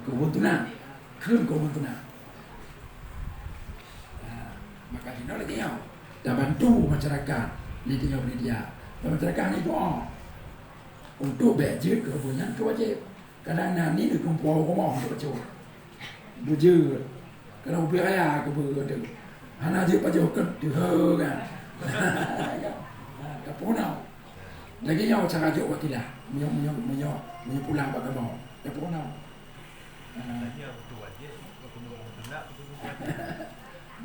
Keubeuen tuna. Kheun keubeuen tuna. Nah, maka jinoe lagèe nyoe. Tabantu masyarakat di Timor Media. Dan masyarakat ni doa. Untuk bèk jeuet keubeuen nyan keu wajéb. Kadang na ni dikumpul rumoh untuk bacut. Beujeuet. Keuneuk ubé raya keubeue teuh. Hana jeuet pajoh keu teuheu kan. Ha, ka peunoh. Lagèe nyoe cara jok wakilah. Meunyoe, meunyoe, meunyoe, meunyoe pulang bak kamoe. Ka peunoh. Ha.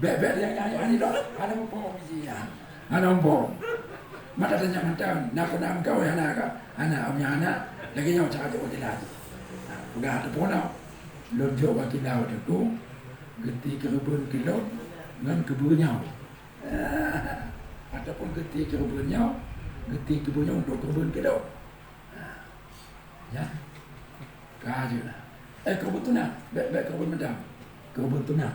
Bèk, bèk, nyang, nyang, nyang, nyang, hana muphom isi nyan. Hana muphom. Mata tanya mantong, na peue na meukawen hana ka? Hana, om nyang hana, lagèe nyoe cara jok wakilah. Ha, peugah ateueh peunoh. Lôn jok wakilah watèe tu, geuti keubeuen keu lôn ngon keubeuen nyoe. Ataupun geuti keubeuen nyoe, geuti keubeuen nyoe untuk keubeuen keu lôn. Ha. Ya. Ka jeuet na. Eh, keubeuen tuna. Bèk, bèk keubeuen meudam. Keubeuen tuna.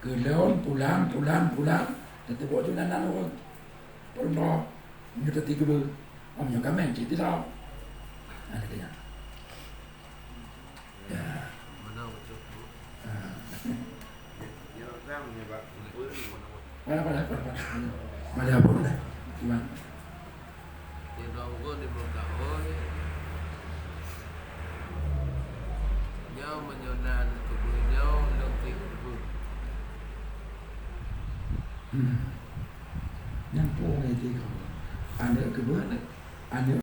Keu lôn, pulan, pulan, pulan. Tateupeue jeuet nan, nan ureueng. Peurunoe. Nyoe teuti keubeuen. Om nyoe kaméng cit titong. Ha, lagèe nyan. Ya. Mana, mana, mana, mana. Mana, mana, mana. Gimana? Sidroe ureueng di muka oi, nyoe meunyoe na keubeuen nyoe, lôn pih keubeuen. Hmm. Nyang po ngai ti keubeuen. Aneuk keubeuen, aneuk